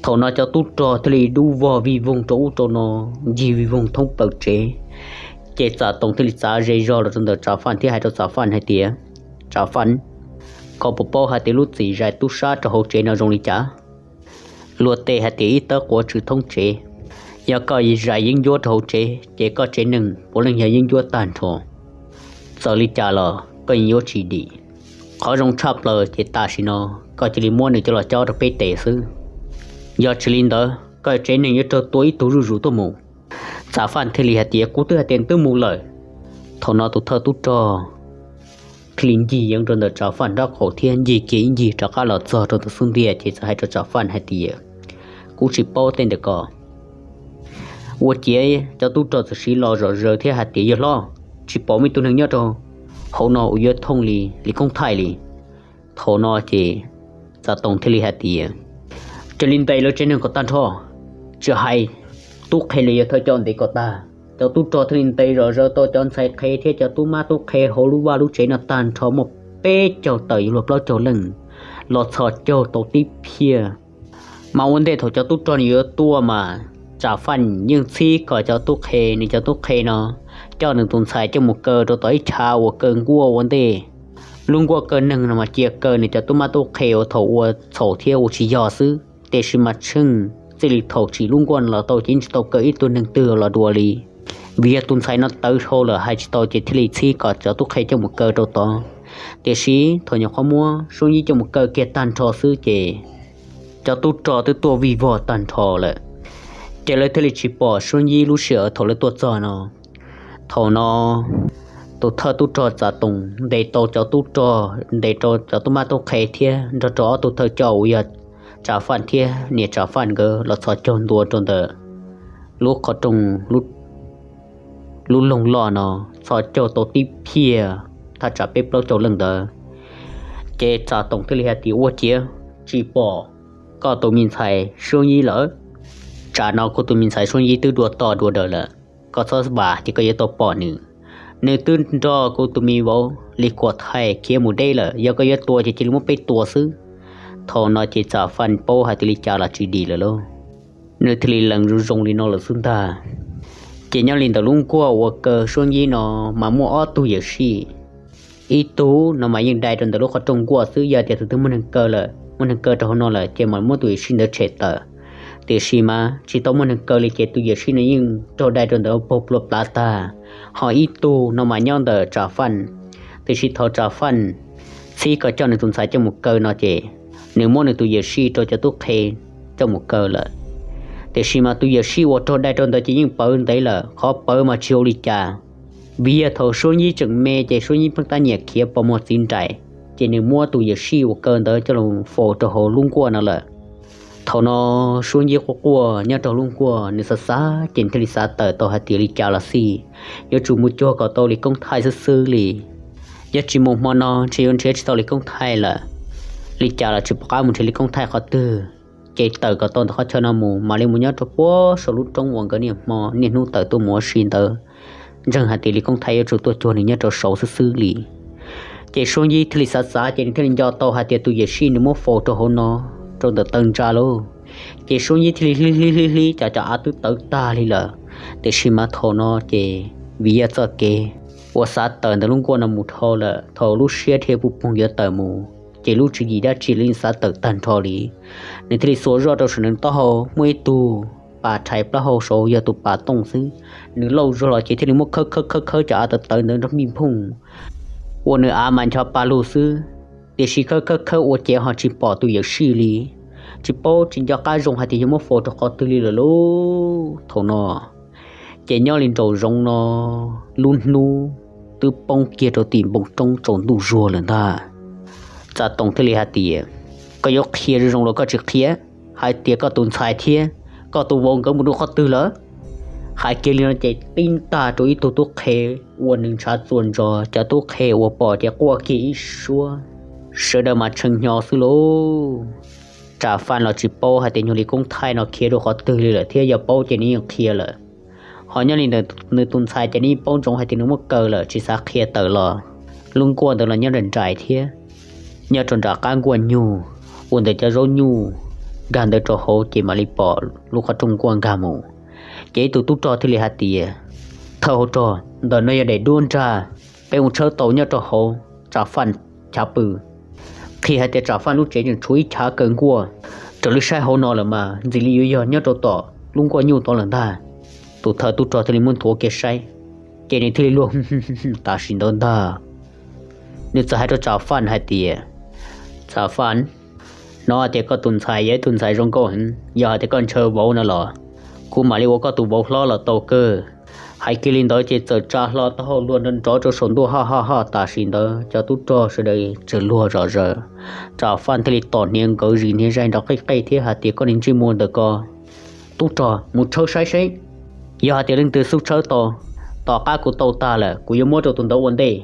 Thaum no cov tub rog thiaj li dub vog vij voog rau ub rau no, ncig vij voog thoob plaws tsev. Ces Txam Toom thiaj li txav ze zog los rau ntawm Tsav Faj thiab hais rau Txam Faj hais tias, Tsav Faj, koj puas paub hais tias lub txim zais tub sab rau hauv tsev no zoo li cas? Luag tej hais tias ib tawb quav tsw thoob tsev. Yog koj zais yeeb ncuab rau hauv tsev ces koj tsev neeg puav leej yog yeeb ncuab tag nrho. Txawm li cas los koj yeej yuav tsis dim. Qhov zoo tshaj plaws ces tam sim no koj cia li muab nws coj los cob rau peb tes xwb. Yog tsis li ntawd koj tsev neeg yuav raug tua ib tug zuj zus tuaj mus. Txav Faj thiaj li hais tias, kuv twb hais tias twb mus lawm. Thaum no tus thawj tub rog thiaj li ncig yeev rau ntawm Tsav Faj nraub qaum thiab ncig kiag ib ncig rov qab los txog rau ntawm xub ntiag ces txawm hais rau Tsav Faj hais tias, kuv tsis paub tej ntawm ko. Ua ciav cov tub rog txawm siv los zom zaws thiab hais tias, yawg hlob, tsis pom muaj ib tug neeg nyob rau hauv no uas yuav thooj li Lis Koob Thaij li. Thaum no ces Txam Toom thiaj li hais tias, cia li ntes lawv tsev neeg kom tag nrho, tsis hais tub qhe los yog thawj coj ntev kom tag. Cov tub rog thiaj li ntes zom zaws tau cov ntxhais qhev thiab cov tub mab tub qhe hauv lub vaj lub tsev no tag nrho muaj peb caug tawm yuav luag plaub caug leej los txhos caug tau tib phiaj. Mas ua ntej thaum cov tub rog nws yuav tuaj mas Tsam Faj yeej txhib kom cov tub qhe, nws cov tub qhe no coj nws tus ntxhais coj mus kaw rau tom ib chav uas kaw nkuaj ua ntej. Lub nkuaj kaw neeg no mas cia kaw nws cov tub mab tub qhe uas thaum ua txhaum thiab ua tsis yog xwb, tiam sis mas tsheej txij li thaum tsim lub nkuaj no los tau ces yeej tsis tau kaw ib tug neeg twg los dua li. Vim yog tus ntxhais no tawv dhau lawm hais tsis tau ces thiaj li txhib kom cov tub qhe coj mus kaw rau tod. Tiam sis thaum nyuam qhuav muab Suab Yib coj mus kaw kiag tag nrho xwb ces cov tub rog twb tuaj vij vog tag nrho lawm, ces lawv thiaj li tsis pom Suab Yib lub sij hawm thaum lawv tuaj txog no. Thaum no tus thawj tub rog Txav Toom ntes tau cov tub rog, ntes rau cov tub mab tub qhe thiab nrog rau ob tug thawj coj uas yog Tsam Faj thiab niam Tsam Faj nkawd los txhos caug ntua rau ntawm lub qhov rooj, lub loog loj no txhos caug tau tib phiaj thaj tsam peb plaub caug leej ntawd. Ces Txav Toom thiaj li hais tias, Ua ciav tsis pom koj tus me ntxhais Suab Yib lawm? Tsam no kuv tus me ntxhais Suab Yib twb dua toj dua daws lawm, koj txhob vam ces koj yuav tau pom nws. Nws twb nrog kuv tus me vauv Lis Kuam Thaij khiav mus deb lawm, yog koj yuav tua ces cia li muab peb tua xwb. Thaum no ces Tsam Faj paub hais tias li cas los tsis dim lawm lauj, nws thiaj li lees zoo zoo li no lawm xwb ntag. Ces nyob li ntawm lub nkuaj uas kaw Suab Yib no mas muaj ob tug yawm sij. Ib tug no mas yeej dai rau ntawm lub qhov rooj nkuaj xwb, yog tias tus twg muaj neeg kaw lawm, muaj neeg kaw rau hauv no lawm ces mam muab tus yawm sij ntawd tshem tawm. Tiam sis mas tsis tau muaj neeg kaw li ces tus yawm sij no yeej raug dai rau ntawm paug plua plav tag. Ho ib tug no mas nyob ntawm Tsam Faj, tiam sis thaum Tsam Faj txhib kom coj nws tus ntxhais coj mus kaw no ces nws muab nws tus yawm sij rau cov tub qhe coj mus kaw lawm. Tiam sis mas tus yawm sij uas raug dai rau ntawd ces yeej pawv ntev lawm, qhov pawv mas tsis ua li cas. Vim yog thaum Suab Yib tseem me ces Suab Yib pheej tab nyiam khiav pos muag txiv nraim, ces nws muab tus yawm sij uas kaw ntawd coj los faus rau hauv lub nkuaj no lawm. Thaum no Suab Yib quaj quaj nyob rau lub nkuaj, nws xav xav ces nws thiaj li xav tawm tau hais tias li cas los xij, yuav tsum mus cuag kom tau Lis Koob Thaij xwb xwb li. Yog tsis mus hmo no ntshe yuav nrhiav tsis tau Lis Koob Thaij lawm. Li cas los tsis pom qab mus nrhiav Lis Koob Thaij qhov twg, ces tawm kom tau ntawm qhov chaw no mus mam li mus nyob rau puag saum lub roob uas nkawd niaj hmo niaj hnub tawm tuaj mus ua si ntawd, ntseeg hais tias Lis Koob Thaij yuav tsum tuaj cuag nws nyob rau saud xwb xwb li. Ces Suab Yib thiaj li xav xav ces nws thiaj li nco tau hais tias tus yawm sij nws muab faus rau hauv no, rau ntawm taw ntsa lauj. Ces Suab Yib thiaj li hlib hlib hlib hlib cov cov av twb tawv tag li lawm. Tiam sis mas thaum no ces vim yog txoj kev uas xav tawm ntawm lub nkuaj no mus dhau lawm, thaum lub siab dhia puj poog yuav tawm mus, ces lub tswv yim dab tsi los yeej xav tawm tag nrho li. Nws thiaj li xuas zoj rau saum nws taub hau, muaj ib tug pas rhais plaub hau saud yog tus pas tooj xwb. Nws lauj zog los ces thiaj li muab khawb khawb khawb khawb cov av tawv tawv ntawd nrov npij nphooj, ua nws av mas ncho pa lug xwb. Tiam sis khawb khawb khawb ua ces ho tsis pom tus yawm sij li. Tsis paub tsis nco qab zoo hais tias yog muab faus rau qhov twg li lawm lauj. Thaum no ces nyob li nraum zoov no lub hnub twb poob kiag rau tim npoo roob tsaus ntuj zuag lawm ntag. Txav Toom thiaj li hais tias, Koj yuav qhia zoo zoo los koj tsis qhia hais tias koj tus ntxhais thiab koj tus vauv nkawd mus rau qhov twg lawm? Hais kiag li no ces tib ntag rau ib tug tub qhe uas nws ntshav txuas ntsos, cov tub qhe uas pom ces quaj kiag ib suab, sawv daws mas tshee hnyo xwb lauj. Tsam Faj los tsis paub hais tias nyuag Lis Koob Thaij no khiav rau qhov twg li lawm thiab, yog paub ces nws yeej qhia lawm. Ho nyob li ntawm nws tus ntxhais ces nws yeej paub ntsoov hais tias nws muab kaw lawm tsis xav qhia tawm los. Lub nkuaj ntawd los nyob nram nraim thiab, nyob rau nram qab nkuaj nyug, ua ntawm cov zaub nyuj nkag ntawd rau hauv ces mam li pom lub qhov rooj nkuaj nkag mus. Ces ib tug tub rog thiaj li hais tias, Thawj hauv rog, ntawm no yog daim duab nrag, peb mus tshawb tau nyob rau hauv Tsam Faj chav pw. Qhia hais tias Tsam Faj lub tsev tseem tshuav ib chav kaw nkuaj, raws li saib hauv no lawm mas ntxim li yuav yog nyob rau tom lub nkuaj nyuj tod lawm ntag. Tus thawj tub rog thiaj li muab nthuav kiag saib, ces nws thiaj li luag tam sim ntawd ntag. Nws txawm hais rau Tsam Faj hais tias, Tsam Faj, hnov hais tias koj tus ntxhais yog ib tug ntxhais zoo nkauj heev, yog hais tias koj ntshaw vauv no los kuv mam li ua koj tus vauv hlob los tau kawg. Hais kiag li ntawd ces txawm tsa hlo taub hau luag nrov nrov rau saum ntuj hoj hoj hoj. Tam sim ntawd cov tub rog sawv daws txawm luag zom zaws. Tsam Faj thiaj li tom hniav nkawd zis hniav zaig nrov qij qej thiab hais tias, Koj niag ntsej muag ntawm ko, tub rog, mus tshawb saib seb, yog hais tias leej twg xub tshawb tau, tom qab kuv tau tag lawm kuv yuav muab rau tus ntawd ua ntej.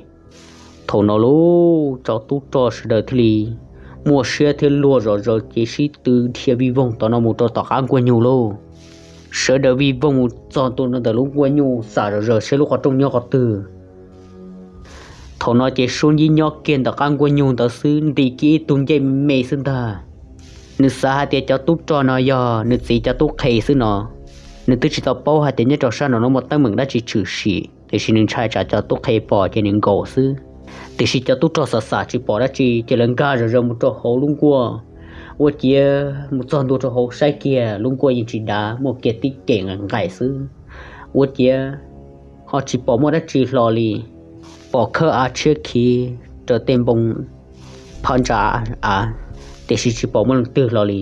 Thaum no lauj, cov tub rog sawv daws thiaj li muaj siab thiab luag zom zaws ces sib tw dhia vij voog tom no mus rau tom qab nkuaj nyug lauj. sawv daws vij voog mus txog ntua ntawm lub nkuaj nyuj xam zom zaws saib lub qhov rooj nyob qhov twg. Thaum no ces Suab Yib nyob kiag ntawm qab nkuaj nyuj ntawd xwb, nti kiag ib tug ncej me me xwb ntag. Nws xav hais tias cov tub rog no yog nws txiv cov tub qhe xwb no. Nws twb tsis tau paub hais tias nyob rau sab no no muaj teeb meem dab tsi tshwm sim, tiam sis nws ntshai tsam cov tub qhe pom ces nws nkaum xwb. Tiam sis cov tub rog xam xam tsis pom dab tsi ces lawv nkag zom zaws mus rau hauv lub nkuaj. Ua ciav mus txog ntua rau hauv saib kiag lub nkuaj yeej tsis dav, muaj kiag tib kem nqaim xwb. Ua ciav ho tsis pom muaj dab tsi hlo li. Pom khawb av tshiab khiv raws tej npoo phab ntsa av, tiam sis tsis pom muaj leej twg hlo li.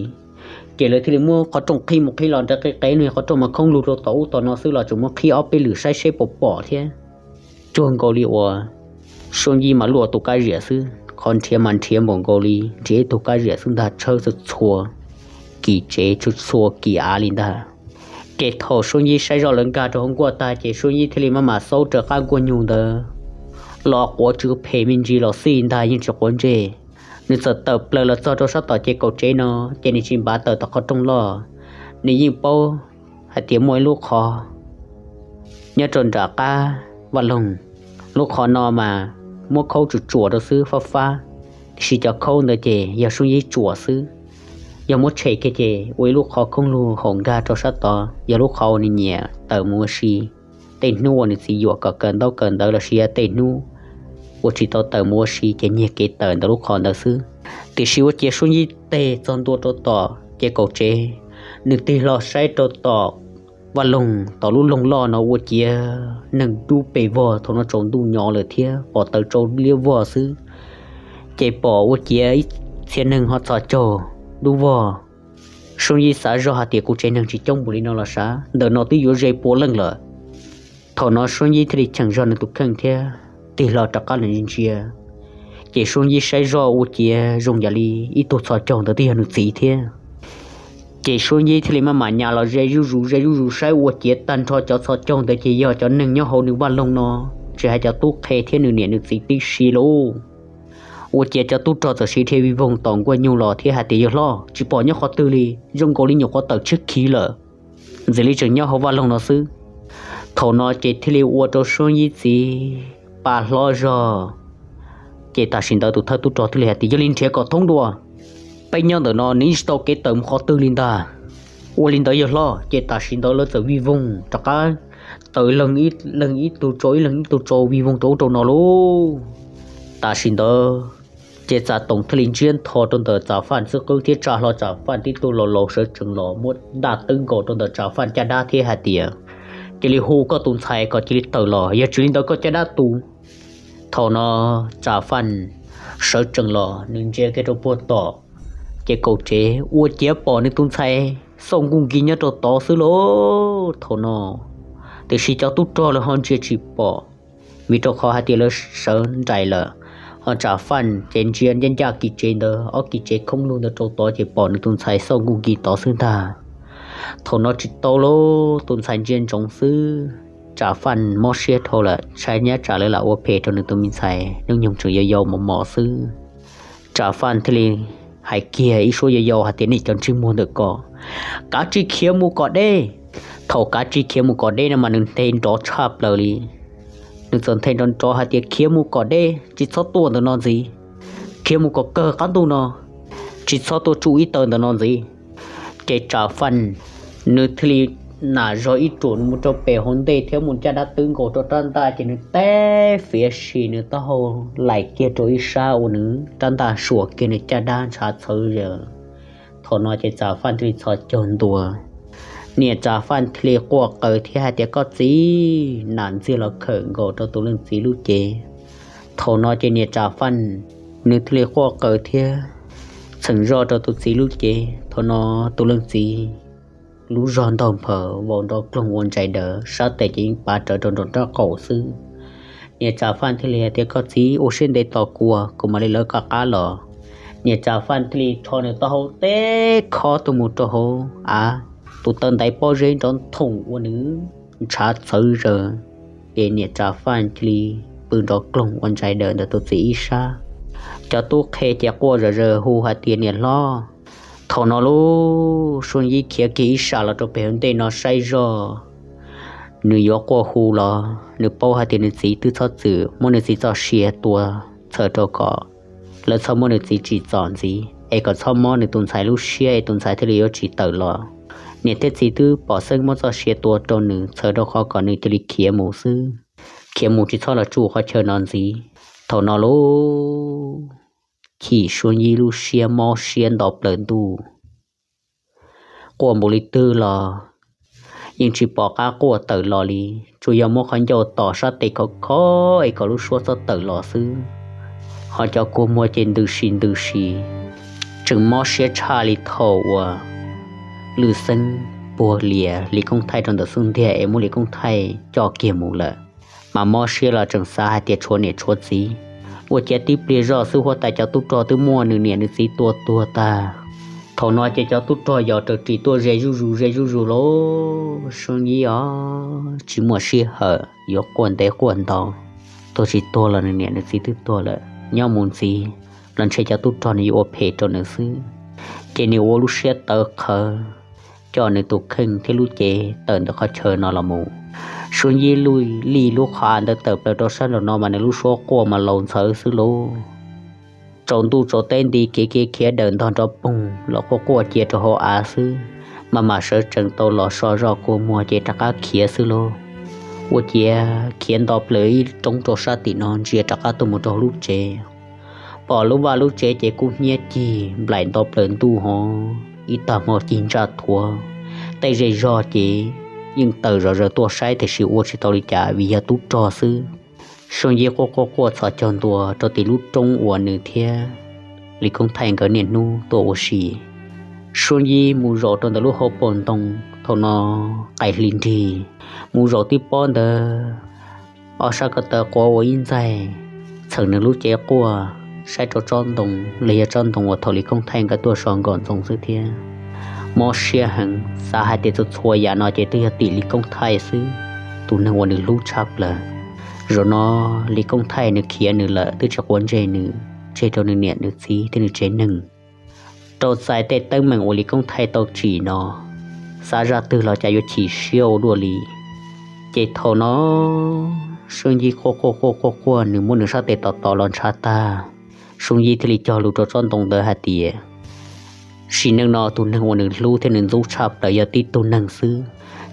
Ces lawv thiaj li muab qhov rooj qhib mus qhib los nrad qhib qev no, qhov rooj mas khoob lug rau tom ub tom no xwb los tseem muab qhib ob peb lwm saib seb puas pom thiab. Cuag nkaus li uas Suab Yib mas luaj tus kab ziam xwb, qhov nrhiav mas nrhiav npaum nkaus li nrhiav ib tug kab ziam xwb ntag, tshawb txhua txhua kis tsev txhua txhua kis av li ntag. Ces thaum Suab Yib saib zoj lawv nkag rau hauv nkuaj tag ces Suab Yib thiaj li maj mam xaub raws qab nkuaj nyuj ntawd los quav tsw phem me ntsis los xij ntag yeej tsis quav ntsej. Nws txawm tawm plaws los txog rau sab tom ces kaum tsev no, ces nws tsis npav tawm tom qhov rooj loj. Nws yeej paub hais tias muaj ib lub qhov nyob rau nram qab vaj loog. Lub qhov no mas muab khaub tsuam tsuam rau xwb fab fab, tiam sis cov khaub ntawd ces yog Suab Yib tsuam xwb. Yog muab tshem kiag ces ua ib lub qhov khoob lug haum nkag rau sab tod, yog lub qhov uas nws nyiam tawm mus ua si. Tej hnub uas nws txiv yuam kom kawm ntaub kawm ntawv los sis yog tej hnub uas tsis tau tawm mus ua si ces nyiag kev tawm ntawm lub qhov ntawd xwb. Tiam sis ua ciav Suab Yib tes txog ntua rau tom ces kaum tsev, nws tig hlo saib rau tom vaj loog, tom lub loog loj no ua ciav neeg dub pes vog, thaum no tsaus ntuj nyo lawm thiab pom taws tsau liab vog xwb. Ces pom ua ciav ib txhia neeg ho txhos caug dub vog. Suab Yib xav zoj hais tias kuv tsev neeg tsis coob npaum li no los sav, ntawm no twb yuav ze pua leej lawm. Thaum no Suab Yib thiaj li cheem zog nws tus kheej thiab tig hlo rov qab los ntsia. Ces Suab Yib saib zoj ua ciav zoo yam li ib tug txhos caug ntawd twb yog nws txiv thiab. Ces Suab Yib thiaj li maj mam nyas los ze zuj zus ze zuj zus saib ua ciav tag nrho cov txhos caug ntawd ces yog cov neeg nyob hauv nws vaj loog no, tsis hais cov tub qhe thiab nws niam nws txiv tib si lauj. Ua ciav cov tub rog txawm siv dhia vij voog tom nkuaj nyuj los thiab hais tias, yawg hlob, tsis pom nyob qhov twg li, zoo nkaus li nyuam qhuav tawm tshiab khiv lawm, ntxim li tseem nyob hauv vaj loog no xwb. Thaum no ces thiaj li ua rau Suab Yib txiv pa hlob zog. Ces tam sim ntawd tus thawj tub rog thiaj li hais tias, yog li nrhiav kom thoob dua, peb nyob ntawm no nws yeej tsis tau kev tawm mus qhov twg li ntag. Ua li ntawd yawg hlob. Ces tam sim ntawd lawv txawm vij voog rov qab, tawm leeg ib leeg ib tug tso ib leeg ib tug tso vij voog rau ub rau no lauj. Tam sim ntawd ces Txam Toom thiaj li ntsiab ntho rau ntawm Tsam Faj xub qwb thiab tsa hlo Tsam Faj tib tug laus laus sawv tsees los muab ntaj twb nkaus rau ntawm Tsam Faj caj dab thiab hais tias, cia li hu koj tus ntxhais kom cia li tawm los, yog tsis li ntawd koj caj dab tu. Thaum no Tsam Faj sawv tsees los nws ntsia kiag rau puag tom ces kaum tsev ua ciav pom nws tus ntxhais xauj nkuj nkig nyob rau tod xwb lauj. Thaum no tiam sis cov tub rog lawv ho ntsia tsis pom, vim rau qhov hais tias lawv sawv nraim lawm. Ho Tsam Faj ces ntsia ncaj ncaj kis tsev ntawd, ob kis tsev khoob lug ntawd rau tod ces pom nws tus ntxhais xauj nkuj nkig tod xwb ntag. Thaum no tsis tau lauj, tus ntxhais ntsia ntsoov xwb. Tsam Faj mob siab dhau lawm, ntshai nyab tsam lawv lam ua phem rau nws tus me ntxhais hnub nyoog tseem yau yau mos mos xwb. Tsam Faj thiaj li hais kiag ib suab yau yau hais tias, nej cov ntsej muag ntawm ko, kav tsij khiav mus kom deb. Thaum kav tsij khiav mus kom deb no mas nws nthe nrov tshaj plaws li. Nws txawm nthe nrov nrov hais tias, khiav mus kom deb, tsis txhob tuaj ntawm no ntxiv, khiav mus kom kawg qab ntuj no, tsis txhob tuaj tsuj ib taw ntawm no ntxiv. Ces Tsam Faj nws thiaj li nam zog ib ruam mus rau pem hauv ntej thiab muab caj dab twb nkaus rau rab ntaj ces nws teb fiav si nws taub hau laim kiag rau ib sab uas nws rab ntaj suam kiag nws caj dab ntshav txhawv zaws. Thaum no ces Tsam Faj thiaj li txhos caug ntua. Niam Tsam Faj thiaj li quaj qw thiab hais tias, koj txiv, nam ntxiag los khawm nkaus rau tus leej txiv lub cev. Thaum no ces niam Tsam Faj nws thiaj li quaj qw thiab txheem zoj rau tus txiv lub cev. Thaum no tus leej txiv lub zog ntaug nphawv vau nrov kloog ua ntsais daws, sab tes ces yeej pav rawv rau nraum nraub qaum xwb. Niam Tsam Faj thiaj li hais tias, koj txiv, ua siab ntev tos kuv, kuv mam li lawv koj qab los. Niam Tsam Faj thiaj li rho nws taub hau teb khob tuaj mus rau hauv av, tus taw ntaiv pob zeb nrov nthoom ua nws ntshav txhawv zaws. Ces niam Tsam Faj thiaj li pw nrov kloog ua ntsais daws ntawm tus txiv ib sab. Cov tub qhe ces quaj zom zaws hu hais tias, niam hlob, Thaum no lub Suab Yib khiav kiag ib sab los rau pem hauv ntej no saib zoj, nws yuav quaj hu los nws paub hais tias nws txiv twb txhob txwm muab nws txiv txoj sia tua txhawm rau kom lawv txhob muab nws txiv tsim txom ntxiv es kom txhob mob nws tus ntxhais lub siab es tus ntxhais thiaj li yuav tsis tawm los. Niam thiab txiv twb pom xeeb muab txoj sia tua rau nws txhawm rau qhov kom nws cia li khiav mus xwb, khiav mus tsis txhob los tsuj qhov chaw no ntxiv. Thaum no lub chim Suab Yib lub siab mob siab nto plaws ntuj, quaj npaum li twg los yeej tsis pom qab quaj tawm los li, tsuas yog muab qhov ncauj tos sab tes khov kho es kom lub suab txhob tawm los xwb. Ho cov kua muag ces ntws si ntws si, tseem mob siab tshaj li thaum uas Lwm Xeeb puag lias Lis Koob Thaij rau ntawm xub ntiag es muab Lis Koob Thaij coj kiag mus lawm. Mas mob siab los tseem xav hais tias tshuav niam tshuav txiv, ua ciav tib pliag zoj xwb huab tais cov tub rog twb muab nws niam nws txiv tua tuag tag. Thaum no ces cov tub rog yos raws ris tuaj ze zuj zus ze zuj zus lawm. Suab Yib os tsis muaj sij hawm yuav quaj ntev quaj ntau, tuag tsis tuag los nws niam nws txiv twb tuag lawm, nyob mus ntxiv los ntshe cov tub rog nws yuav ua phem rau nws xwb. Ces nws ua lub siab tawv qhawv, coj nws tus kheej thiab lub cev tawm ntawm qhov chaw no los mus. Suab Yib lij lub qhov av ntawd tawm plaws rau sab nraum no mas nws lub suab quaj mas laus ntxhawv xwb lauj. Tsaus ntuj tsaus teb nti kev kev khiav dawm ntog nrov poog los quaj quaj cia rau hauv av xwb, mas mam sawv tsees tau los so zoj kua muag ces rov qab khiav xwb lauj. Ua ciav khiav nto plaws ib roob rau sab tim no ntsia rov qab tuaj mus rau hauv lub tsev. Pom lub vaj lub tsev ces kub hnyiab cig nplaim nto plaws ntuj hov, ib tag hmo cig ntsaj thuav, tej zej zog ces yeej tawm zom zaws tuaj saib tiam sis ua tsis tau li cas vim yog tub rog xwb. Suab Yib quaj quaj quaj txhos caug ntua rau tim lub roob uas nws thiab Lis Koob Thaij nkawd niaj hnub tuaj ua si. Suab Yib mus zaum rau ntawm lub hauv paus ntoo, thaum no qaij hli nrig, mus zaum tib pob ntawd ob sab ko taw quav ua ib ntxaig, txheem nws lub cev quaj saib rau tsob ntoo los yog tsob ntoo uas thaum Lis Koob Thaij nkawd tuaj so nkauj ntxoov xwb thiab. Mob siab heev xav hais tias txhua txhua yam no ces twb yog tim Lis Koob Thaij xwb, tus neeg uas nws hlub tshaj plaws. Zaum no Lis Koob Thaij nws khiav nws lawm twb tsis quav ntsej nws, tseg rau nws niam nws txiv thiab nws tsev neeg. Rau txais tej teeb meem uas Lis Koob Thaij tau tsim no, xav zaj twg los cas yuav chim siab ua luaj li. Ces thaum no Suab Yib quaj quaj quaj quaj quaj nws muab nws sab tes tos tos los ntshav tag, Suab Yib thiaj li cog lus rau tsob ntoo ntawd hais tias sim neej no tus neeg uas nws hlub thiab nws ntxub tshaj plaws yog tib tug neeg xwb.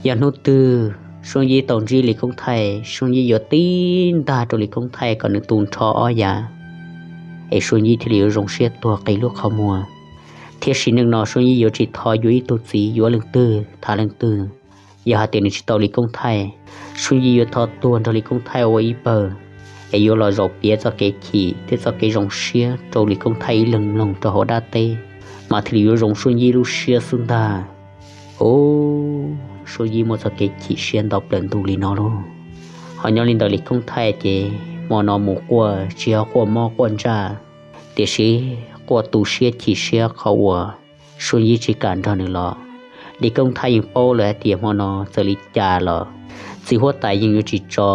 Yog hnub twg Suab Yib tau ntsib Lis Koob Thaij, Suab Yib yuav tib ntag rau Lis Koob Thaij kom nws tu nrho ob yav, es Suab Yib thiaj li yuav zoo siab tuag qi lub qhov muag. Thiab sim neej no Suab Yib yuav tsis thov yuav ib tug txiv yuav leej twg tham leej twg. Yog hais tias nws tsis tau Lis Koob Thaij, Suab Yib yuav thov tuag nrog Lis Koob Thaij ua ib pawg, es yuav los zaum piav txoj kev chim thiab txoj kev zoo siab rau Lis Koob Thaij ib leeg mloog rau hauv dab teb, mas thiaj li yuav zoo Suab Yib lub siab xwb ntag. Ub, Suab Yib muaj txoj kev chim siab nto plaws ntuj li no lauj. Ho nyob li ntawm Lis Koob Thaij ces hmo no mus quaj tsis yog quaj mob quaj ntsaj, tiam sis quaj tu siab chim siab qhov uas Suab Yib tsis kam nrog nws los. Lis Koob Thaij yeej paub lawm hais tias hmo no txawm li cas los txiv huab tais yeej yuav tsis tso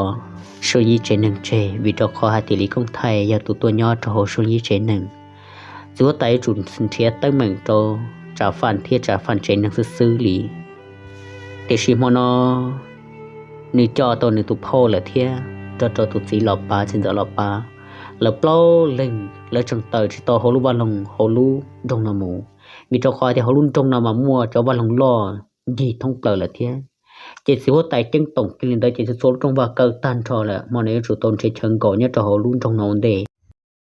Suab Yib tsev neeg tseg, vim rau qhov hais tias Lis Koob Thaij yog tus tuaj nyob rau hauv Suab Yib tsev neeg. Txiv huab tais yuav tsum nrhiav teeb meem rau Tsav Faj thiab Tsav Faj tsev neeg xwb xwb li. Tiam sis hmo no nws coj tau nws tus phauj lawm thiab nrog rau tus txiv los pav, txiv ntxawm los pav, lawv plaub leeg lawv tseem tawm tsis tau hauv lub vaj loog hauv lub nroog no mus, vim rau qhov tias hauv lub nroog no mas muaj cov vaj loog loj ncig thoob plaws lawm thiab. Ces txiv huab tais ceeb toom kiag li ntawd ces txhua txhua lub rooj vag kaw tag nrho lawm, hmo no yuav tsum tau nrhiav chaw nkaum nyob rau hauv lub nroog no ua ntej.